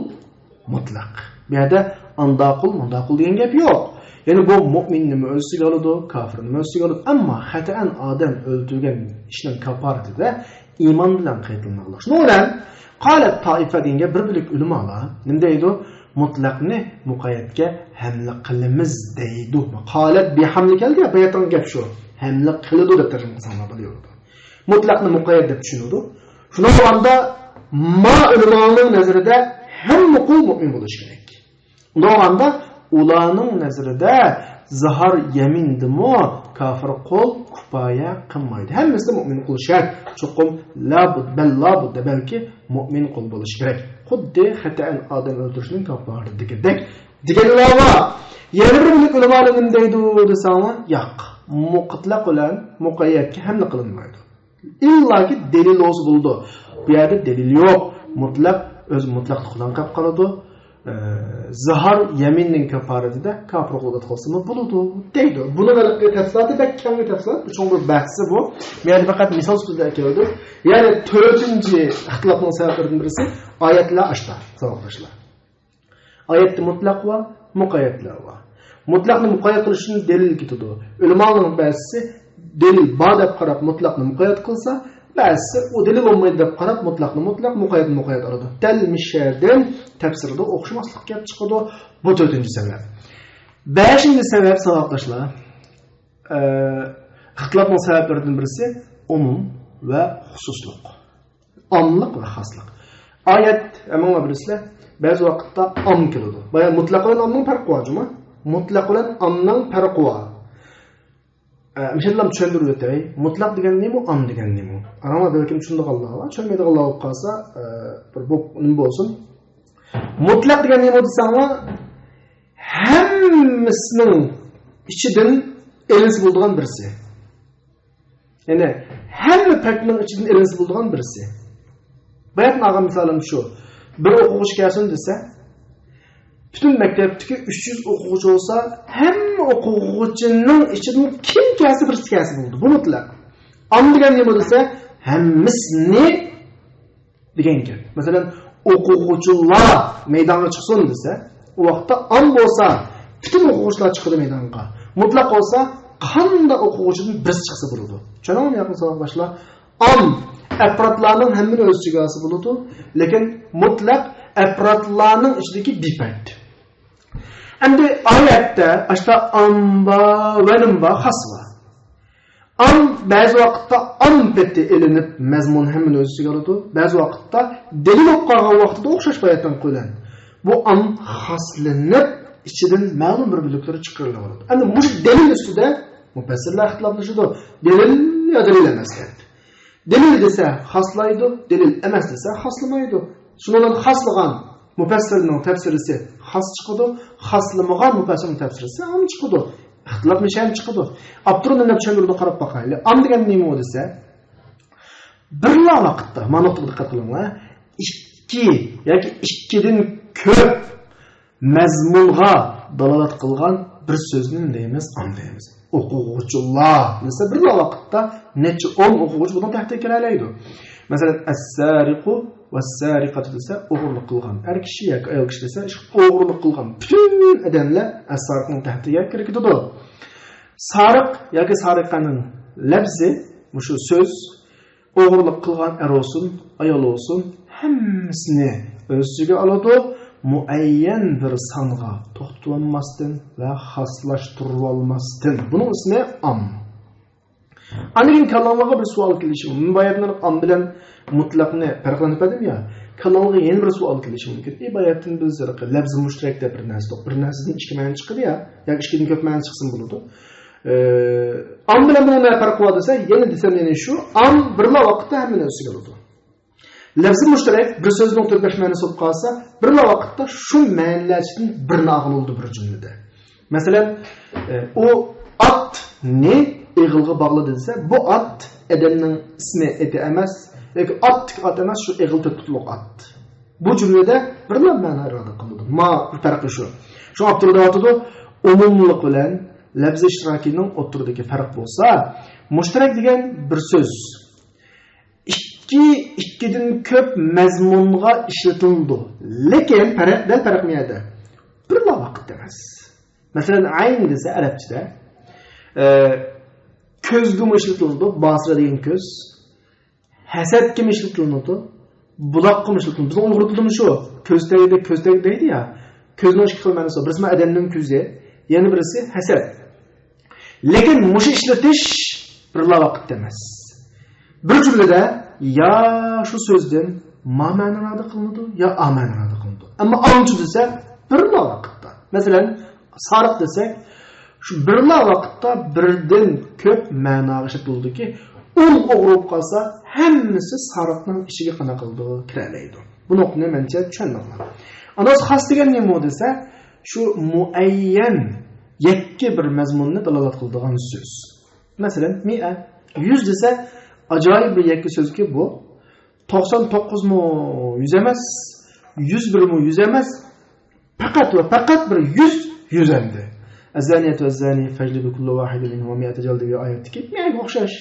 مۇتلەق. بۇ يەردە ئاندا قۇل، مۇندا قۇل دېگەن گەپ يوق. يەنى بۇ مۇئمىننىمۇ ئۆز ئىچىگە ئالىدۇ، كاپىرنىمۇ ئۆز ئىچىگە ئالىدۇ. ئەمما خەتەئەن ئادەم ئۆلتۈرگەن ئىشنىڭ كاپپارىتىدە ئىمان بىلەن قايتىلىنىدۇ. شۇنىڭ بىلەن قالەت تائىفە دېگەن گەپ، بىر بۆلەك ئۆلىمالار نېمە دەيدۇ؟ مۇتلەقنى مۇقەييەتكە ھەملە قىلىمىز دەيدۇ. قالەت بىھەملە كەلدى، باياتقان گەپ شۇ. ھەملە قىلىدۇ دەپ تەرجىمە قىلساڭلار بولىدۇ. مۇتلەقنى مۇقەييەت دەپ چۈشىنىدۇ. شۇنداق بولغاندا ما ئۆلىمالارنىڭ نەزىرىدە ھەممە قۇل مۇئمىن بولۇشى كېرەك. ئۇنداق بولغاندا ئۇلارنىڭ نەزىرىدە زىھار يەمىندىمۇ كاپىر قۇل كۇپايە قىلمايدۇ. ھەممىسىدە مۇئمىن قۇل شەرت. چوقۇم لابۇد، بەل لابۇددە، بەلكى مۇئمىن قۇل بولۇشى كېرەك. خۇددى خەتەئەن ئادەم ئۆلتۈرۈشنىڭ كاپپارىتىدىكىدەك دېگەنلەر بار. يەنە بىر بۆلەك ئۆلىمالار نېمە دەيدۇ دېسەڭلار، ياق. مۇتلەق بىلەن مۇقەييەتكە ھەملە قىلىنمايدۇ. ئىللاكى دەلىل بولسا بولىدۇ. بۇ يەردە دەلىل يوق. مۇتلەق ئۆز مۇتلەقلىقىدىن قاپ قالىدۇ. ئە، زىھار يەمىننىڭ كاپپارىتىدە كاپىر قۇل قىلسىمۇ بولىدۇ دەيدۇ. بۇنىڭ ھېلىقى تەپسىلاتى بەك كەڭ بىر تەپسىلات. بۇ چوڭ بىر بەھسى بۇ. مەن پەقەت مىسال سۈپىتىدە ئەكەلدىم. يەنى تۆتىنچى ئىختىلاپنىڭ سەۋەبلىرىدىن بىرسى ئايەتلەر ئاشتا، ساۋاقداشلار. ئايەتتە مۇتلەق بار، مۇقەييەتلەر بار. مۇتلەقنى مۇقەييەت قىلىش ئۈچۈن دەلىل كېتىدۇ. ئۆلىمالارنىڭ بەزىسى دەلىل بار دەپ قاراپ مۇتلەقنى مۇقەييەت قىلسا، بەزىسى ئۇ دەلىل بولمايدۇ دەپ قاراپ مۇتلەقنى مۇتلەق، مۇقەييەتنى مۇقەييەت ئالىدۇ. دەل مۇشۇ يەردىن تەپسىرىدە ئوخشىماسلىق كېلىپ چىقىدۇ. بۇ تۆتىنچى سەۋەب. بەشىنچى سەۋەب، ساۋاقداشلار، ئە، ئىختىلاپنىڭ سەۋەبلىرىدىن بىرسى ئومۇم ۋە خۇسۇسلۇق. ئاملىق ۋە خاسلىق. ئايەت، ھەممىڭلار بىلىسىلەر، بەزى ۋاقىتتا ئام كېلىدۇ. بايا مۇتلەق بىلەن ئامنىڭ پەرقى بار جۇما. مۇتلەق بىلەن ئامنىڭ پەرقى بار. ئە، مۇشۇندىلا چۈشەندۈرۈپ ئۆتەي. مۇتلەق دېگەن نېمە، ئام دېگەن نېمە؟ ئاڭلار بەلكىم چۈشىنىدىغانلار بار، چۈشەنمەيدىغانلار بولۇپ قالسا، ئە، بىر بوپ، نېمە بولسۇن. مۇتلەق دېگەن نېمە دېسەڭلار، ھەممىسىنىڭ ئىچىدىن ئېلىنسا بولىدىغان بىرسى. يەنى ھەممە پەكنىڭ ئىچىدىن ئېلىنسا بولىدىغان بىرسى. باياتىن ئالغان مىسالىم شۇ. بىر ئوقۇغۇچى كەلسۇن دېسە، پۈتۈن مەكتەپتىكى ئۈچ يۈز ئوقۇغۇچى بولسا، ھەممە ئوقۇغۇچىنىڭ ئىچىدىن كىم كەلسە، بىرسى كەلسە بولىدۇ. بۇ مۇتلەق. ئام دېگەن نېمە دېسە، ھەممىسىنى دېگەن گەپ. مەسىلەن، ئوقۇغۇچىلار مەيدانغا چىقسۇن دېسە، ئۇ ۋاقىتتا ئام بولسا، پۈتۈن ئوقۇغۇچىلار چىقىدۇ مەيدانغا. مۇتلەق بولسا، قانداق ئوقۇغۇچىدىن بىرسى چىقسا بولىدۇ. چۈشەندىڭىزمۇ ياقىن ساۋاقداشلار؟ ئام ئەپرادلارنىڭ ھەممىنى ئۆز ئىچىگە ئالسا بولىدۇ، لېكىن مۇتلەق ئەپرادلارنىڭ ئىچىدىكى بىر پەرد. ئەمدى ئايەتتە ئاشتا ئام بار، ۋەلىم بار، خاس بار. ئام بەزى ۋاقىتتا ئام پېتى ئېلىنىپ، مەزمۇن ھەممىنى ئۆز ئىچىگە ئالىدۇ. بەزى ۋاقىتتا دەلىل بولۇپ قالغان ۋاقتىدا ئوخشاش باياتنىڭ قولەن. بۇ ئام خاسلىنىپ، ئىچىدىن مەلۇم بىر بۆلەكلىرى چىقىرىلىۋالىدۇ. ئەمدى مۇشۇ دەلىل ئۈستىدە مۇپەسسىرلەر ئىختىلاپلىشىدۇ. دەلىل يا دەلىل ئەمەس دەپ. دەلىل دېسە خاسلايدۇ، دەلىل ئەمەس دېسە خاسلىمايدۇ. شۇنىڭ بىلەن خاسلىغان مۇپەسسىرنىڭ تەپسىرىسى خاس چىقىدۇ، خاسلىمىغان مۇپەسسىرنىڭ تەپسىرىسى ئام چىقىدۇ. ئىختىلاپ نىشانى چىقىدۇ. ئاپتور نېمە دەپ چۈشەندۈرىدۇ، قاراپ باقايلى. ئام دېگەن نېمە ئۇ دېسە، بىرلا ۋاقىتتا، مانا نۇقتىغا دىققەت قىلىڭلار، ئىككى ياكى ئىككىدىن كۆپ مەزمۇنغا دالالەت قىلغان بىر سۆزنى نېمە دەيمىز؟ ئام دەيمىز. ئوقۇغۇچىلار دېسە، بىرلا ۋاقىتتا نەچچە ئون ئوقۇغۇچى بۇنىڭ تەھتىگە كىرەلەيدۇ. مەسىلەن، ئەسسەرىقۇ ۋەسسارىقەتۇ دېسە، ئوغرىلىق قىلغان ئەر كىشى ياكى ئايال كىشى دېسە، ئوغرىلىق قىلغان پۈتۈن ئادەملەر ئەسسارىقنىڭ تەھتىگە كىرگۈدۇر. سارىق ياكى سارىقەنىڭ لەپزى، مۇشۇ سۆز، ئوغرىلىق قىلغان ئەر بولسۇن، ئايال بولسۇن، ھەممىسىنى ئۆز ئىچىگە ئالىدۇ. مۇئەييەن بىر سانغا توختىتىۋالماستىن ۋە خاسلاشتۇرۇۋالماستىن. بۇنىڭ ئىسمى ئام. ئاندىن كېيىن كاللاڭلارغا بىر سوئال كېلىشى مۇمكىن. مەن باياتىن ئام بىلەن مۇتلەقنى پەرقلىنىپ بەردىم يا. كاللاڭلارغا يەنە بىر سوئال كېلىشى مۇمكىن. ئى، باياتىن بىز لەپزى مۇشتەرەك دەپ بىر نەرسە، بىر نەرسىدىن ئىككى مەنە چىقىدۇ يا. ياكى ئىككىدىن كۆپ مەنە چىقسىمۇ بولىدۇ. ئى، ئام بىلەن بۇنىڭ نە پەرقى بار دېسە، يەنە دېسەم يەنە شۇ، ئام بىرلا ۋاقىتتا ھەممىنى ئۆز ئىچىگە ئالىدۇ. لەپزى مۇشتەرەك بىر سۆزنىڭ تۆت بەش مەنىسى بولۇپ قالسا، بىرلا ۋاقىتتا شۇ مەنىلەر ئىچىدىن بىرنى ئالغىلى بولىدۇ بىر جۈملىدە. مەسىلەن، ئى، ئۇ ئاتنى ئېغىلغا باغلىدى دېسە، بۇ ئات ئادەمنىڭ ئىسمى، ئېتى ئەمەس، ياكى ئاتتىكى ئات ئەمەس، شۇ ئېغىل تۆت پۇتلۇق ئات. بۇ جۈملىدە بىرلا مەنە ئىپادە قىلىنىدۇ. ما بىر پەرقى شۇ. شۇ ئاپتور دەۋاتىدۇ، ئومۇملۇق بىلەن لەپزى ئىشتىراكىينىڭ ئوتتۇرىدىكى پەرق بولسا، مۇشتەرەك دېگەن بىر سۆز ئىككى، ئىككىدىن كۆپ مەزمۇنغا ئىشلىتىلىدۇ. لېكىن پەرق، دەل پەرق نېمە يەردە؟ بىرلا ۋاقىتتا ئەمەس. مەسىلەن، ئەين دېسە ئەرەبچىدە، ئە، كۆزگىمۇ ئىشلىتىلىدۇ، باسىرە دېگەن كۆز. ھەسەتكىمۇ ئىشلىتىلىدۇ، بۇلاققىمۇ ئىشلىتىلىدۇ. بىزنىڭ ئۇيغۇر تىلىمۇ شۇ. كۆز تەگدى، كۆز تەگدى دەيدۇ يا. كۆزنىڭ ئىككى خىل مەنىسى بار. بىرسى ئادەمنىڭ كۆزى، يەنە بىرسى ھەسەت. لېكىن مۇشۇ ئىشلىتىش بىرلا ۋاقىتتا ئەمەس. بىر جۈملىدە يا شۇ سۆزدىن ما مەنە ئىپادە قىلىنىدۇ، يا ئا مەنە ئىپادە قىلىنىدۇ. ئەمما ئامچۇ دېسە بىرلا ۋاقىتتا. مەسىلەن، سارىق دېسەك، شۇ بىرلا ۋاقىتتا بىردىن كۆپ مەنىگە ئىشلىتىلىدۇكى، ئۇل ئوغرى بولۇپ قالسا، ھەممىسى سارىقنىڭ ئىچىگە قانداق قىلىدۇ؟ كىرەلەيدۇ. بۇ نۇقتىنى مەنچە چۈشەندىڭلار. ئاندىن خاس دېگەن نېمە دېسە، شۇ مۇئەييەن يەككە بىر مەزمۇننى دالالەت قىلىدىغان سۆز. مەسىلەن، مىئە، يۈز دېسە، ئاجايىپ بىر يەككە سۆزكى بۇ. توقسان توققۇزمۇ يۈز ئەمەس، يۈز بىرمۇ يۈز ئەمەس، پەقەت ۋە پەقەت بىر يۈز، يۈز ئەمدى. الزانية والزاني فاجلدوا كل واحد منهما مائة جلدة دېگەن ئايەتتىكى مىئەگە ئوخشاش.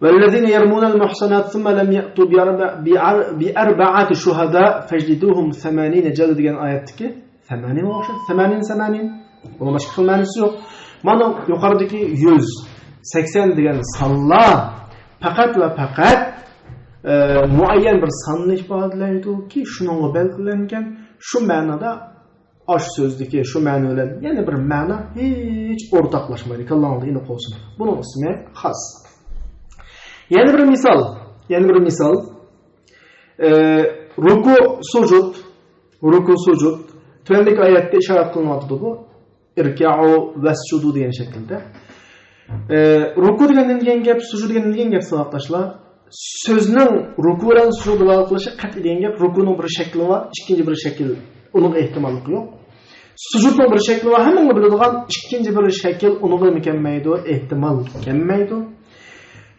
والذين يرمون المحصنات ثم لم يأتوا بأربع-، بأر-، بأربعة شهداء فاجلدوهم ثمانين جلدة دېگەن ئايەتتىكى ثەمانىنغا ئوخشاش. ثەمانىن، ثەمانىن. بۇنىڭ باشقا خىل مەنىسى يوق. مانا يۇقىرىدىكى يۈز سەكسەن دېگەن سانلار پەقەت ۋە پەقەت، ئە، مۇئەييەن بىر ساننى ئىپادىلەيدۇكى، شۇنىڭغا بەلگىلەنگەن شۇ مەنىدە ئاشۇ سۆزدىكى شۇ مەنە بىلەن يەنە بىر مەنە ھېچ ئورتاقلاشمايدۇ. كاللاڭلاردا ئېنىق بولسۇن. بۇنىڭ ئىسمى خاس. يەنە بىر مىسال، يەنە بىر مىسال. ئە، رۇكۇ، سۇجۇد، رۇكۇ، سۇجۇد. تۆۋەندىكى ئايەتتە ئىشارەت قىلىنىۋاتىدۇ بۇ. اركعوا واسجدوا دېگەن شەكىلدە. ئە، رۇكۇ دېگەن نېمە دېگەن گەپ، سۇجۇد دېگەن نېمە دېگەن گەپ، ساۋاقداشلار؟ سۆزنىڭ رۇكۇ بىلەن سۇجۇد دالالا قىلىشى قەتئىي دېگەن گەپ، رۇكۇنىڭ بىر شەكلى بار، ئىككىنچى بىر شەكىل، ئۇنىڭ ئېھتىماللىقى يوق. سۇجۇدنىڭ بىر شەكلى بار، ھەممىڭلار بىلىدىغان، ئىككىنچى بىر شەكىل ئۇنىڭغا نېمە كەلمەيدۇ، ئېھتىمال كەلمەيدۇ.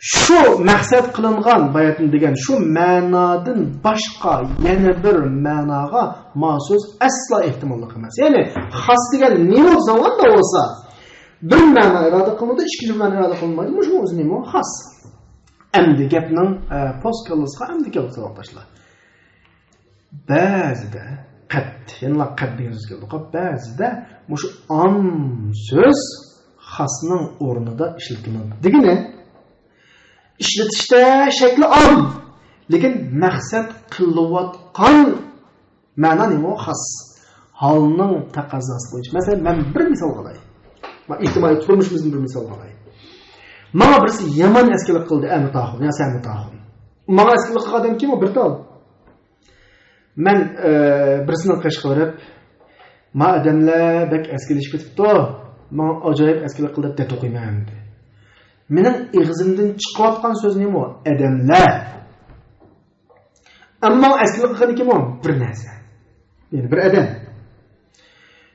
شۇ مەقسەت قىلىنغان باياتىن دېگەن شۇ مەنادىن باشقا يەنە بىر مەناغا مانا سۆز ئەسلا ئېھتىماللىق ئەمەس. يەنى خاس دېگەن نېمە بولسا ئاندا بولسا، بىر مەنا ئىپادە قىلىنىدۇ، ئىككىنچى مەنا ئىپادە قىلىنمايدۇ. مۇشۇ ئۆزى نېمە؟ خاس. ئەمدى گەپنىڭ، ئە، پوست كاللىسىغا ئەمدى كەلدۇق ساۋاقداشلار. بەزىدە قەد، يەنىلا قەد دېگەن سۆز كەلدى. بەزىدە مۇشۇ ئام سۆز خاسنىڭ ئورنىدا ئىشلىتىلىدۇ. دېگىنى، ئىشلىتىشتە شەكلى ئام، لېكىن مەقسەت قىلىۋاتقان مەنا نېمە؟ خاس. ھالنىڭ تەقەززاسى بويىچە. مەسىلەن، مەن بىر مىسال قىلاي. مانا ئىجتىمائىي تۇرمۇشىمىزدىن بىر مىسال قىلاي. ماڭا بىرسى يامان ئەسكىلىك قىلدى، ئەمىت ئاخۇن يا سەمىت ئاخۇن. ماڭا ئەسكىلىك قىلغان ئادەم كىم ئۇ؟ بىر تال. مەن، ئە، بىرسىنىڭ قېشىغا بېرىپ، ما ئادەملەر بەك ئەسكىلىشىپ كېتىپتۇ، ماڭا ئاجايىپ ئەسكىلىك قىلدى دەپ دەت ئوقۇيمەن دېدى. مېنىڭ ئېغىزىمدىن چىقىۋاتقان سۆز نېمە ئۇ؟ ئادەملەر. ئەمما ئەسكىلىك قىلغىنى كىم ئۇ؟ بىر نەرسە. يەنى بىر ئادەم.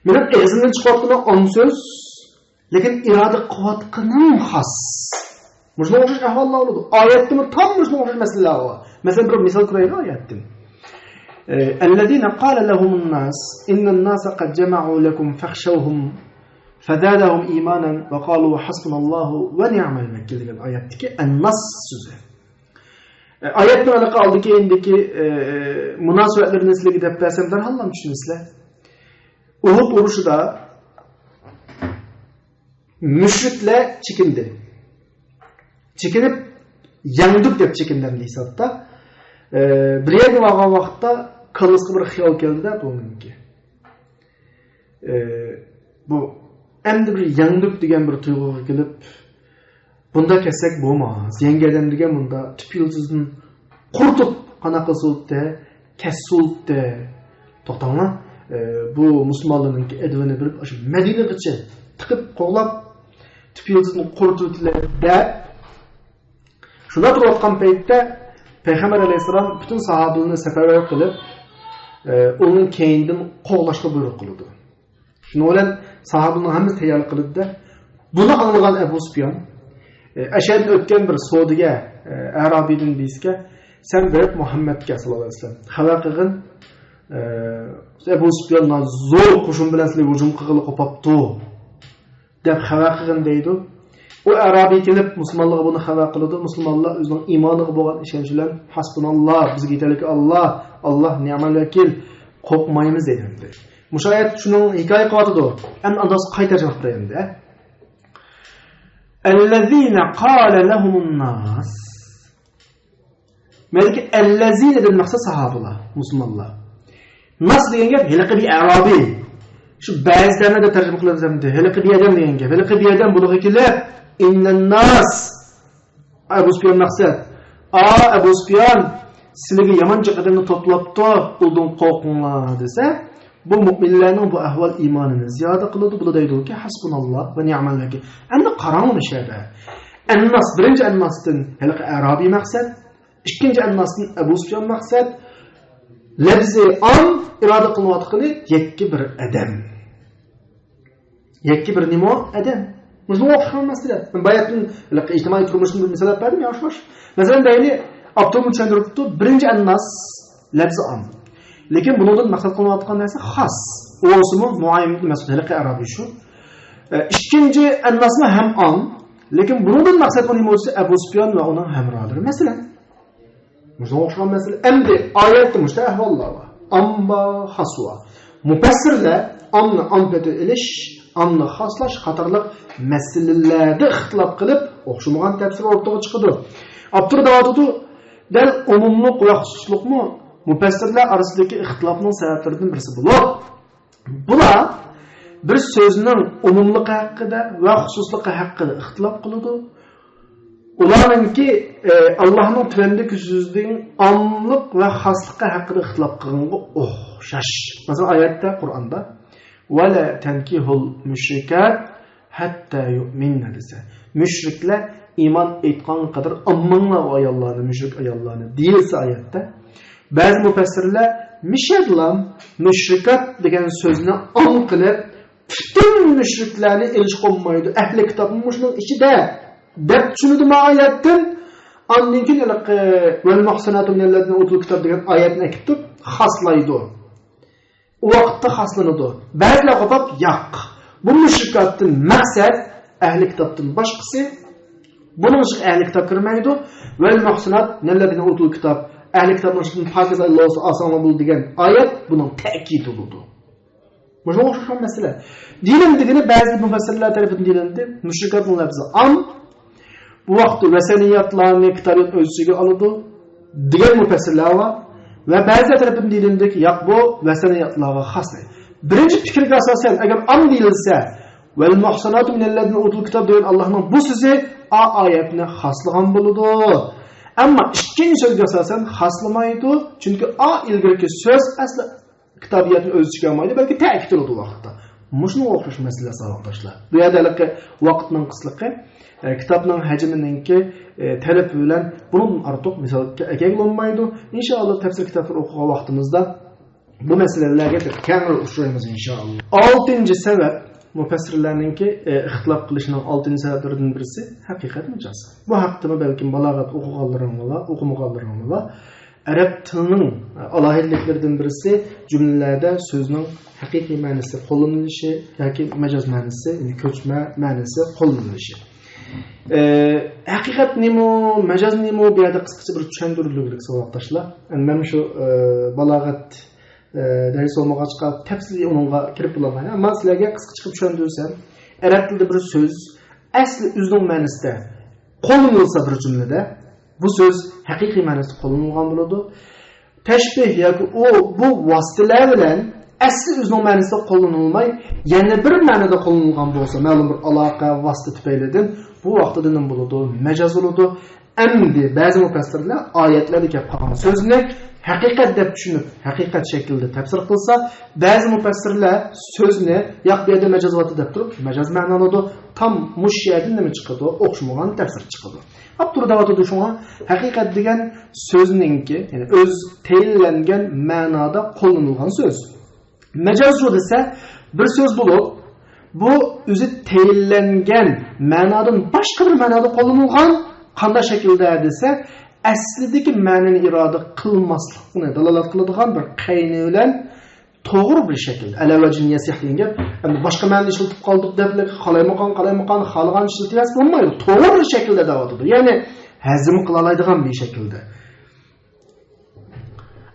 مېنىڭ ئېغىزىمدىن چىقىۋاتقىنى ئام سۆز، لېكىن ئىپادە قىلىۋاتقىنىم خاس. مۇشۇنىڭغا ئوخشاش ئەھۋاللار بولىدۇ. ئايەتتىمۇ تام مۇشۇنىڭغا ئوخشاش مەسىلىلەر بار. مەسىلەن، بىر مىسال كۆرەيلى ئايەتتىن. ئە، الذين قال لهم الناس إن الناس قد جمعوا لكم فاخشوهم فزادهم إيمانا وقالوا حسبنا الله ونعم الوكيل دېگەن ئايەتتىكى ئەنناس سۆزى. ئايەتنىڭ ھېلىقى ئالدى كەينىدىكى، ئە، مۇناسىۋەتلىرىنى سىلەرگە دەپ بەرسەم، دەرھاللا چۈشىنىسىلەر. ئۇھۇد ئۇرۇشىدا مۈشرىكلەر چېكىندى. چېكىنىپ، يەڭدۇق دەپ چېكىندى ئەمدى ھېسابتا. ئە، بىر يەرگە بارغان ۋاقىتتا كاللىسىغا بىر خىيال كەلدى-دە بۇنىڭكى. ئە، بۇ ئەمدى بىر يەڭدۇق دېگەن بىر تۇيغۇغا كېلىپ، بۇنداق كەتسەك بولماس. يەڭگەن ئادەم دېگەن مۇنداق تۈپ يىلتىزىدىن قۇرۇتۇپ، قانداق قىلسا بولىدۇ، كەتسە بولىدۇ. توختاڭلار، ئە، بۇ مۇسۇلمانلارنىڭكى ئەدىۋىنى بېرىپ، ئاشۇ مەدىنىغىچە تىقىپ قوغلاپ، تۈپ يىلتىزىنى قۇرۇتۇۋېتىلە دەپ، شۇنداق تۇرۇۋاتقان پەيتتە پەيغەمبەر ئەلەيھىسسالام پۈتۈن ساھابىلىرىنى سەپەرۋەر قىلىپ، ئە، ئۇنىڭ كەينىدىن قوغلاشقا بۇيرۇق قىلىدۇ. شۇنىڭ بىلەن ساھابىنىڭ ھەممىسى تەييارلىق قىلىدۇ-دە، بۇنى ئاڭلىغان ئەبۇ سۇپيان، ئە، ئەشەدىن ئۆتكەن بىر سودىگەر، ئە، ئەرابىيدىن دېيىسىكەن، سەن بېرىپ مۇھەممەدكە ساللاللاھۇ ئەلەيھى ۋەسەللەم خەۋەر قىلغىن، ئە، ئەبۇ سۇپيان زور قوشۇن بىلەن سىلەرگە ھۇجۇم قىلغىلى قوپاپتۇ، دەپ خەۋەر قىلغىن دەيدۇ. ئۇ ئەرابىي كېلىپ مۇسۇلمانلارغا بۇنى خەۋەر قىلىدۇ. مۇسۇلمانلار ئۆزىنىڭ ئىمانىغا بولغان ئىشەنچ بىلەن، ھەسبۇناللا، بىزگە يېتەرلىك ئاللا، ئاللا نىئمەل ۋەكىل، قورقمايمىز دەيدۇ ئەمدى. مۇشۇ ئايەت شۇنىڭ ھېكايە قىلىۋاتىدۇ. ئەمدى ئاندىن قايتا تەرجىمە قىلىمىز ئەمدى. ئەللەزىنە قالە لەھۇمۇنناس. مەلىكى ئەللەزىنەدىن مەقسەت ساھابىلار، مۇسۇلمانلار. ناس دېگەن گەپ ھېلىقى بىر ئەرابىي. شۇ بەزىلەرنى دەپ تەرجىمە قىلىمىز ئەمدى. ھېلىقى بىر ئادەم دېگەن گەپ. ھېلىقى بىر ئادەم بۇلارغا كېلىپ، ئىننەنناس. ئەبۇ سۇپيان مەقسەت. ئا، ئەبۇ سۇپيان، سىلىگە يامان جىق ئادەمنى توپلاپتۇ، ئۇلدىن قورقۇڭلار، دېسە، بۇ مۆمىنلەرنىڭ بۇ ئەھۋال ئىمانىنى زىيادە قىلىدۇ. بۇلار دەيدۇكى، ھەسبۇناللا ۋە نىئمەل ۋەكىل. ئەمدى قاراڭ مۇشۇ يەردە. ئەنناس، بىرىنچى ئەنناستىن ھېلىقى ئەرابىي مەقسەت، ئىككىنچى ئەنناستىن ئەبۇ سۇپيان مەقسەت. لەپزى ئام، ئىرادە قىلىنىۋاتقىنى يەككە بىر ئادەم. يەككە بىر نېمە ئادەم؟ مۇشۇنىڭغا ئوخشىغان مەسىلە. مەن باياتىن ئىجتىمائىي تۇرمۇشتىن بىر مىسال ئېلىپ بەردىم، ياخشى، خوش. مەسىلەن، دەيلى، ئاپتومۇ چۈشەندۈرۈپتۇ، بىرىنچى ئەنناس لەپزى ئام. لېكىن بۇنىڭدىن مەقسەت قىلىنىۋاتقان نەرسە خاس. ئۇ بولسىمۇ مۇئەييەن مەسىلە، ھېلىقى ئەرابىي شۇ. ئە، ئىككىنچى ئەنناسمۇ ھەم ئام. لېكىن بۇنىڭدىن مەقسەت نېمە بولسا، ئەبۇ سۇپيان ۋە ئۇنىڭ ھەمراھلىرى. مەسىلەن، مۇشۇنىڭغا ئوخشىغان مەسىلە. ئەمدى ئايەتتە مۇشۇنداق ئەھۋاللار بار. ئام بار، خاس بار. مۇپەسسىرلەر ئامنى ئام پېتى ئېلىش، ئامنى خاسلاش قاتارلىق مەسىلىلەردە ئىختىلاپ قىلىپ، ئوخشىمىغان تەپسىر ئوتتۇرىغا چىقىدۇ. ئاپتور دەۋاتىدۇ، دەل ئومۇملۇق ۋە خۇسۇسلۇقمۇ مۇپەسسىرلەر ئارىسىدىكى ئىختىلاپنىڭ سەۋەبلىرىدىن بىرسى بولۇپ، بۇلار بىر سۆزنىڭ ئومۇملۇقى ھەققىدە ۋە خۇسۇسلۇقى ھەققىدە ئىختىلاپ قىلىدۇ. ئۇلارنىڭكى، ئە، ئاللاھنىڭ تۆۋەندىكى سۆزىنىڭ ئاملىق ۋە خاسلىقى ھەققىدە ئىختىلاپ قىلغىنىغا ئوخشاش. مەسىلەن، ئايەتتە، قۇرئاندا، «ۋەلا تەنكىھۇل مۇشرىكات ھەتتا يۇئمىننە» دېسە، مۇشرىكلار ئىمان ئېيتقانغا قەدەر ئالماڭلار ئۇ ئاياللارنى، مۇشرىك ئاياللارنى دېيىلسە ئايەتتە، بەزى مۇپەسسىرلەر مىشەدلام مۇشرىكات دېگەن سۆزنى ئام قىلىپ، پۈتۈن مۇشرىكلارنى ئېلىشقا بولمايدۇ، ئەھلى كىتابمۇ مۇشۇنىڭ ئىچىدە، دەپ چۈشىنىدۇ ما ئايەتتىن. ئاندىن كېيىن ھېلىقى «ۋەل مۇھسەناتۇ مىنەللەزىنە ئۇتۇل كىتاب» دېگەن ئايەتنى ئەكېتىپ خاسلايدۇ. ئۇ ۋاقىتتا خاسلىنىدۇ. بەزىلەر قوپاپ، ياق، بۇ مۇشرىكاتتىن مەقسەت ئەھلى كىتابتىن باشقىسى، بۇنىڭ ئىچىگە ئەھلى كىتاب كىرمەيدۇ. «ۋەل مۇھسەنات مىنەللەزىنە ئۇتۇل كىتاب»، ئەھلى كىتابنىڭ ئىچىدىن پاكىز ئاياللار بولسا ئالساڭلار بولىدۇ دېگەن ئايەت بۇنىڭ تەكىدى بولىدۇ. مۇشۇنىڭغا ئوخشىغان مەسىلە. دېيىلىندى دېگىنى بەزى مۇپەسسىرلەر تەرىپىدىن دېيىلىندى. مۇشرىكاتنىڭ لەپزى ئام. بۇ ۋاقىتتا ۋەسەنىياتلارنى كىتابىيات ئۆز ئىچىگە ئالىدۇ دېگەن مۇپەسسىرلەر بار. ۋە بەزىلەر تەرىپىدىن دېيىلىندىكى، ياق، بۇ ۋەسەنىياتلارغا خاس. بىرىنچى پىكىرگە ئاساسەن، ئەگەر ئام دېيىلسە، «ۋەل مۇھسەناتۇ مىنەللەزىنە ئۇتۇل كىتاب» دېگەن ئاللاھنىڭ بۇ سۆزى ئا ئايەتنى خاسلىغان بولىدۇ. ئەمما ئىككىنچى سۆزگە ئاساسەن خاسلىمايدۇ. چۈنكى ئا ئىلگىرىكى سۆز ئەسلى كىتابىياتنى ئۆز ئىچىگە ئالمايدۇ، بەلكى تەكىتلىدۇ ۋاقىتتا. مۇشۇنىڭغا ئوخشاش مەسىلىلەر ساۋاقداشلار. بۇ يەردە ھېلىقى ۋاقىتنىڭ قىسلىقى، ئە، كىتابنىڭ ھەجمىنىڭكى، ئە، تەلىپى بىلەن بۇنىڭدىن ئارتۇق مىسالغا ئەكەلگىلى بولمايدۇ. ئىنشائاللا، تەپسىر كىتابلىرى ئوقۇغان ۋاقتىمىزدا بۇ مەسىلىلەرگە كەڭرى ئۇچرايمىز، ئىنشائاللا. ئالتىنچى سەۋەب، مۇپەسسىرلەرنىڭكى، ئە، ئىختىلاپ قىلىشىنىڭ ئالتىنچى سەۋەبلىرىدىن بىرسى ھەقىقەت مەجاز. بۇ ھەقتىمۇ بەلكىم بالاغەت ئوقۇغانلىرىڭلار، ئوقۇمىغانلىرىڭلار ئەرەب تىلىنىڭ ئالاھىدىلىكلىرىدىن بىرسى، جۈملىلەردە سۆزنىڭ ھەقىقىي مەنىسى قوللىنىلىشى ياكى مەجاز مەنىسى، يەنى كۆچمە مەنىسى قوللىنىلىشى. ئە، ھەقىقەت نېمە، مەجاز نېمە، بۇ يەردە قىسقىچە بىر چۈشەندۈرۈلگۈلۈك ساۋاقداشلار. ئەمدى مەن شۇ، ئە، بالاغەت، ئە، دەرس بولمىغاچقا تەپسىلىي ئۇنىڭغا كىرىپ بولالمايمەن. ئەمما سىلەرگە قىسقىچە قىلىپ چۈشەندۈرسەم، ئەرەب تىلىدا بىر سۆز ئەسلى ئۆزىنىڭ مەنىسىدە قوللىنىلسا بىر جۈملىدە، بۇ سۆز ھەقىقىي مەنىسىدە قوللىنىلغان بولىدۇ. تەشبىھ ياكى ئۇ، بۇ ۋاسىتىلەر بىلەن ئەسلى ئۆزىنىڭ مەنىسىدە قوللىنىلماي، يەنە بىر مەنىدە قوللىنىلغان بولسا، مەلۇم بىر ئالاقە، ۋاسىتە تۈپەيلىدىن، بۇ ۋاقتىدا نېمە بولىدۇ؟ مەجاز بولىدۇ. ئەمدى بەزى مۇپەسسىرلەر ئايەتلەردە كەپ قالغان سۆزنى ھەقىقەت دەپ چۈشىنىپ، ھەقىقەت شەكلىدە تەپسىر قىلسا، بەزى مۇپەسسىرلەر سۆزنى ياق بۇ يەردە مەجاز بارتى دەپ تۇرۇپ، مەجاز مەنىلىدۇ. تام مۇشۇ يەردىن نېمە چىقىدۇ؟ ئوخشىمىغان تەپسىر چىقىدۇ. ئاپتور دەۋاتىدۇ شۇڭا، ھەقىقەت دېگەن سۆزنىڭكى، يەنى ئۆز تەيىنلەنگەن مەنادا قوللىنىلغان سۆز. مەجازچۇ دېسە، بىر سۆز بولۇپ، بۇ ئۆزى تەيىنلەنگەن مەنادىن باشقا بىر مەنادا قوللىنىلغان، قانداق شەكىلدە دېسە، ئەسلىدىكى مەنىنى ئىرادە قىلماسلىقنى دالالەت قىلىدىغان بىر قەينى بىلەن توغرا بىر شەكىلدە، ئەلە ۋەجھىن يەسىھ دېگەن گەپ، ئەمدى باشقا مەنىدە ئىشلىتىپ قالدۇق دەپ، قالايمىقان، قالايمىقان، خالىغان ئىشلىتىۋەرسە بولمايدۇ. توغرا شەكىلدە دەۋاتىدۇ. يەنى ھەزىم قىلالايدىغان بىر شەكىلدە.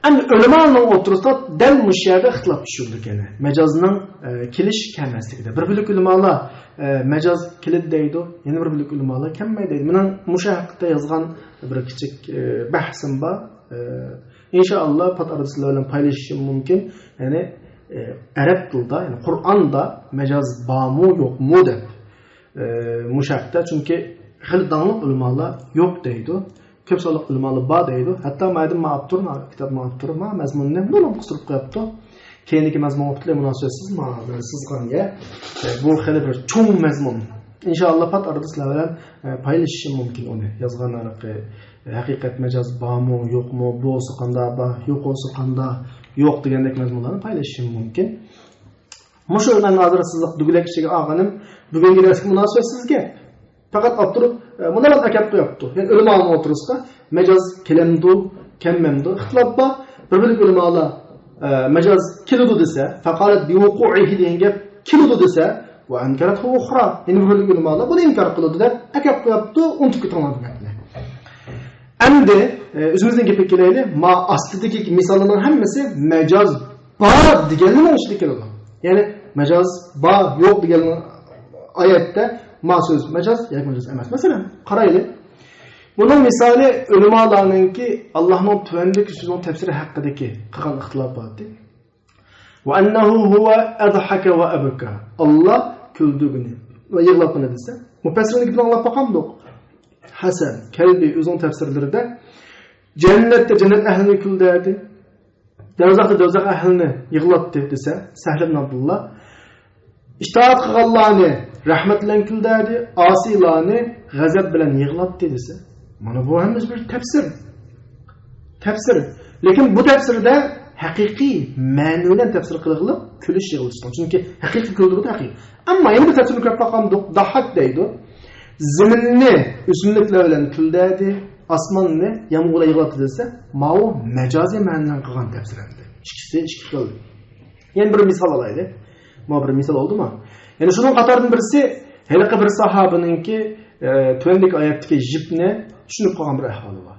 ئەمدى ئۆلىمالارنىڭ ئوتتۇرىسىدا دەل مۇشۇ يەردە ئىختىلاپ چۈشۈرۈلدى يەنە. مەجازنىڭ، ئە، كېلىش كەلمەسلىكىدە. بىر بۆلەك ئۆلىمالار، ئە، مەجاز كېلىدۇ دەيدۇ. يەنە بىر بۆلەك ئۆلىمالار كەلمەيدۇ دەيدۇ. مېنىڭ مۇشۇ ھەقتە يازغان بىر كىچىك، ئە، بەھسىم بار. ئە، ئىنشائاللا، پات ئارىدا سىلەر بىلەن پايلىشىشىم مۇمكىن. يەنى، ئە، ئەرەب تىلىدا، يەنى قۇرئاندا مەجاز بارمۇ، يوقمۇ دەپ. ئە، مۇشۇ ھەقتە، چۈنكى خېلى داڭلىق ئۆلىمالار يوق دەيدۇ. كۆپ سانلىق ئۆلىمالار بار دەيدۇ. ھەتتا مايدىن ما ئاپتور، ما كىتاب ما ئاپتور، ما مەزمۇننى نۇرغۇن قىستۇرۇپ قويۇپتۇ. كېيىنكى مەزمۇن ۋاقتىدا مۇناسىۋەتسىز ما سىزغان يە. ئە، بۇ خېلى بىر چوڭ مەزمۇن. ئىنشائاللا پات ئارىدا سىلەر بىلەن، ئە، پايلىشىشىم مۇمكىن ئۇنى. يازغان ھېلىقى، ئە، ھەقىقەت مەجاز بارمۇ، يوقمۇ، بولسا قانداق بار، يوق بولسا قانداق، يوق دېگەندەك مەزمۇنلارنى پايلىشىشىم مۇمكىن. مۇشۇ مەن ھازىر سىزلىق دۈگىلەك ئىچىگە ئالغىنىم بۈگۈنكى دەرسكە مۇناسىۋەتسىز گەپ. پەقەت ئاپتور، ئە، مۇنۇلارنى ئەكەپ قويۇپتۇ. يەنى ئۆلىمانىڭ ئوتتۇرىسىدا مەجاز كېلەمدۇ، كەلمەمدۇ ئىختىلاپ بار. بىر بۆلەك ئۆلىمالار، ئە، مەجاز كېلىدۇ دېسە، فەقالەت بىۋۇقۇئىھى دېگەن گەپ كېلىدۇ دېسە، ۋە ئەنكەرەتھۇ ئۇخرا. يەنە بىر بۆلەك ئۆلىمالار بۇنى ئىنكار قىلىدۇ دەپ ئەكەپ قويۇپتۇ، ئۇنتۇپ كېتىڭلار بۇ گەپنى. ئەمدى، ئە، ئۆزىمىزنىڭ گېپىگە كېلەيلى. ما ئاستىدىكى مىساللارنىڭ ھەممىسى مەجاز بار دېگەننىڭ ئىچىدە كېلىدۇ. يەنى مەجاز بار، يوق دېگەن ئايەتتە ما سۆز مەجاز ياكى مەجاز ئەمەس. مەسىلەن، قارايلى. بۇنىڭ مىسالى ئۆلىمالارنىڭكى ئاللاھنىڭ تۆۋەندىكى سۆزىنىڭ تەپسىرى ھەققىدىكى قىلغان ئىختىلاپاتى. ۋە ئەننەھۇ ھۇۋە ئەزھەكە ۋە ئەبكا. ئاللا كۈلدۈرگىنى ۋە يىغلاتقىنى دېسە، مۇپەسسىرنىڭكىدىن ئاڭلاپ باقامدۇق؟ ھەسەن كەلبى ئۆزىنىڭ تەپسىرلىرىدە جەننەتتە جەننەت ئەھلىنى كۈلدۈردى، دوزاختا دوزاخ ئەھلىنى يىغلاتتى دېسە، سەھل ئىبن ئابدۇللا ئىتائەت قىلغانلارنى رەھمەت بىلەن كۈلدۈردى، ئاسىيلارنى غەزەپ بىلەن يىغلاتتى دېسە، مانا بۇ ھەممىسى بىر تەپسىر. تەپسىر. لېكىن بۇ تەپسىردە ھەقىقىي مەنىۋىلەن تەپسىر قىلغىلى كۈلۈش يىغلىتىشتىن. چۈنكى ھەقىقىي كۈلدۈرىدۇ ھەقىقىي. ئەمما يەنە بىر تەپسىرنى كۆرۈپ باقامدۇق، داھاك دەيدۇ. زېمىننى ئۆسۈملۈكلەر بىلەن كۈلدۈردى، ئاسماننى يامغۇر يىغلاتتى دېسە، ماۋۇ مەجازىي مەنىنى قىلغان تەپسىر ئەمدى. ئىككىسى ئىككى خىل. يەنە بىر مىسال ئالايلى. مانا بىر مىسال بولدىمۇ؟ يەنى شۇنىڭ قاتارىدىن بىرسى، ھېلىقى بىر ساھابىنىڭكى، ئە، تۆۋەندىكى ئايەتتىكى يىپنى چۈشىنىپ قالغان بىر ئەھۋالى بار.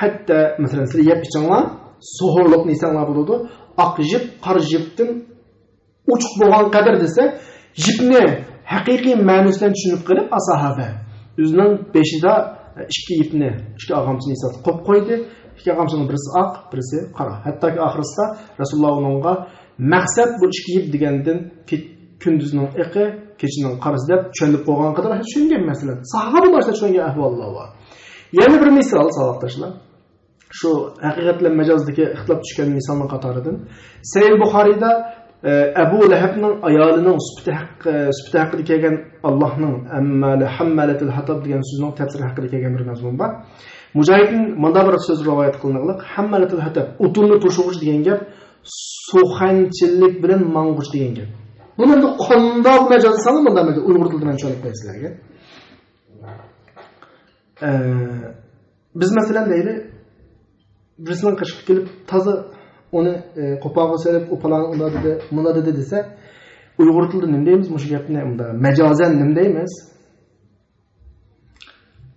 ھەتتا، مەسىلەن، سىلەر يەپ ئىچىڭلار، سوھۇرلۇق نېسەڭلار بولىدۇ. ئاق يىپ، قارا يىپتىن ئوچۇق بولغان قەدەر دېسە، يىپنى ھەقىقىي مەنىسى بىلەن چۈشىنىپ قېلىپ، ئاساھابە ئۆزىنىڭ بېشىدا ئىككى يىپنى، ئىككى ئاغامچىنى ياساپ قويۇپ قويدى. ئىككى ئاغامچىنىڭ بىرسى ئاق، بىرسى قارا. ھەتتاكى ئاخىرسىدا رەسۇلۇللا ئۇنىڭغا مەقسەت بۇ ئىككى يىپ دېگەندىن كە-، كۈندۈزنىڭ ئېقى، كېچىنىڭ قارىسى دەپ چۈشەندۈرۈپ قويغان قەدەر چۈشەنگەن مەسىلەن. ساھابە باشتا چۈشەنگەن ئەھۋاللار بار. يەنە بىر مىسال، ساۋاقداشلار. شۇ ھەقىقەت بىلەن مەجازدىكى ئىختىلاپ چۈشكەن مىسالنىڭ قاتارىدىن. سەھىھ بۇخارىيدا، ئە، ئەبۇ لەھەبنىڭ ئايالىنىڭ سۈپىتى ھەق-، ئە، سۈپىتى ھەققىدە كەلگەن ئاللاھنىڭ ھەممالە-، ھەممالەتىل ھاتاب دېگەن سۆزنىڭ تەپسىرى ھەققىدە كەلگەن بىر مەزمۇن بار. مۇجاھىدتىن مۇنداق بىر سۆز رىۋايەت قىلىنغلىق، ھەممالەتىل ھاتاب، ئوتۇننى توشۇغۇچ دېگەن گەپ، سۇخەنچىلىك بىلەن ماڭغۇچ دېگەن گەپ. بۇنى ئەمدى قانداق مەجاز دېسەڭلار، مۇنداق مەجاز ئۇيغۇر تىلىدا مەن چۈشەندۈرۈپ بېرەي سىلەرگە. ئە، بىز مەسىلەن دەيلى، بىرسىنىڭ قېشىغا كېلىپ تازا ئۇنى، ئە، قوپالغا سېلىپ، ئۇ پالان ئۇنداق دېدى، مۇنداق دېدى دېسە، ئۇيغۇر تىلىدا نېمە دەيمىز مۇشۇ گەپنى؟ مۇنداق مەجازەن نېمە دەيمىز؟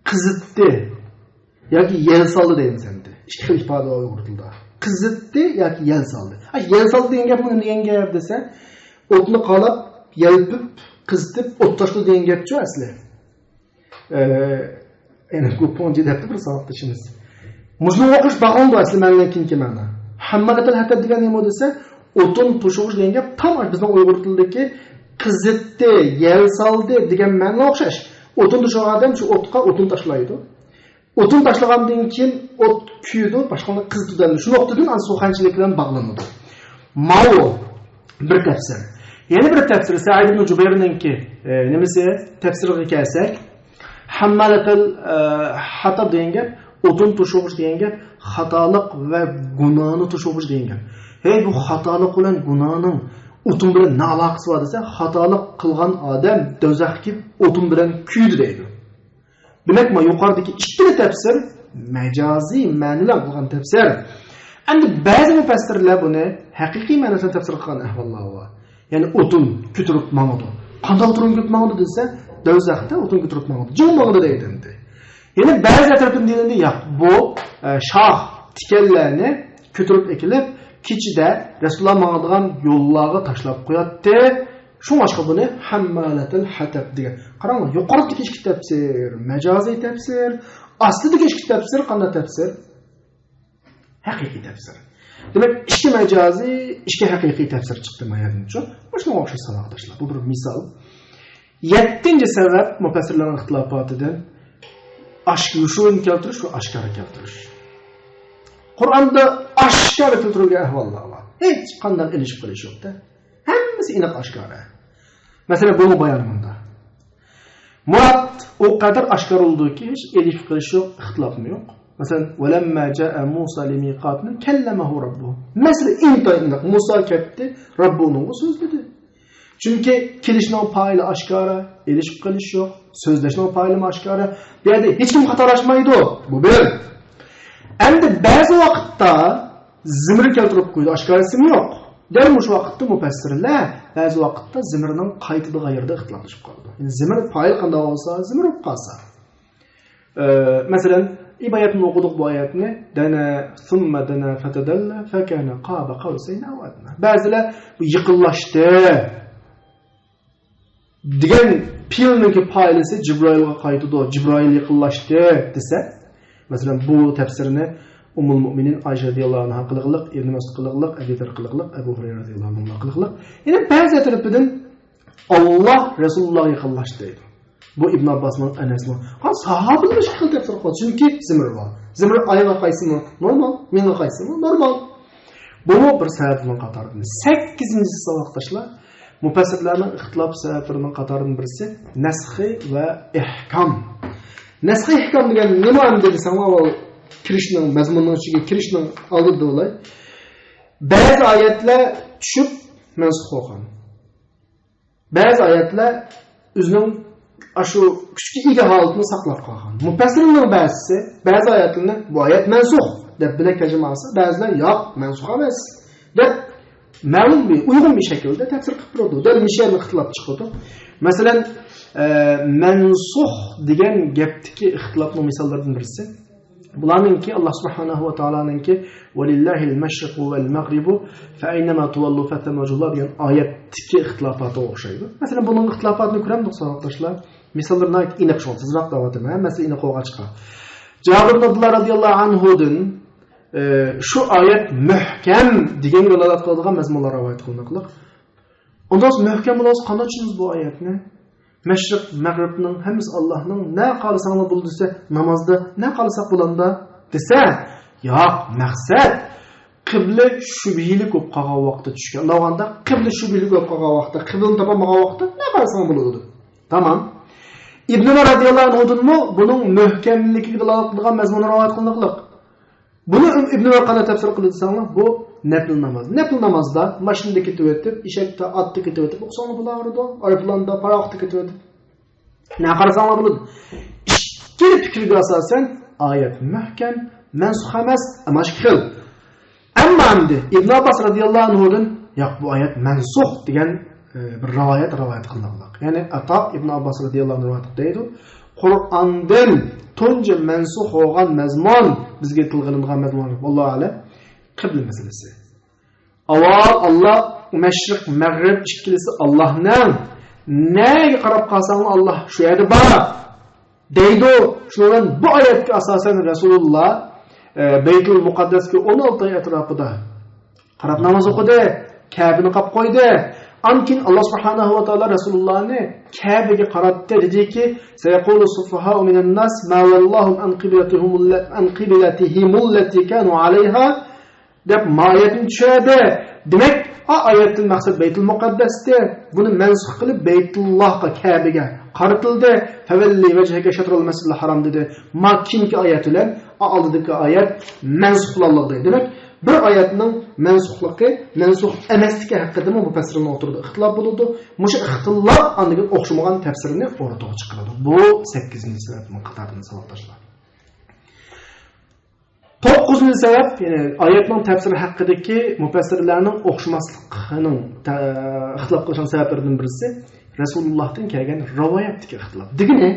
قىزىتتى ياكى يەل سالدى دەيمىز ئەمدى. ئىككى خىل ئىپادە بار ئۇيغۇر تىلىدا. قىزىتتى ياكى يەل سالدى. ھە، يەل سالدى دېگەن گەپ نېمە دېگەن گەپ دېسە، ئوتنى قالاپ، يەلپۈپ، قىزىتىپ، ئوت تاشلىدى دېگەن گەپچۇ ئەسلى. ئە، يەنە گۇپۇڭجى دەپتۇ بىر ساۋاقدىشىمىز. مۇشۇنىڭغا ئوخشاش باغلىنىدۇ ئەسلى مەنىدىن كېيىنكى مەنا. ھەممالەتەل ھەتەب دېگەن نېمە دېسە، ئوتۇن توشۇغۇچ دېگەن گەپ تام بىزنىڭ ئۇيغۇر تىلىدىكى قىزىتتى، يەل سالدى دېگەن مەنىگە ئوخشاش. ئوتۇن توشۇغان ئادەم شۇ ئوتقا ئوتۇن تاشلايدۇ. ئوتۇن تاشلىغاندىن كېيىن ئوت كۆيىدۇ، باشقىلارنى قىزىتىدۇ. شۇ نۇقتىدىن ئانا سۇخەنچىلىك بىلەن باغلىنىدۇ. ماۋۇ بىر تەپسىر. يەنە بىر تەپسىر سەئىد ئىبن جۇبەيرنىڭكى، ئە، نېمىسى، تەپسىرىگە كەلسەك، ھەممالەتەل، ئە، ھەتەب دېگەن گەپ، ئوتۇن توشۇغۇچ دېگەن گەپ، خاتالىق ۋە گۇناھنى توشۇغۇچ دېگەن گەپ. ھەي، بۇ خاتالىق بىلەن گۇناھنىڭ ئوتۇن بىلەن نە ئالاقىسى بار دېسە، خاتالىق قىلغان ئادەم دوزاخقا كېلىپ ئوتۇن بىلەن كۆيىدۇ دەيدۇ. دېمەك، مانا يۇقىرىدىكى ئىككىلا تەپسىر مەجازىي مەنىلەر قىلغان تەپسىر. ئەمدى بەزى مۇپەسسىرلەر بۇنى ھەقىقىي مەنىسىنى تەپسىر قىلغان ئەھۋاللار بار. يەنى ئوتۇن كۆتۈرۈپ ماڭىدۇ. قانداق ئوتۇن كۆتۈرۈپ ماڭىدۇ دېسە، دوزاختا ئوتۇن كۆتۈرۈپ ماڭىدۇ. جىڭ ماڭىدۇ دەيدۇ ئەمدى. يەنە بەزى ئەتراپىدىن دېگەندە، ياق، بۇ، ئە، شاخ، تىكەنلەرنى كۆتۈرۈپ ئەكېلىپ، كېچىدە رەسۇلۇللا ماڭىدىغان يوللارغا تاشلاپ قوياتتى. شۇڭلاشقا بۇنى ھەممالەتىل ھەتەب دېگەن. قاراڭلار، يۇقىرىدىكى ئىككى تەپسىر، مەجازىي تەپسىر، ئاستىدىكى ئىككى تەپسىر قانداق تەپسىر؟ ھەقىقىي تەپسىر. دېمەك، ئىككى مەجازىي، ئىككى ھەقىقىي تەپسىر چىقتى ما يەردىنچۇ. مۇشۇنىڭغا ئوخشاش ساۋاقداشلار. بۇ بىر مىسال. يەتتىنچى سەۋەب مۇپەسسىرلەرنىڭ ئىختىلاپاتىدىن ئاش-، يوشۇرۇن كەلتۈرۈش ۋە ئاشكارا كەلتۈرۈش. قۇرئاندا ئاشكارا كەلتۈرۈلگەن ئەھۋاللار بار. ھېچقانداق ئېلىشىپ قېلىش يوق-دە. ھەممىسى ئېنىق ئاشكارا. مەسىلەن، بۇنىڭ بايانى مۇنداق. مۇراد ئۇ قەدەر ئاشكارا بولىدۇكى، ھېچ ئېلىشىپ قېلىش يوق، ئىختىلاپمۇ يوق. مەسىلەن، ولما جاء موسى لميقاتنا كلمه ربه. مەسىلە ئىنتايىن ئېنىق. مۇسا كەتتى، رەببى ئۇنىڭغا سۆزلىدى. چۈنكى كېلىشنىڭ پائىلى ئاشكارا، ئېلىشىپ قېلىش يوق، سۆزلەشنىڭ پائىلىمۇ ئاشكارا. بۇ يەردە ھېچكىم خاتالاشمايدۇ. بۇ بىر. ئەمدى بەزى ۋاقىتتا زىمىر كەلتۈرۈپ قويىدۇ، ئاشكارا ئىسىم يوق. دەل مۇشۇ ۋاقىتتا مۇپەسسىرلەر بەزى ۋاقىتتا زىمىرنىڭ قايتىدىغان يېرىدە ئىختىلاپلىشىپ قالىدۇ. يەنى زىمىر پائىل قانداق بولسا، زىمىر بولۇپ قالسا. ئە، مەسىلەن، ئىبايەتنى ئوقۇدۇق بۇ ئايەتنى. دەنە، ثم دنا فتدلى فكان قاب قوسين أو أدنى. بەزىلەر بۇ يېقىنلاشتى دېگەن پېئىلنىڭكى پائىلىسى جىبرائىلغا قايتىدۇ. جىبرائىل يېقىنلاشتى دېسە، مەسىلەن، بۇ تەپسىرنى ئۇممۇل مۇئمىنىن ئائىشە رەزىياللاھۇ ئەنھا قىلغىلىق، ئىبن مەسئۇد قىلغىلىق، ئەبۇ دەر قىلغىلىق، ئەبۇ ھۇرەيرە رەزىياللاھۇ ئەنھۇ قىلغىلىق. يەنە بەزى تەرىپىدىن ئاللاھ رەسۇلۇللاھقا يېقىنلاشتى دەيدۇ. بۇ ئىبن ئابباسنىڭ، ئەنەسنىڭ. ھا، ساھابىلەر شۇ خىل تەپسىر قىلغان. چۈنكى زىمىر بار. زىمىر ئايغا قايسىمۇ نورمال، مېڭىغا قايسىمۇ نورمال. بۇمۇ بىر سەۋەبنىڭ قاتارىدىن. سەككىزىنچىسى، ساۋاقداشلار، مۇپەسسىرلەرنىڭ ئىختىلاپ سەۋەبلىرىنىڭ قاتارىدىن بىرسى نەسخى ۋە ئەھكام. نەسخى ئەھكام دېگەن نېمە ئەمدى دېسەڭلار، ئاۋۋال كىرىشنىڭ، مەزمۇننىڭ ئىچىگە كىرىشنىڭ ئالدىدا بولاي. بەزى ئايەتلەر چۈشۈپ مەنسۇخ بولغان. بەزى ئايەتلەر ئۆزىنىڭ ئاشۇ كۈچكە ئىگە ھالىتىنى ساقلاپ قالغان. مۇپەسسىرلەرنىڭ بەزىسى بەزى ئايەتلەرنى بۇ ئايەت مەنسۇخ دەپ بىلەك تەرجىمە قىلسا، بەزىلەر ياق، مەنسۇخ ئەمەس دەپ مەلۇم بىر، ئۇيغۇن بىر شەكىلدە تەپسىر قىلىپ بېرىدۇ. دەل مۇشۇ يەردىن ئىختىلاپ چىقىدۇ. مەسىلەن، ئە، مەنسۇخ دېگەن گەپتىكى ئىختىلاپنىڭ مىساللىرىدىن بىرسى. بۇلارنىڭكى، ئاللاھ سۇبھانەھۇ ۋە تائالانىڭكى ولله المشرق والمغرب فأينما تولوا فثم وجه الله دېگەن ئايەتتىكى ئىختىلاپاتىغا ئوخشايدۇ. مەسىلەن، بۇنىڭ ئىختىلاپاتىنى كۆرەمدۇق، ساۋاقداشلار. مىساللىرى ناھايىتى ئېنىق، شۇڭا تېزراق دەۋاتىمەن، ھەممە مەسىلە ئېنىق بولغاچقا. جابىر ئىبن ئابدۇللا رەزىياللاھۇ ئەنھۇدىن، ئە، شۇ ئايەت مۇھكەم دېگەنگە دالالەت قىلىدىغان مەزمۇنلار رىۋايەت قىلىنىقلىق. ئۇنداق بولسا مۇھكەم بولغاچقا قانداق چۈشىنىمىز بۇ ئايەتنى؟ مەشرىق، مەغرىبنىڭ ھەممىسى ئاللاھنىڭ، نە قالساڭلار بولىدۇ دېسە، نامازدا نە قالساق بولامدا دېسە، ياق، مەقسەت قىبلە شۈبھىلىك بولۇپ قالغان ۋاقىتتا چۈشكەن. ئۇنداق بولغاندا قىبلە شۈبھىلىك بولۇپ قالغان ۋاقىتتا، قىبلىنى تاپالمىغان ۋاقىتتا نە قالساڭ بولىدۇ. تامام. ئىبن ئۆمەر رەزىياللاھۇ ئەنھۇدىنمۇ بۇنىڭ مۇھكەملىكىگە دالالەت قىلىدىغان مەزمۇنى رىۋايەت قىلىنىقلىق. بۇنى ئىبن ئۆمەر قانداق تەپسىر قىلدى دېسەڭلار، بۇ نەپلى ناماز. نەپلى نامازدا ماشىنىدا كېتىۋېتىپ، ئېشەكتە، ئاتتا كېتىۋېتىپ ئوقۇساڭلار بولاۋېرىدۇ. ئايروپىلاندا، پاراخوتتا كېتىۋېتىپ نە قارىساڭلار بولىدۇ. ئىككىلا پىكىرگە ئاساسەن ئايەت مۇھكەم، مەنسۇخ ئەمەس، ئەمما ئىككى خىل. ئەمما ئەمدى ئىبن ئابباس رەزىياللاھۇ ئەنھۇدىن، ياق، بۇ ئايەت مەنسۇخ دېگەن، ئە، بىر رىۋايەت رىۋايەت قىلىنغانلىق. يەنى ئاتا ئىبن ئابباس رەزىياللاھۇ ئەنھۇ رىۋايەت قىلىپ دەيدۇ، قۇرئاندىن تۇنجى مەنسۇخ بولغان مەزمۇن، بىزگە تىلغا ئېلىنغان مەزمۇن، ۋاللاھۇ ئەلەم، قىبلە مەسىلىسى. ئاۋۋال ئاللا مەشرىق، مەغرىب ئىككىلىسى ئاللانىڭ، نەگە قاراپ قالساڭلار ئاللا شۇ يەردە بار دەيدۇ. شۇنىڭ بىلەن بۇ ئايەتكە ئاساسەن رەسۇلۇللا، ئە، بەيتۇل مۇقەددەسكە ئون ئالتە ئاي ئەتراپىدا قاراپ ناماز ئوقۇدى، كەبىنى قاپ قويدى. ئاندىن كېيىن ئاللا سۇبھانەھۇ ۋە تائالا رەسۇلۇللانى كەبىگە قاراتتى، دېدىكى، سەيەقۇلۇ سۇففاھاءۇ مىنەن ناس ما ۋەللاھۇم ئەن قىبلەتىھىمۇل-، ئەن قىبلەتىھىمۇللەتى كانۇ ئەلەيھا، دەپ ما ئايەتنى چۈشۈردى. دېمەك، ئا ئايەتتىن مەقسەت بەيتۇل مۇقەددەستى. بۇنى مەنسۇخ قىلىپ بەيتۇللاھقا، كەبىگە قارىتىلدى. فەۋەللى ۋەجھەكە شەترەل مەسجىدىل ھارام دېدى. ما كېيىنكى ئايەت بىلەن ئا ئالدىدىكى ئايەت مەنسۇخ قىلالىدى. دېمەك، بىر ئايەتنىڭ مەنسۇخلۇقى، مەنسۇخ ئەمەسلىكى ھەققىدىمۇ مۇپەسسىرلەرنىڭ ئوتتۇرىدا ئىختىلاپ بولىدۇ. مۇشۇ ئىختىلاپ ئاندىن كېيىن ئوخشىمىغان تەپسىرنى ئوتتۇرىغا چىقىرىدۇ. بۇ سەككىزىنچى سەۋەبنىڭ قاتارىدىن ساۋاقداشلار. توققۇزىنچى سەۋەب، يەنى ئايەتنىڭ تەپسىرى ھەققىدىكى مۇپەسسىرلەرنىڭ ئوخشىماسلىقىنىڭ تە-، ئىختىلاپ قىلىشنىڭ سەۋەبلىرىدىن بىرسى رەسۇلۇللاھتىن كەلگەن رىۋايەتتىكى ئىختىلاپ. دېگىنى،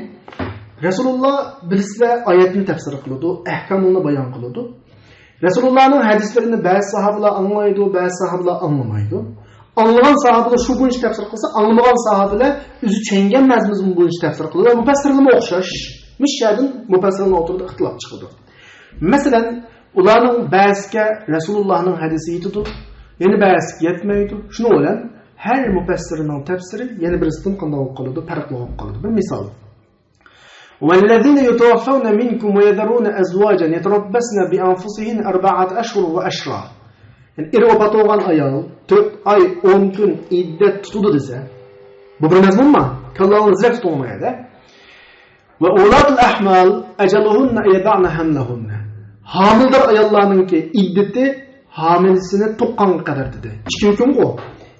رەسۇلۇللا بىلىسىلەر ئايەتنى تەپسىر قىلىدۇ، ئەھكاملىرىنى بايان قىلىدۇ. رەسۇلۇللانىڭ ھەدىسلىرىنى بەزى ساھابىلەر ئاڭلايدۇ، بەزى ساھابىلەر ئاڭلىمايدۇ. ئاڭلىغان ساھابىلەر شۇ بويىچە تەپسىر قىلسا، ئاڭلىمىغان ساھابىلەر ئۆزى چۈشەنگەن مەزمۇن بويىچە تەپسىر قىلىدۇ. ۋە مۇپەسسىرلىرىمۇ ئوخشاش. مۇشۇ يەردىن مۇپەسسىرلەرنىڭ ئوتتۇرىدا ئىختىلاپ چىقىدۇ. مەسىلەن، ئۇلارنىڭ بەزىسىگە رەسۇلۇللانىڭ ھەدىسى يېتىدۇ، يەنە بەزىسىگە يەتمەيدۇ. شۇنىڭ بىلەن ھەر مۇپەسسىرنىڭ تەپسىرى يەنە بىرسىدىن قانداق بولۇپ قالىدۇ، پەرقلىق بولۇپ قالىدۇ. بىر مىسال. والذين يتوفون منكم ويذرون أزواجا يتربصن بأنفسهن أربعة أشهر وعشرا. يەنى ئېرى ۋاپات بولغان ئايال تۆت ئاي ئون كۈن ئىددەت تۇتىدۇ دېسە، بۇ بىر مەزمۇنما؟ كاللاڭلارنى زىرەك تۇتۇڭ مايەدە. وأولاة الأحمال أجلهن أن يضعن حملهن. ھامىلىدار ئاياللارنىڭكى ئىددىتى ھامىلىسىنى تۇغقانغا قەدەر دېدى. ئىككى ھۆكۈمغۇ.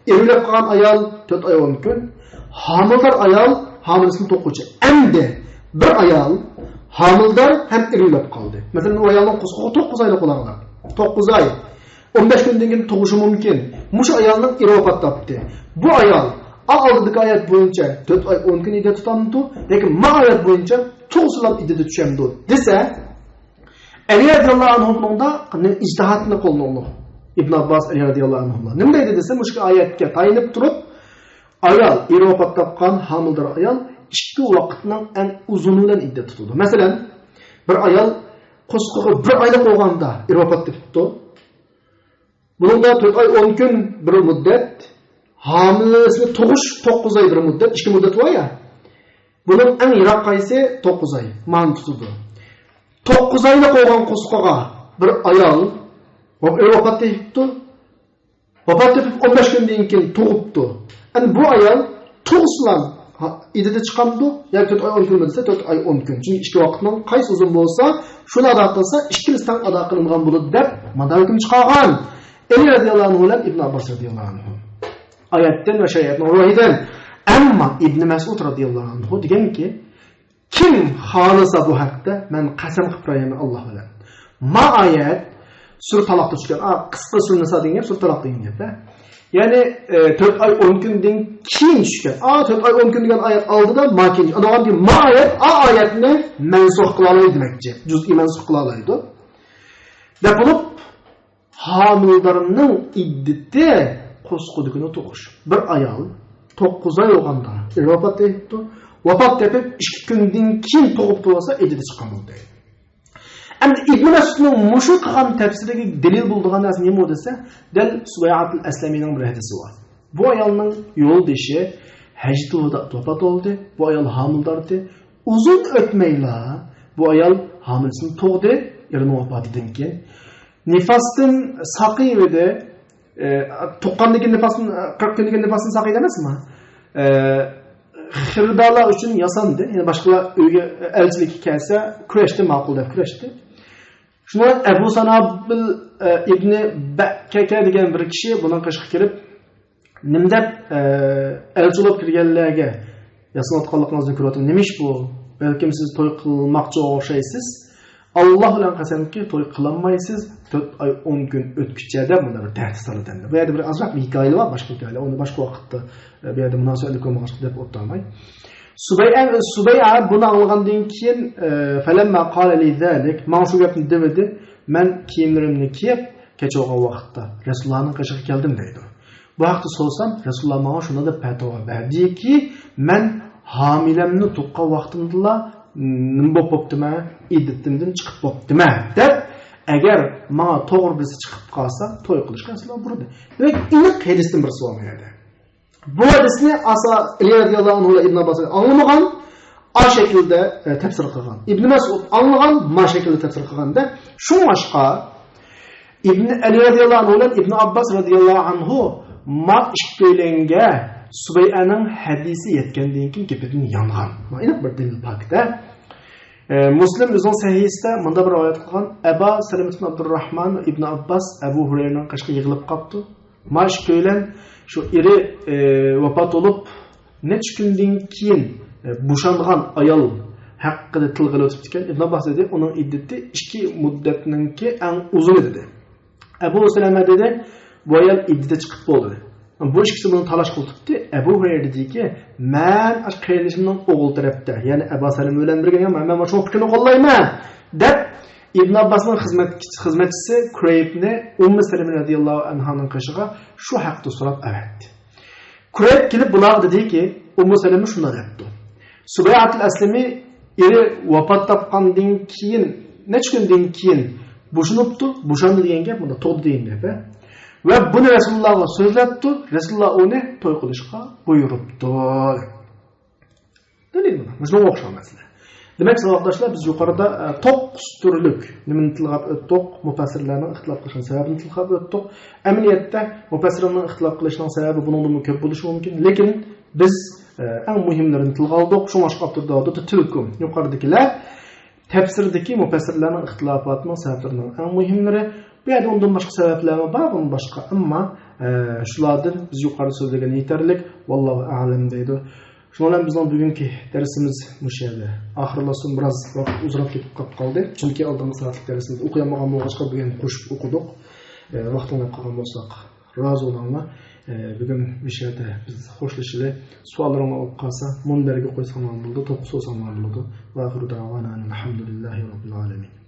ئېرى ئۆلۈپ قالغان ئايال تۆت ئاي ئون كۈن، ھامىلىدار ئايال ھامىلىسىنى تۇغقۇچە. ئەمدى بىر ئايال ھامىلىدار ھەم ئېرى ئۆلۈپ قالدى. مەسىلەن، ئۇ ئايالنىڭ قورسىقىغا توققۇز ئايلىق بالىلار. توققۇز ئاي. ئون بەش كۈندىن كېيىن تۇغۇشى مۇمكىن. مۇشۇ ئايالنىڭ ئېرى ۋاپات تاپتى. بۇ ئايال ئا ئالدىدىكى ئايەت بويىچە تۆت ئاي ئون كۈن ئىددەت تۇتامدۇ؟ ياكى ما ئايەت بويىچە تۇغسىلا ئىددىتى چۈشەمدۇ دېسە، ئەلى رەزىياللاھۇ ئەنھۇ بۇنىڭدا ئىجتىھادنى قوللىنىدۇ. ئىبن ئابباس، ئەلى رەزىياللاھۇ ئەنھۇلار. نېمە دەيدۇ دېسە، مۇشۇ ئايەتكە تايىنىپ تۇرۇپ، ئايال، ئېرى ۋاپات تاپقان ھامىلىدار ئايال ئىككى ۋاقىتنىڭ ئەڭ ئۇزۇنى بىلەن ئىددەت تۇتىدۇ. مەسىلەن، بىر ئايال قورسىقىغا بىر ئايلىق بولغاندا ئېرى ۋاپات تېپىپتۇ. بۇنىڭدا تۆت ئاي ئون كۈن بىر مۇددەت، ھامىلىسىنى تۇغۇش توققۇز ئاي بىر مۇددەت، ئىككى مۇددەت بار يا. بۇنىڭ ئەڭ يىراق قايسى؟ توققۇز ئاي. مانا تۇتىدۇ. توققۇز ئايلىق بولغان قورسىقىغا بىر ئايال ۋاپ-، ئېرى ۋاپات تېپىپتۇ. ۋاپات تېپىپ ئون بەش كۈندىن كېيىن تۇغۇپتۇ. ئەنە بۇ ئايال تۇغسىلا، ھا، ئىددىتى چىقامدۇ؟ ياكى تۆت ئاي ئون كۈنمۇ دېسە، تۆت ئاي ئون كۈن. چۈنكى ئىككى ۋاقىتنىڭ قايسى ئۇزۇن بولسا، شۇنى ئادا قىلسا، ئىككىلىسى تەڭ ئادا قىلىنغان بولىدۇ دەپ مانا ھۆكۈم چىقارغان. ئەلى رەزىياللاھۇ ئەنھۇ بىلەن ئىبن ئابباس رەزىياللاھۇ ئەنھۇ. ئايەتتىن ۋە شەرىئەتنىڭ روھىدىن. ئەمما ئىبن مەسئۇد رەزىياللاھۇ ئەنھۇ دېگەنكى، كىم خالىسا بۇ ھەقتە، مەن قەسەم قىلىپ تۇرايمەن ئاللا بىلەن. ما ئايەت، سۈرە تالاقتا چۈشكەن، ئا، قىسقا سۈرە نىسا دېگەن گەپ، سۈرە تالاق دېگەن گەپ، ھە. يەنى، ئە، تۆت ئاي ئون كۈندىن كېيىن چۈشكەن. ئا، تۆت ئاي ئون كۈن دېگەن ئايەت ئالدىدا، ما كېيىن. ئانىڭدىن كېيىن ما ئايەت، ئا ئايەتنى مەنسۇخ قىلالايدۇ دېمەكچى. جۈزئىي مەنسۇخ قىلالايدۇ. دەپ بولۇپ، ھامىلىدارنىڭ ئىددىتى قورسىقىدىكىنى تۇغۇش. بىر ئايال توققۇز ئاي بولغاندا ئېرى ۋاپات تېپىپتۇ. ۋاپات تېپىپ ئىككى كۈندىن كېيىن تۇغۇپتۇ بولسا، ئىددىتى چىققان بولدى. ئەمدى ئىبن مەسئۇدنىڭ مۇشۇ قىلغان تەپسىرىگە دەلىل بولىدىغان نەرسە نېمە دېسە، دەل سۇۋەيئاتۇل ئەسلەمىنىڭ بىر ھەدىسى بار. بۇ ئايالنىڭ يولدىشى ھەججەتۇل ۋادائدا ۋاپات بولدى. بۇ ئايال ھامىلىدار ئىدى. ئۇزۇن ئۆتمەيلا بۇ ئايال ھامىلىسىنى تۇغدى، ئېرىنىڭ ۋاپاتىدىن كېيىن. نىفاستىن ساقىيىۋىدى. ئە، تۇغقاندىكى نىفاستىن، قىرىق كۈندىكى نىفاستىن ساقىيىدۇ ئەمەسمۇ؟ ئە، خېرىدارلار ئۈچۈن ياساندى. يەنى باشقىلار ئۆيگە، ئەلچىلىككە كەلسە، كۈرەشتى، ماقۇل دەپ كۈرەشتى. شۇڭا ئەبۇ سانابىل، ئە، ئىبنى بەكەكە دېگەن بىر كىشى بۇنىڭ قېشىغا كېلىپ، نېمە دەپ، ئە، ئەلچى بولۇپ كىرگەنلەرگە ياسىنىۋاتقانلىقىڭىزنى كۆرۈۋاتىمەن. نېمە ئىش بۇ؟ بەلكىم سىز توي قىلماقچى ئوخشايسىز. ئاللا بىلەن قەسەمكى، توي قىلالمايسىز، تۆت ئاي، ئون كۈن ئۆتكۈچە دەپ مۇنداق بىر تەھدىت سالىدۇ ئەمدى. بۇ يەردە بىر ئازراق بىر ھېكايىلەر بار، باشقا ھېكايىلەر. ئۇنى باشقا ۋاقىتتا، ئە، بۇ يەردە مۇناسىۋەتلىك بولمىغاچقا دەپ ئولتۇرماي. سۇبەيئە، سۇبەيئە بۇنى ئاڭلىغاندىن كېيىن، ئە، فەلەممە قالە لى زالىك، ماڭا شۇ گەپنى دېۋىدى. مەن كىيىملىرىمنى كىيىپ، كەچ بولغان ۋاقىتتا رەسۇلۇللانىڭ قېشىغا كەلدىم دەيدۇ. بۇ ھەقتە سورىسام، رەسۇلۇللا ماڭا شۇنداق دەپ پەتىۋا بەردىكى، مەن ھامىلەمنى تۇغقان ۋاقتىمدىلا نېمە بولۇپ بوپتىمەن؟ ئىددىتىمدىن چىقىپ بوپتىمەن دەپ، ئەگەر ماڭا توغرا بىرسى چىقىپ قالسا، توي قىلىشقا رەسۇلۇللا بۇيرۇدى. دېمەك، ئېنىق ھەدىستىن بىرسى بار بۇ يەردە. بۇ ھەدىسنى ئاسا ئەلى رەزىياللاھۇ ئەنھۇ ۋە ئىبن ئابباس ئاڭلىمىغان، ئا شەكىلدە، ئە، تەپسىر قىلغان. ئىبن مەسئۇد ئاڭلىغان، ما شەكىلدە تەپسىر قىلغاندا، شۇڭلاشقا ئىبن ئەلى رەزىياللاھۇ ئەنھۇ بىلەن ئىبن ئابباس رەزىياللاھۇ ئەنھۇ ما ئىككىيلەنگە سۇبەيئەنىڭ ھەدىسى يەتكەندىن كېيىن گېپىدىن يانغان. ما ئېنىق بىر دەلىل پاكىتە. ئە، مۇسلىم ئۆزىنىڭ سەھىھىسىدە مۇنداق بىر رىۋايەت قىلغان، ئەبا سەلەمە ئىبن ئابدۇرراھمان، ئىبن ئابباس ئەبۇ ھۇرەيرىنىڭ قېشىغا يىغىلىپ قاپتۇ. ما ئىككىيلەن شۇ ئېرى، ئە، ۋاپات بولۇپ، نەچچە كۈندىن كېيىن، ئە، بوشانغان ئايال ھەققىدە تىلغا ئېلىۋېتىپتىكەن. ئىبن ئابباس دېدى، ئۇنىڭ ئىددىتى ئىككى مۇددەتنىڭكى ئەڭ ئۇزۇنى دېدى. ئەبۇ سەلەمە دېدى، بۇ ئايال ئىددىتى چىقىپ بولدى. بۇ ئىككىسى بۇنى تالاش قىلىپ تۇتتى. ئەبۇ ھۇرەيرە دېدىكى، مەن ئاشۇ قېرىندىشىمنىڭ ئوغۇل تەرەپتە، يەنى ئەبا سەلەمە بىلەن بىرگە، مەن، مەن مانا شۇنىڭ پىكرىنى قوللايمەن دەپ، ئىبن ئابباسنىڭ خىزمەت-، خىزمەتچىسى كۇرەيبنى ئۇممۇ سەلەمە رەزىياللاھۇ ئەنھانىڭ قېشىغا شۇ ھەقتە سوراپ ئەۋەتتى. كۇرەيب كېلىپ بۇلارغا دېدىكى، ئۇممۇ سەلەمە شۇنداق دەپتۇ. سۇبەيئەتۇل ئەسلىمى ئېرى ۋاپات تاپقاندىن كېيىن، نەچچە كۈندىن كېيىن بوشىنىپتۇ، بوشاندى دېگەن گەپ، مۇنداق تۇغدى دېگەن گەپ، ھە؟ ۋە بۇنى رەسۇلۇللاغا سۆزلەپتۇ، رەسۇلۇللا ئۇنى توي قىلىشقا بۇيرۇپتۇ. دەلىل مانا، مۇشۇنىڭغا ئوخشىغان مەسىلە. دېمەك، ساۋاقداشلار، بىز يۇقىرىدا، ئە، توققۇز تۈرلۈك نېمىنى تىلغاپ ئۆتتۇق؟ مۇپەسسىرلەرنىڭ ئىختىلاپ قىلىشىنىڭ سەۋەبىنى تىلغاپ ئۆتتۇق. ئەمەلىيەتتە، مۇپەسسىرلەرنىڭ ئىختىلاپ قىلىشىنىڭ سەۋەبى بۇنىڭدىنمۇ كۆپ بولۇشى مۇمكىن. لېكىن بىز، ئە، ئەڭ مۇھىملىرىنى تىلغا ئالدۇق. شۇڭلاشقا ئاپتور داۋۇت تىلكۇم يۇقىرىدىكىلەر تەپسىردىكى مۇپەسسىرلەرنىڭ ئىختىلاپاتىنىڭ سەۋەبلىرىنىڭ ئەڭ مۇھىملىرى. بۇ يەردە ئۇندىن باشقا سەۋەبلەرمۇ بار، بۇندىن باشقا. ئەمما، ئە، شۇلاردىن بىز يۇقىرىدا سۆزلىگەن يېتەرلىك. ۋاللاھۇ ئەئلەم دەيدۇ. شۇنىڭ بىلەن بىزنىڭ بۈگۈنكى دەرسىمىز مۇشۇ يەردە ئاخىرلاشسۇن. بىراز ۋاقىت ئۇزىراپ كېتىپ قاپ قالدى. چۈنكى ئالدىنقى سائەتلىك دەرسىمىزدە ئوقۇيالمىغان بولغاچقا، بۈگۈن قوشۇپ ئوقۇدۇق. ئە، ۋاقتىڭ ئاپ قالغان بولساق، رازى بولۇڭلار. ئە، بۈگۈن مۇشۇ يەردە بىز خوشلىشىلى. سوئاللىرىڭلار بولۇپ قالسا، مۇنبەرگە قويساڭلار بولىدۇ، توپقا سوزساڭلار بولىدۇ. ۋە ئاخىرۇ دەئۋانا ئەنىل ھەمدۇلىللاھى رەببىل ئالەمىن.